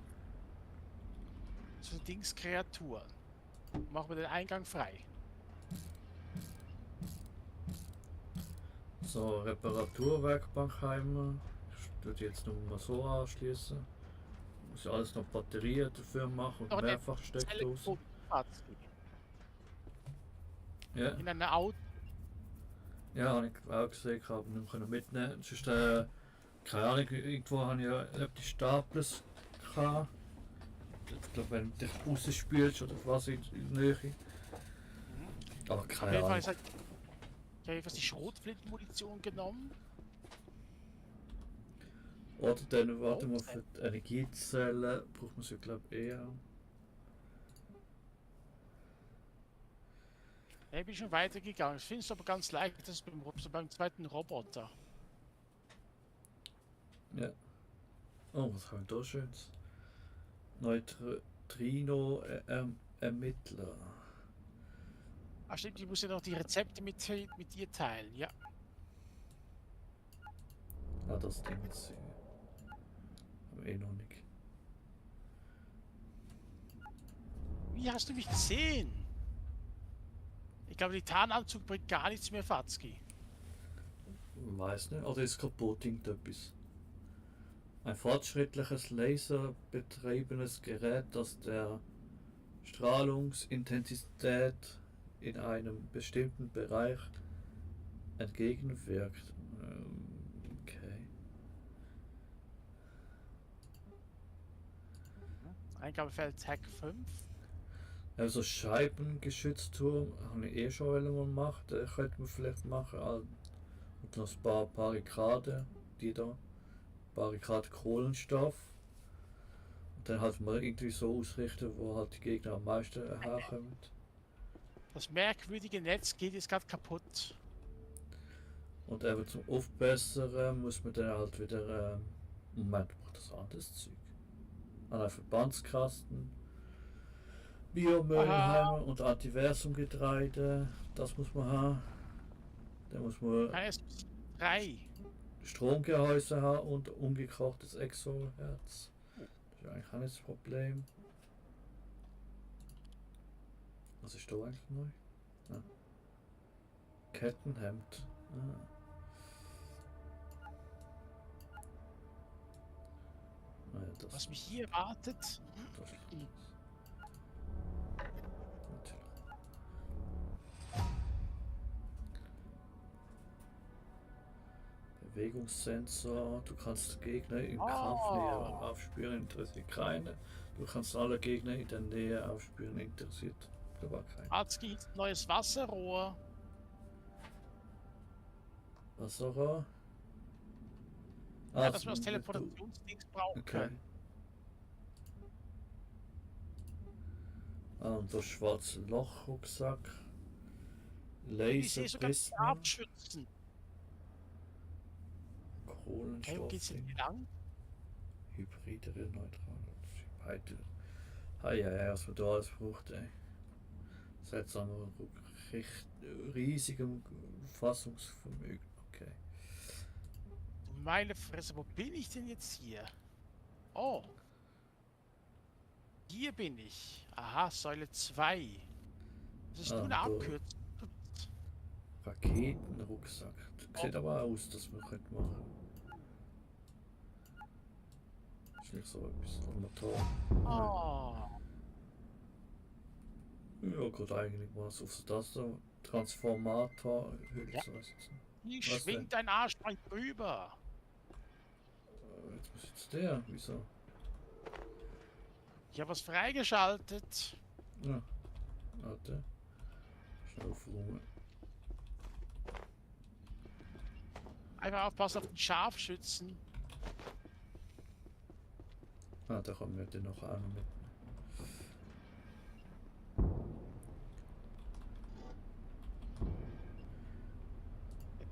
Dingskreatur. Machen wir den Eingang frei. So, Reparaturwerkbank haben wir. Ich tue die jetzt nur mal so anschließen. Muss ja alles noch Batterien dafür machen und Aber der Mehrfachsteckdosen. Fahrzeug. Ja, In einer Auto. ja, habe ich auch gesehen, ich habe nicht mehr mitnehmen. Sonst, keine Ahnung, irgendwo habe ich ja die Stapels gehabt. Ich glaube, wenn du dich rausspielst oder was in der Nähe. Aber Auf keine jeden Fall Ahnung. ist halt, ich habe jedenfalls die Schrotflintenmunition genommen. Oder dann, warte mal, für die Energiezellen braucht man sie, glaube ich, eher. Ja, ich bin schon weitergegangen. Ich finde es aber ganz leicht, das ist beim zweiten Roboter. Ja. Oh, was haben wir da Schönes? Neutrino-Ermittler. Ah stimmt, ich muss ja noch die Rezepte mit dir teilen, ja. Ah, das Ding jetzt. Aber eh noch nicht. Wie hast du mich gesehen? Ich glaube, die Tarnanzug bringt gar nichts mehr, Fatzki. Weiß nicht, oder ist kaputt irgendetwas? Ein fortschrittliches laserbetriebenes Gerät, das der Strahlungsintensität in einem bestimmten Bereich entgegenwirkt. Okay. Eingabefeld Hack 5. Also Scheibengeschützturm habe ich eh schon mal gemacht. Könnte man vielleicht machen. Und noch ein paar Barrikaden, die da. Barrikade Kohlenstoff. Und dann halt mal irgendwie so ausrichten, wo halt die Gegner am meisten herkommen. Das merkwürdige Netz geht jetzt gerade kaputt. Und eben zum Aufbessern muss man dann halt wieder. Moment, braucht das anderes Zeug? An einen Verbandskasten. Biomüllheimer und Antiversumgetreide. Das muss man haben. Dann muss man KS 3. Stromgehäuse haben und umgekochtes Exoherz. Das ist eigentlich auch nicht das Problem. Was ist da eigentlich neu? Ah. Kettenhemd. Ah. Naja, das Was mich hier erwartet. das natürlich. Bewegungssensor, du kannst Gegner im Kampf näher aufspüren, interessiert keine. Du kannst alle Gegner in der Nähe aufspüren, interessiert aber keinen. Fatzki, neues Wasserrohr. Wasserrohr? Ja, dass wir das du- Teleportationsdings brauchen Okay. können. Und der schwarze Loch-Rucksack. Ich sehe sogar die Laserprismen. Abschützen. Okay, wo geht's denn Kohlenstoff. hier lang? Hybride, neutrale. Ja, ja, was man da alles braucht, ey. Seltsamer, riesigem Fassungsvermögen. Okay. Meine Fresse, wo bin ich denn jetzt hier? Oh. Hier bin ich. Aha, Säule 2. Das ist nur eine da. Abkürzung. Raketenrucksack. Das sieht aber aus, dass man könnte machen. Ist nicht so etwas. Ein Motor. Oh. Ja, gut, eigentlich mal so auf das so. Transformator. Ja. So was jetzt. Hier Was schwingt dein Arsch mal rüber. Jetzt muss jetzt der. Wieso? Ich habe was freigeschaltet. Ja. Warte. Schnell aufräumen. Einfach aufpassen auf den Scharfschützen. Ah, da kommen wir den noch einen mit.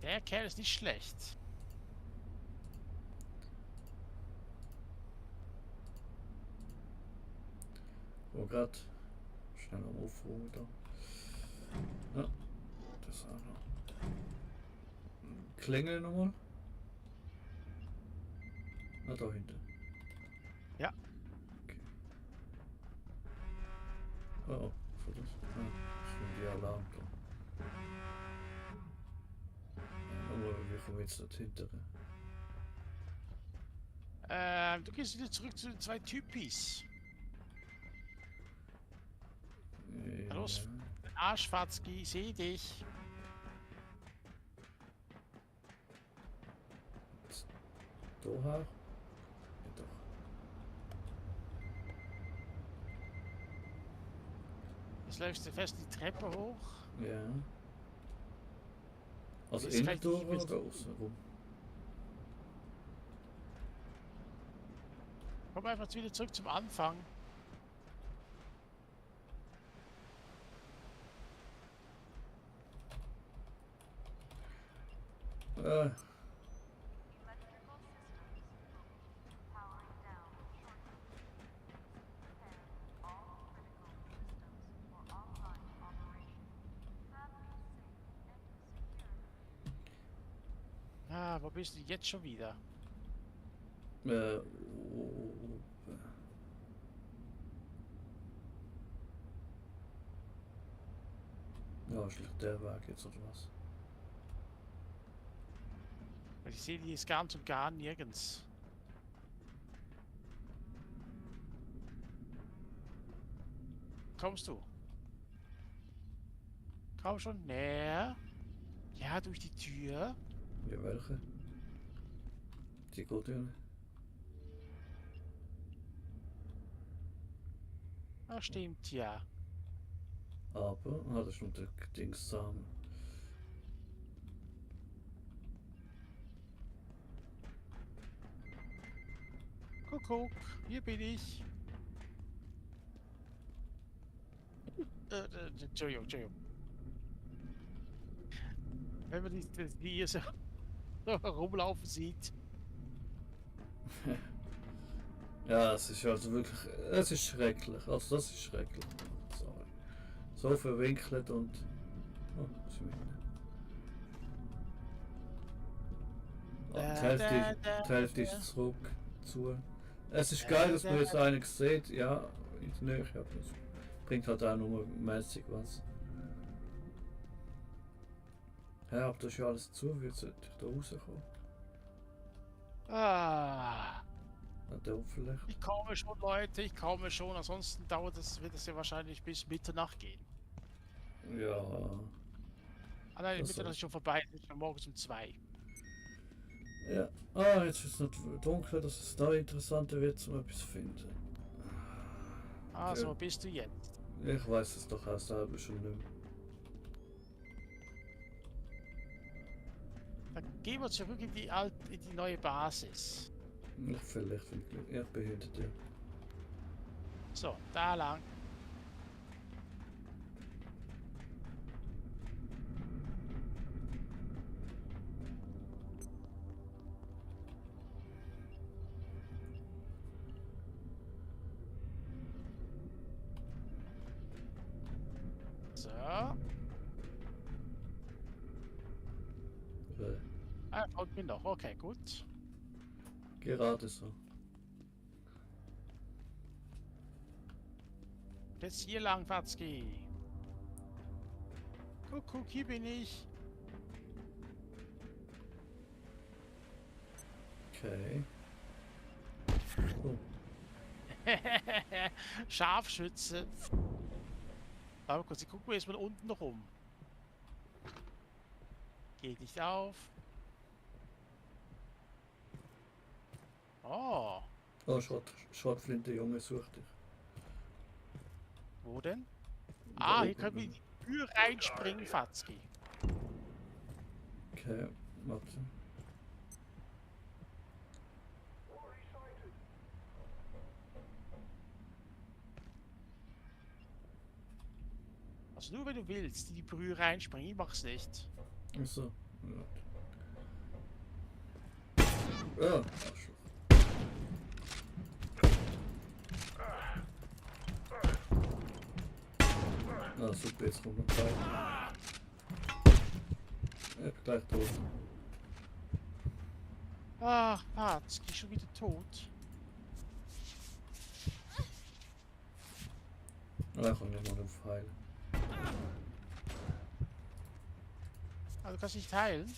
Der Kerl ist nicht schlecht. Oh Gott. Schnell am Aufräumen da. Ja. Das auch noch. Klingel nochmal? Ah, da hinten. Ja. Okay. Oh, was war das? Ah, das sind die Alarm da. Aber wir kommen jetzt dort hinten. Du gehst wieder zurück zu den 2 Typis. Ja. Los, Arschfatzki, ich seh dich. Da hoch? Ja, doch. Jetzt läufst du fest die Treppe hoch. Ja. Also Ist innen recht durch nicht oder außen rum? Komm einfach wieder zurück zum Anfang. Äh. Ah, wo bist du jetzt schon wieder? Ja, schlecht der Weg jetzt oder was? Weil ich sehe die jetzt ganz und gar nirgends. Kommst du? Komm schon näher. Ja, durch die Tür. Ja, welche? Die Goldtür. Ah, stimmt, ja. Aber, das ist nur der Dings zusammen. Kuckuck, hier bin ich. Entschuldigung, Entschuldigung. Wenn man die hier so rumlaufen sieht. Ja, es ist also wirklich, es ist schrecklich. Also das ist schrecklich. Sorry. So verwinkelt und... Oh, was ist mit ihnen? Die Hälfte ist zurück zu. Es ist geil, dass man jetzt einiges sieht. Ja, in der Nähe, aber es bringt halt auch nur mäßig was. Ja, aber das ist ja alles zu, wie sollte ich da rauskommen? Ah, Hat der vielleicht? ich komme schon, Leute, ich komme schon. Ansonsten wird es ja wahrscheinlich bis Mitternacht gehen. Ja. Ah nein, Das Mitternacht ist schon vorbei. Es ist schon morgens um 2. Ja. Ah, jetzt ist es nicht dunkel, dass es da interessanter wird, um etwas zu finden. Also, Ja. wo bist du jetzt? Ich weiß es doch erst halb schon nicht mehr. Dann gehen wir zurück in die neue Basis. Vielleicht bin ich Glück. Ja, ich bin hinter dir. So, da lang. So. Ah, folgt mir noch. Okay, gut. Gerade so. Jetzt hier lang, Fatzki. Kuckuck, hier bin ich. Okay. Oh. Scharfschütze. Aber kurz, ich gucke mir erstmal unten noch um. Geht nicht auf. Oh, Oh, Schrotflinte, Junge, such dich. wo denn? Da Ah, hier oben. können wir in die Tür reinspringen, Fatzki. Okay, warte. Also nur wenn du willst, in die Brühe reinspringen. Ich mach's nicht. Achso. Ja. Arschloch. Ah, super, jetzt kommt noch Zeit. Ich bin gleich tot. Ach, Patski ist schon wieder tot. Ah, ich kann nicht mal aufheilen. Ah, du kannst nicht heilen.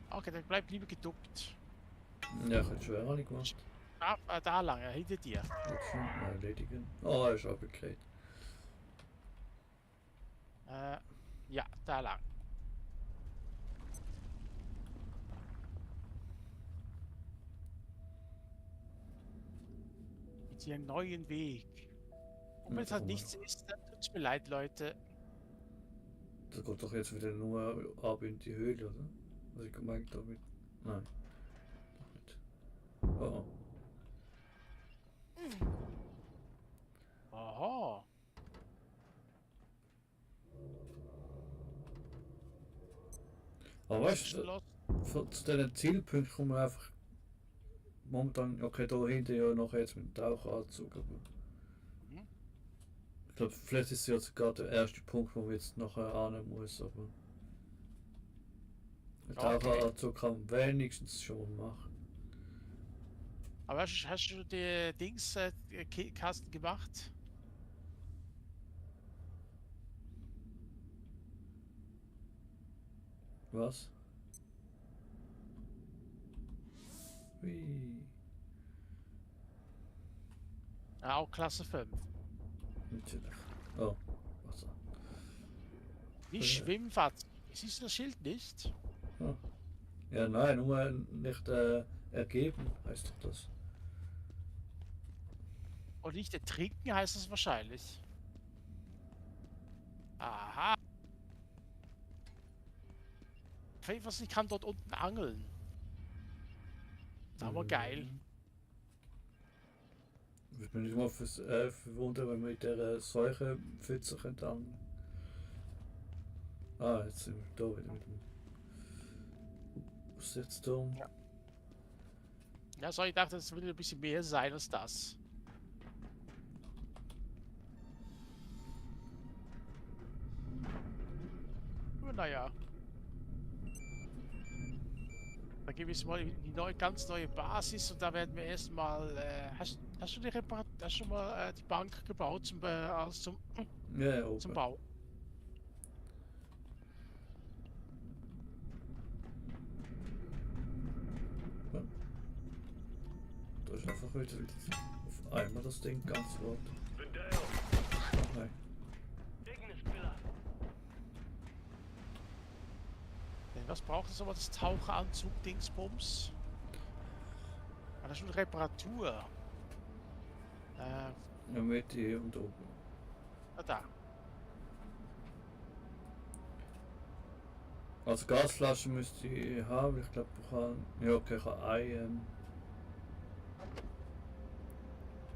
Okay, dann bleib lieber geduckt. Ja, ich hätte schwer alle gemacht. Da lang, hinter dir. Okay, erledigen. Oh, er ist abgekehrt. Ja, da lang. Mit ihrem neuen Weg. Und wenn es halt nichts ist, dann tut's mir leid, Leute. Das geht doch jetzt wieder nur ab in die Höhle, oder? Was ich gemeint damit. Nein. Doch nicht. Oh. Aha. Aber weißt du, Schloss. zu diesen Zielpunkten kommen wir einfach momentan, okay, da hinten ja noch jetzt mit dem Tauchanzug, aber ich glaube, vielleicht ist ja sogar der erste Punkt, wo man jetzt nachher ahnen muss, aber der Tauchanzug kann man wenigstens schon mal machen. Aber hast du die Dings, Kasten gemacht? Was? Hui. Ja, auch Klasse 5. Natürlich. Oh, Wasser. Wie Schwimmfahrt. Siehst du das Schild nicht? Oh. Ja, nein, nur nicht ergeben heißt doch das. Und nicht ertrinken heißt es wahrscheinlich. Aha. Was, ich kann dort unten angeln. Das ist aber geil. Würde mich nicht mal verwundern, wenn wir mit der Seuchenpfütze angeln. Ah, jetzt sind wir da wieder mit dem Aussichtsturm. Ja, so, ich dachte, es würde ein bisschen mehr sein als das. Aber naja. Da gebe ich mal die ganz neue Basis und da werden wir erstmal. Hast du hast du mal die Bank gebaut zum Ja, oben. zum Bau? Da ist einfach wieder auf einmal das Ding ganz rot. Nein. Was braucht es aber das Taucheranzug-Dingsbums? Ah, das ist eine Reparatur. Ja, mit hier und oben. Da. Also Gasflasche müsste ich haben, ich glaube ich kann. Ja, okay, ich habe ein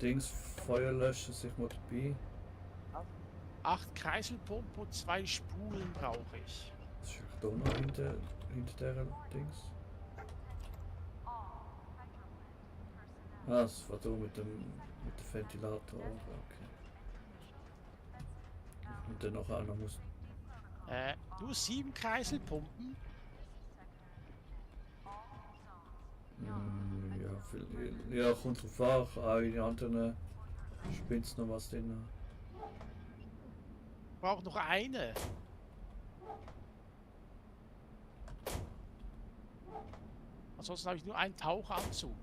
Dings Feuer löschen sich mal dabei. 8 Kreiselpumpen und 2 Spulen brauche ich. Das ist da noch hinter der Dings. Ah, das war da mit dem Ventilator auch, okay. Und dann noch einer muss. Nur 7 Kreiselpumpen. Ja, ja, kommt drauf an, auch in anderen spinnt noch was drin. Ich brauche noch eine. Ansonsten habe ich nur einen Tauchanzug.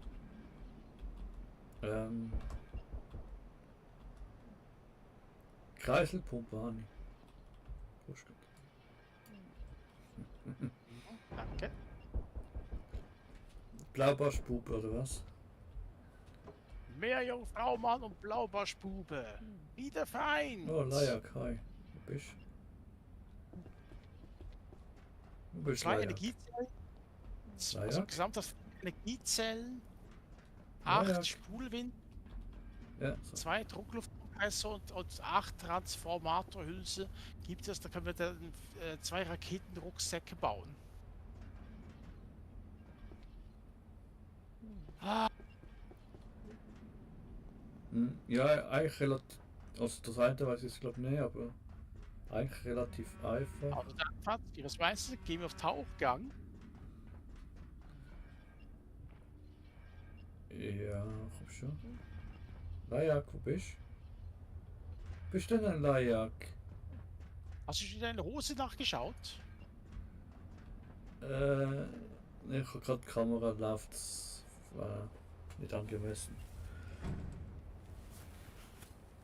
Kreiselpumpe habe ich. Prost. Danke. Blaubarschbube oder was? Meerjungfraumann und Blaubarschbube. Wieder fein. Oh, Lajak, hi. Wo bist du? Wo bist du, 2 Lajak? Energiezellen. Also Lajak? gesamt auf Energiezellen. 8 Lajak? Spulwind. Ja, so. 2 Druckluftkompressor und 8 Transformatorhülse gibt es. Da können wir dann 2 Raketenrucksäcke bauen. Ah, Ja, eigentlich relativ. Also das eine weiß ich glaube nicht, aber Eigentlich relativ einfach. Also dann fahrt ihr, was meinst du? Gehen wir auf Tauchgang? Ja, komm schon. Lajak, wo bist du? Bist du denn ein Lajak? Hast du schon in deine Hose nachgeschaut? Ich habe gerade die Kamera läuft, war nicht angemessen.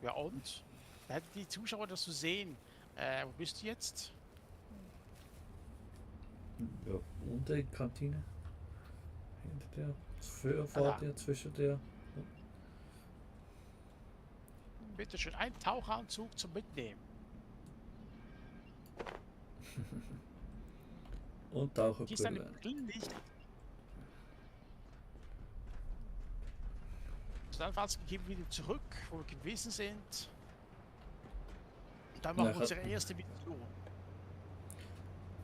Ja und? Da hätten die Zuschauer das zu sehen. Wo bist du jetzt? Ja, unter die Kantine. Hinter der. Vor der, zwischen der. Bitte schön, ein Tauchanzug zum Mitnehmen. Und Hier ist eine Taucherbrille. Brillenlicht. Dann gehen wir wieder zurück, wo wir gewesen sind. Und dann machen Ja, wir unsere erste Mission.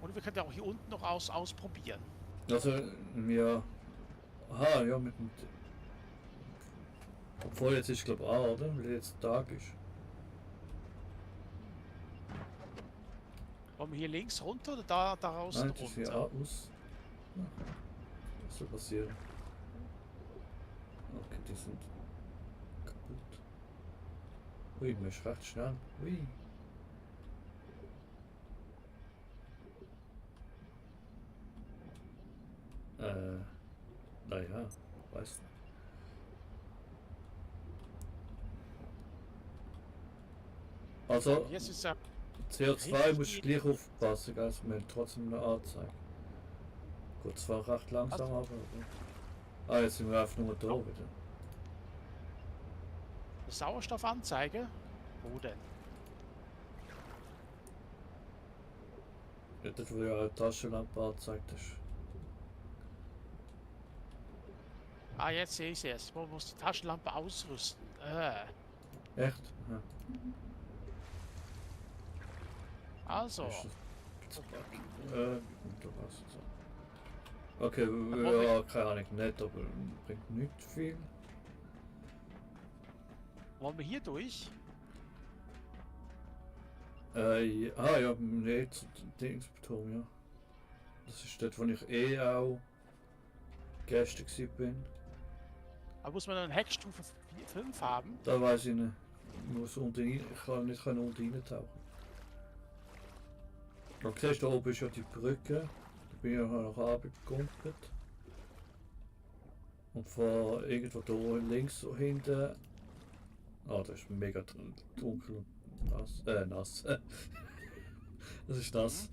Und wir können ja auch hier unten noch ausprobieren. Also, ja. Aha, ja, mit dem. Obwohl jetzt ist, glaube ich, auch, oder? Weil jetzt Tag ist. Wollen wir hier links runter oder da draußen Nein, das ist hier runter? aus. Ja. Was soll passieren? Okay, die sind kaputt. Ui, man ist recht schnell. Ui. Naja, weiß nicht. Also, Jetzt ist ja CO2 muss ich gleich aufpassen, gell? Also, wir haben trotzdem eine Anzeige. Geht zwar recht langsam, aber. Ah, jetzt sind wir einfach nur da wieder. eine Sauerstoffanzeige. Wo denn? Ja, das, wo ja eine Taschenlampe angezeigt ist. Ah, jetzt sehe ich es. Man muss die Taschenlampe ausrüsten. Echt? Ja. Also, Ist das unter Wasser. Okay, Aber ja, keine Ahnung, nicht, aber bringt nicht viel. wollen wir hier durch? Ja, ja, nicht zu Dingsbeton, ja. Das ist dort, wo ich eh auch gestern gewesen bin. Aber muss man dann Heckstufe 5 haben? Da weiß ich nicht. Ich muss unten rein, ich kann nicht unten rein tauchen. Du siehst, da oben ist ja die Brücke. Da bin ich ja noch runtergekumpelt. Und von irgendwo da links so hinten. Ah, das ist mega dunkel und nass. Das ist das.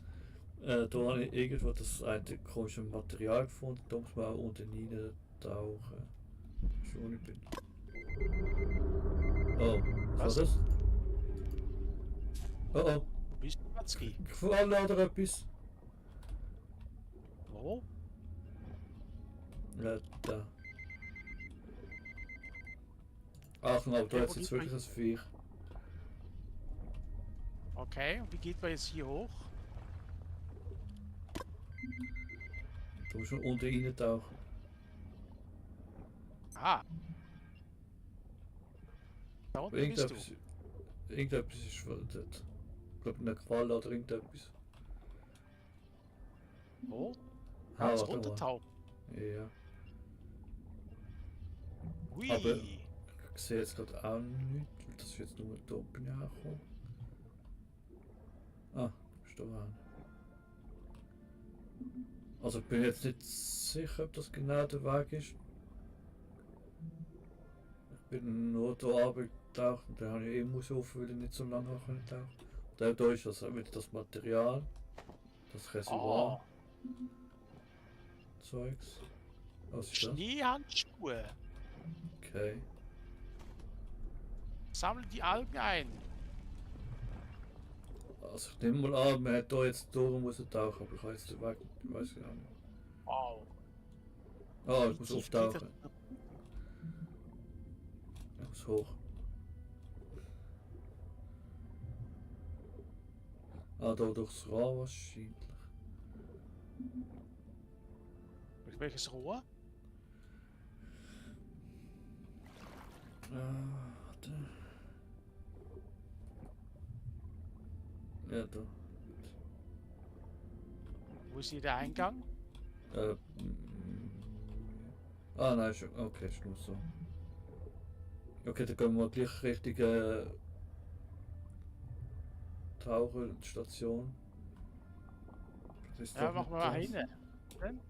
Da habe ich irgendwo das eine komische Material gefunden. Da muss man auch unten rein tauchen. Schon ich bin. Oh, was ist das? Oh oh. Wo bist du, Watzki? Gefallen oder etwas? Wo? Ja, da. Ach, no, da Ja, ist wo jetzt liegt wirklich ein Viech. Okay, und wie geht man jetzt hier hoch? Du musst schon unten rein tauchen. Ah. Da unten bist du. Irgendetwas ist verschwunden. Ich glaube, eine Qualle oder irgendetwas. Wo? Ah, Ganz warte mal. runtertauchen. Ja. Hui. Aber- Ich sehe jetzt gerade auch nichts, weil das ist jetzt nur da oben angekommen. Ah, ist da an. Also ich bin jetzt nicht sicher, ob das genau der Weg ist. Ich bin nur da runtergetaucht und dann habe ich muss auf, weil ich nicht so lange tauchen konnte. Da ist das wieder das Material, das Reservoir, Zeugs. Was ist das? Schneehandschuhe. Okay. Sammle die Algen ein. Also ich nehme mal an, man hat da jetzt durch müssen tauchen, aber ich weiß jetzt den Weg, ich weiß gar nicht. Wow. Ah, Wie ich muss tief geht auftauchen. das? Ich muss hoch. Ah, da durchs Rohr wahrscheinlich. Durch welches Rohr? Warte. Ja, da. Wo ist hier der Eingang? Äh, ah, nein, schon. Okay, ist nur so. Okay, dann gehen wir gleich Richtung Taucherstation. Das ist Ja, doch machen wir nicht mal das. hin. Dann?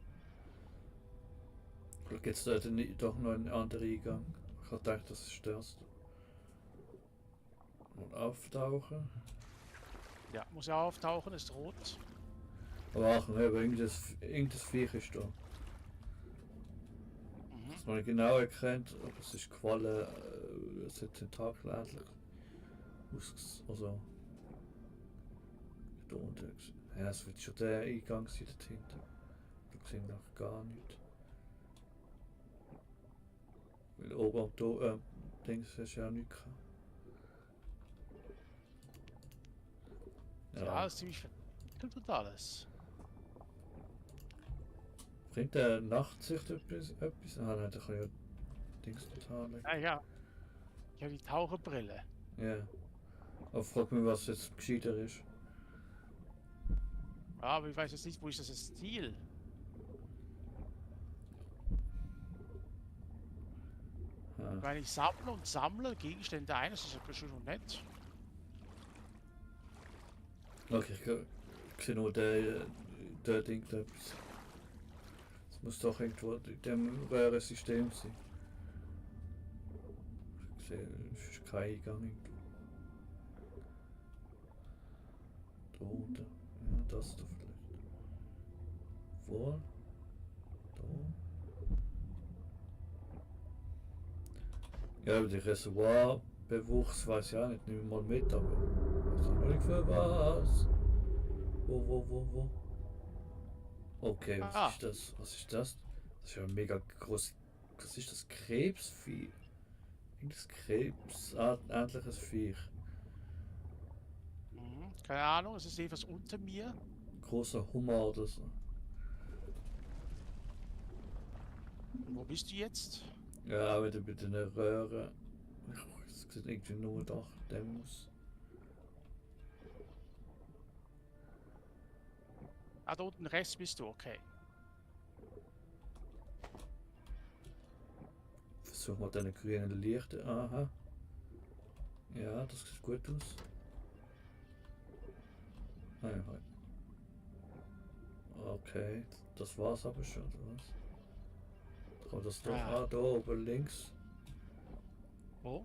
Vielleicht gibt es da doch noch einen anderen Eingang. Ich habe gedacht, das ist das. Und auftauchen. Ja, muss ja auftauchen, ist rot. Aber Achtung, aber irgendein Viech ist da. Das man nicht genau erkennt, aber es ist Qualle, es hat Tentakel ähnlich. Also. Da unten. Ja, es wird schon der Eingang sein dort hinten. Da sehen wir noch gar nicht. Weil oben am Dings hast du ja auch nichts gehabt. Ja, ist ziemlich verwickelt und alles. Bringt der Nachtsicht etwas? Ah nein, der kann ja Dings nicht haben. Ja, ja. Ich habe die Taucherbrille. Ja. Aber frag mich, was jetzt gescheiter ist. Ja, aber ich weiß jetzt nicht, wo ist das Ziel? Ah. Weil ich sammle und sammle Gegenstände ein, das ist ja bestimmt nett. Okay, ich sehe nur der Ding da etwas. Es muss doch irgendwo in dem Röhrensystem sein. Ich sehe, es ist kein Eingang irgendwo. Da unten. Ja, das da vielleicht. Wo? Da. Ja, aber die Reservoirbewuchs weiß ich auch nicht, nehmen wir mal mit, aber weiß ich noch nicht für was. Wo? Okay, was Ah. ist das? Was ist das? Das ist ja mega groß. Was ist das? Krebsvieh? Irgendes krebsähnliches Viech. Keine Ahnung, es ist etwas unter mir. Großer Hummer oder so. Und wo bist du jetzt? Ja, wieder mit einer Röhre. Es sieht irgendwie nur nach dem aus. Ah, da unten rechts bist du, okay. Versuch mal deine grünen Lichter. Aha. Ja, das sieht gut aus. Ah, ja. Okay, das war's aber schon, oder was? Kommt das doch? Ah. Ah, da oben links. Wo?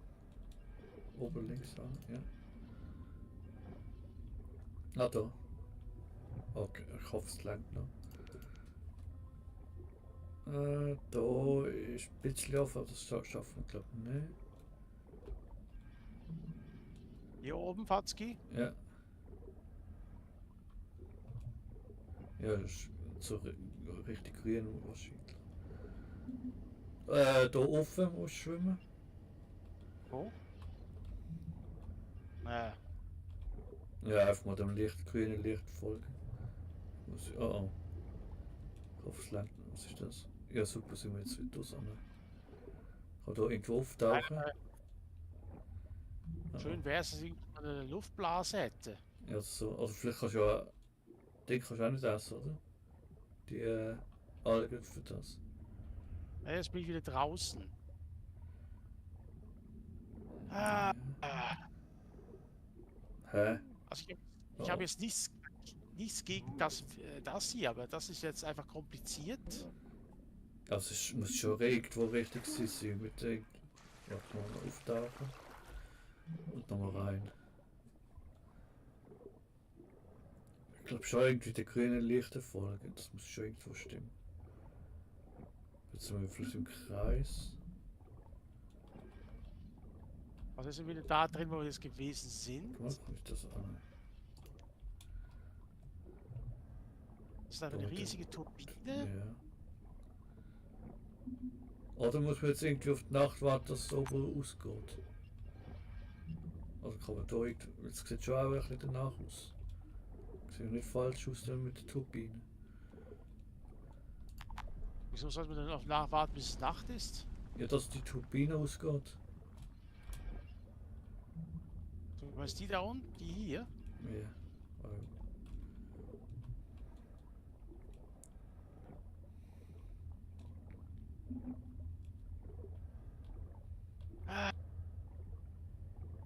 Oben links, ja. Ah, da. Okay, ich hoffe, es langt noch. Da ist ein bisschen auf, aber das schaffen wir, glaube ich, nicht. Hier oben, Fatzki? Ja. Ja, das ist so richtig grün wahrscheinlich. Da offen muss schwimmen. Wo? Ja, einfach mal dem grünen Licht folgen. Muss ich, oh. Ich hoffe, es langt noch. Was ist das? Ja, super, sind wir jetzt wieder zusammen. Ich kann da irgendwo auftauchen. Schön wäre es, dass ich eine Luftblase hätte. Ja, so. Also vielleicht kannst du ja... Den kannst du auch nicht essen, oder? Die Algen für das. Ja, jetzt bin ich wieder draußen. Ah, Hä? also ich habe jetzt nichts gegen das hier, aber das ist jetzt einfach kompliziert. Also es muss schon irgendwo richtig sein mit den... Ja, mal auftauchen. Und nochmal rein. Ich glaube schon irgendwie die grünen Lichter folgen. Das muss schon irgendwo stimmen. Jetzt sind wir vielleicht im Kreis. Was ist denn wieder da drin, wo wir jetzt gewesen sind? Guck mal, guck ich das an. Das ist einfach eine riesige Turbine. Ja. Oder muss man jetzt irgendwie auf die Nacht warten, dass es oben ausgeht? Also kann man da irgendwie... Jetzt sieht schon auch ein bisschen danach aus. Sieht nicht falsch aus dann mit der Turbine. Wieso sollte man denn noch nachwarten, bis es Nacht ist? Ja, dass die Turbine ausgeht. Du meinst die da unten? Die hier? Ja.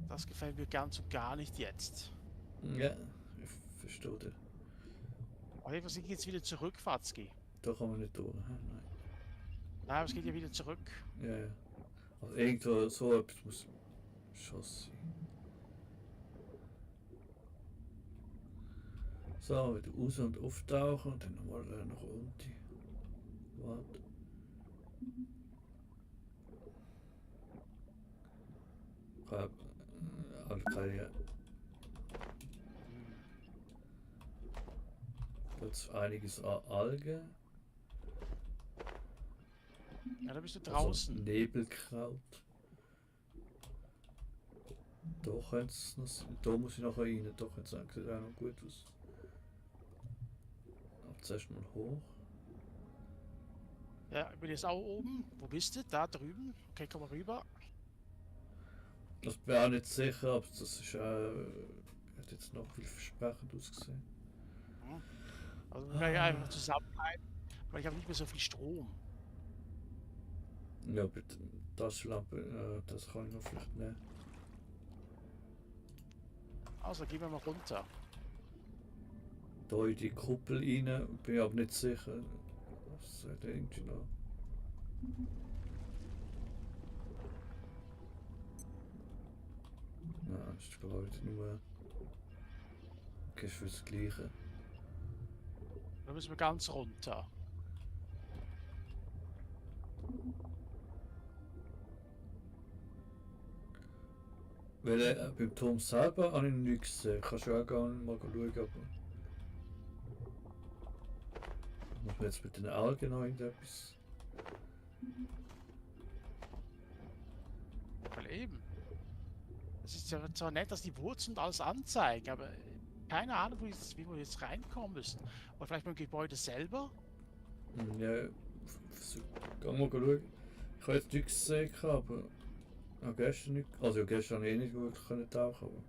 Das gefällt mir ganz und gar nicht jetzt. Ja, ich verstehe dich. Aber wir sind jetzt wieder zurück, Fatzki. Da kann man nicht durch. Hä? Nein. Nein, aber es geht ja wieder zurück. Ja, ja. Also irgendwo so etwas muss schon sein. So, wieder raus und auftauchen und dann nochmal nach unten. Warte. Keine. Jetzt einiges an Algen. Ja, da bist du Also draußen. Nebelkraut. Da könnte es noch sein. Da muss ich nachher rein. Da könnte es auch noch gut aus. Aber zuerst mal hoch. Ja, ich bin jetzt auch oben. Wo bist du? Da drüben. Okay, komm mal rüber. Ich bin auch nicht sicher, aber das ist hat jetzt noch vielversprechend ausgesehen. Also wir werden einfach zusammenhalten, weil ich habe nicht mehr so viel Strom. Ja, bitte. Taschenlampe, das kann ich noch vielleicht nehmen. Also gehen wir mal runter. Da in die Kuppel rein, bin ich aber nicht sicher. Was hat irgendwie noch? Nein, ist glaube ich nur. Okay, ist für das Gleiche. Da müssen wir ganz runter. Weil beim Turm selber habe ich noch nichts gesehen. Kannst du auch gerne mal schauen, aber. Muss man jetzt mit den Algen noch irgendetwas. Weil eben. Es ist ja zwar nett, dass die Wurzeln und alles anzeigen, aber keine Ahnung, wie wir jetzt reinkommen müssen. Oder vielleicht beim Gebäude selber? Ja, geh mal schauen. Ich habe jetzt nichts gesehen, aber. Ja, gestern nicht. Also ja, gestern habe ich nicht wirklich können tauchen, aber.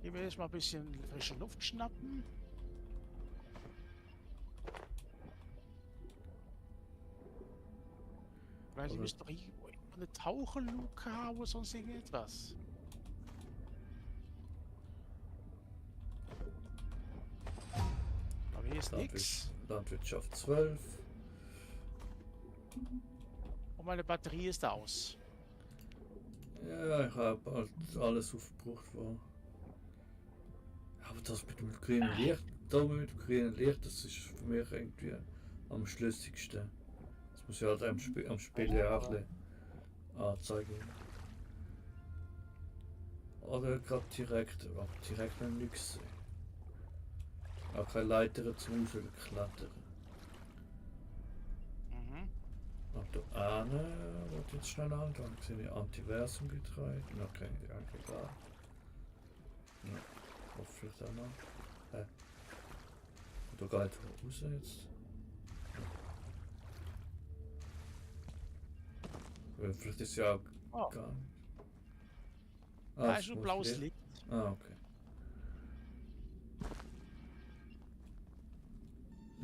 Hier will ich mal ein bisschen frische Luft schnappen. Weil sie müssen doch irgendwo eine Taucherluke haben oder sonst irgendetwas. Aber hier ist nichts. Landwirtschaft 12. Und meine Batterie ist aus. Ja, ich habe halt alles aufgebraucht, was. Aber das mit dem grünen Licht, da mit dem grünen Licht, das ist für mich irgendwie am schlüssigsten. Das muss ja halt am Spiel ja auch ein bisschen anzeigen. Oder gerade direkt, aber direkt noch nichts sehen. Auch keine Leiter zum Rausklettern. Mhm. Nach da eine, wird jetzt schnell an, dann sehe ich Antiversum getreut. Okay, danke, klar. Ja. Vielleicht auch noch. Da geht raus jetzt. Ja, vielleicht ist ja auch gar nicht. Da es ist nur muss blaues Licht. Licht. Ah, okay.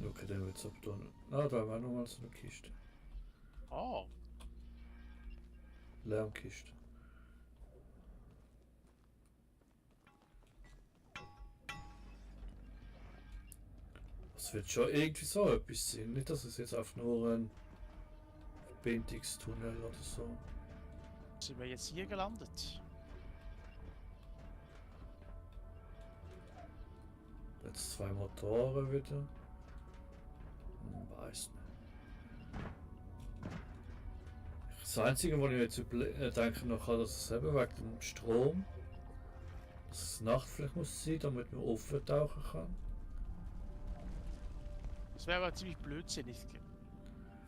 Okay, der wird jetzt ab da. Ah, da war nochmal so eine Kiste. Oh, Lärmkiste. Das wird schon irgendwie so etwas sein. Nicht, dass es jetzt einfach nur ein Verbindungstunnel oder so. sind wir jetzt hier gelandet? Jetzt zwei Motoren wieder. Weiß nicht. Das Einzige, was ich jetzt denke noch an, dass es eben wegen dem Strom, dass es Nacht vielleicht muss sein, damit man offen tauchen kann. Das wäre aber ziemlich blödsinnig.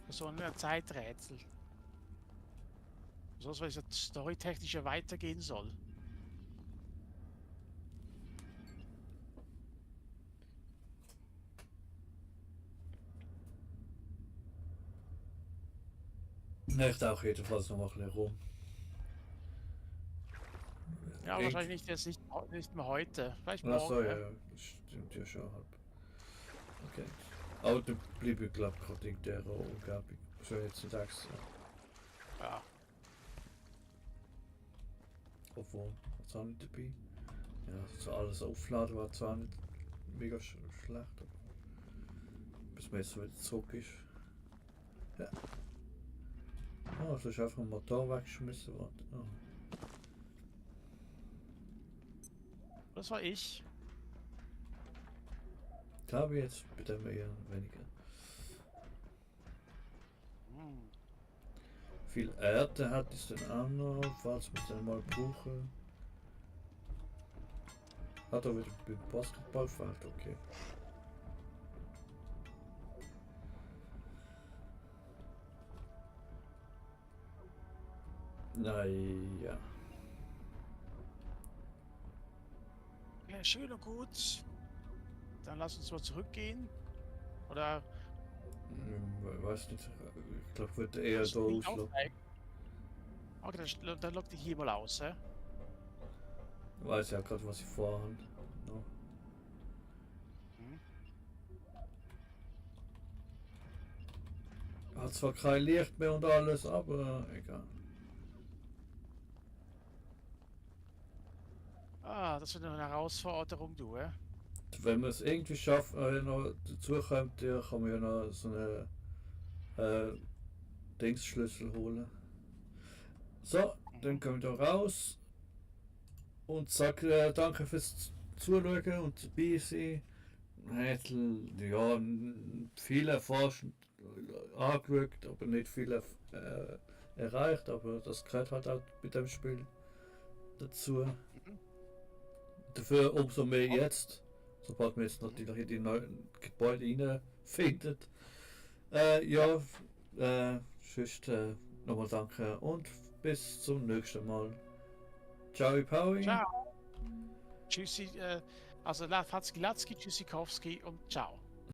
Für so ein Zeiträtsel. Sonst, weil es ja storytechnisch ja weitergehen soll. Ne, ich tauche jedenfalls noch mal ein bisschen rum. Ja, wahrscheinlich nicht, jetzt nicht mehr heute. Vielleicht morgen. Achso, ja, Ne? das stimmt ja schon halb. Okay. Aber dann bleibe ich glaube gerade in der Umgebung. So jetzt nicht extra. Ja. Obwohl, was auch nicht dabei. Ja, so alles aufladen war zwar nicht mega schlecht, aber bis man jetzt wieder zurück ist. Ja. Oh, da ist einfach ein Motor weggeschmissen worden. Oh. Das war ich. Glaube ich jetzt bei dem eher weniger. Hm. Viel Erde hat es dann auch noch, falls wir es dann mal brauchen. Hat er wieder beim Basketballfeld, okay. Naja. Ja, schön und gut. Dann lass uns mal zurückgehen. Oder Weiß nicht, ich glaube, wird eher musst da du nicht auslaufen. aufsteigen? Okay, dann lock dich hier mal aus, hä? Weiß ja gerade, was ich vorhabe. No. Hm. Hat zwar kein Licht mehr und alles, aber egal. Ah, das wird eine Herausforderung, du, hä? Wenn man es irgendwie schafft, noch dazu kommt, ja, kann man ja noch so eine Dingsschlüssel holen. So, dann kommen wir da raus und sage danke fürs Zuschauen und dabei sein. Hätte ja viel erforscht, angeschaut, aber nicht viel erreicht, aber das gehört halt auch mit dem Spiel dazu. Dafür umso mehr jetzt, sobald man jetzt natürlich in die neuen Gebäude reinfindet. Ja, sonst nochmal danke und bis zum nächsten Mal. Ciao, Paui. Ciao. Tschüssi, also Latzki, Tschüssikowski und ciao.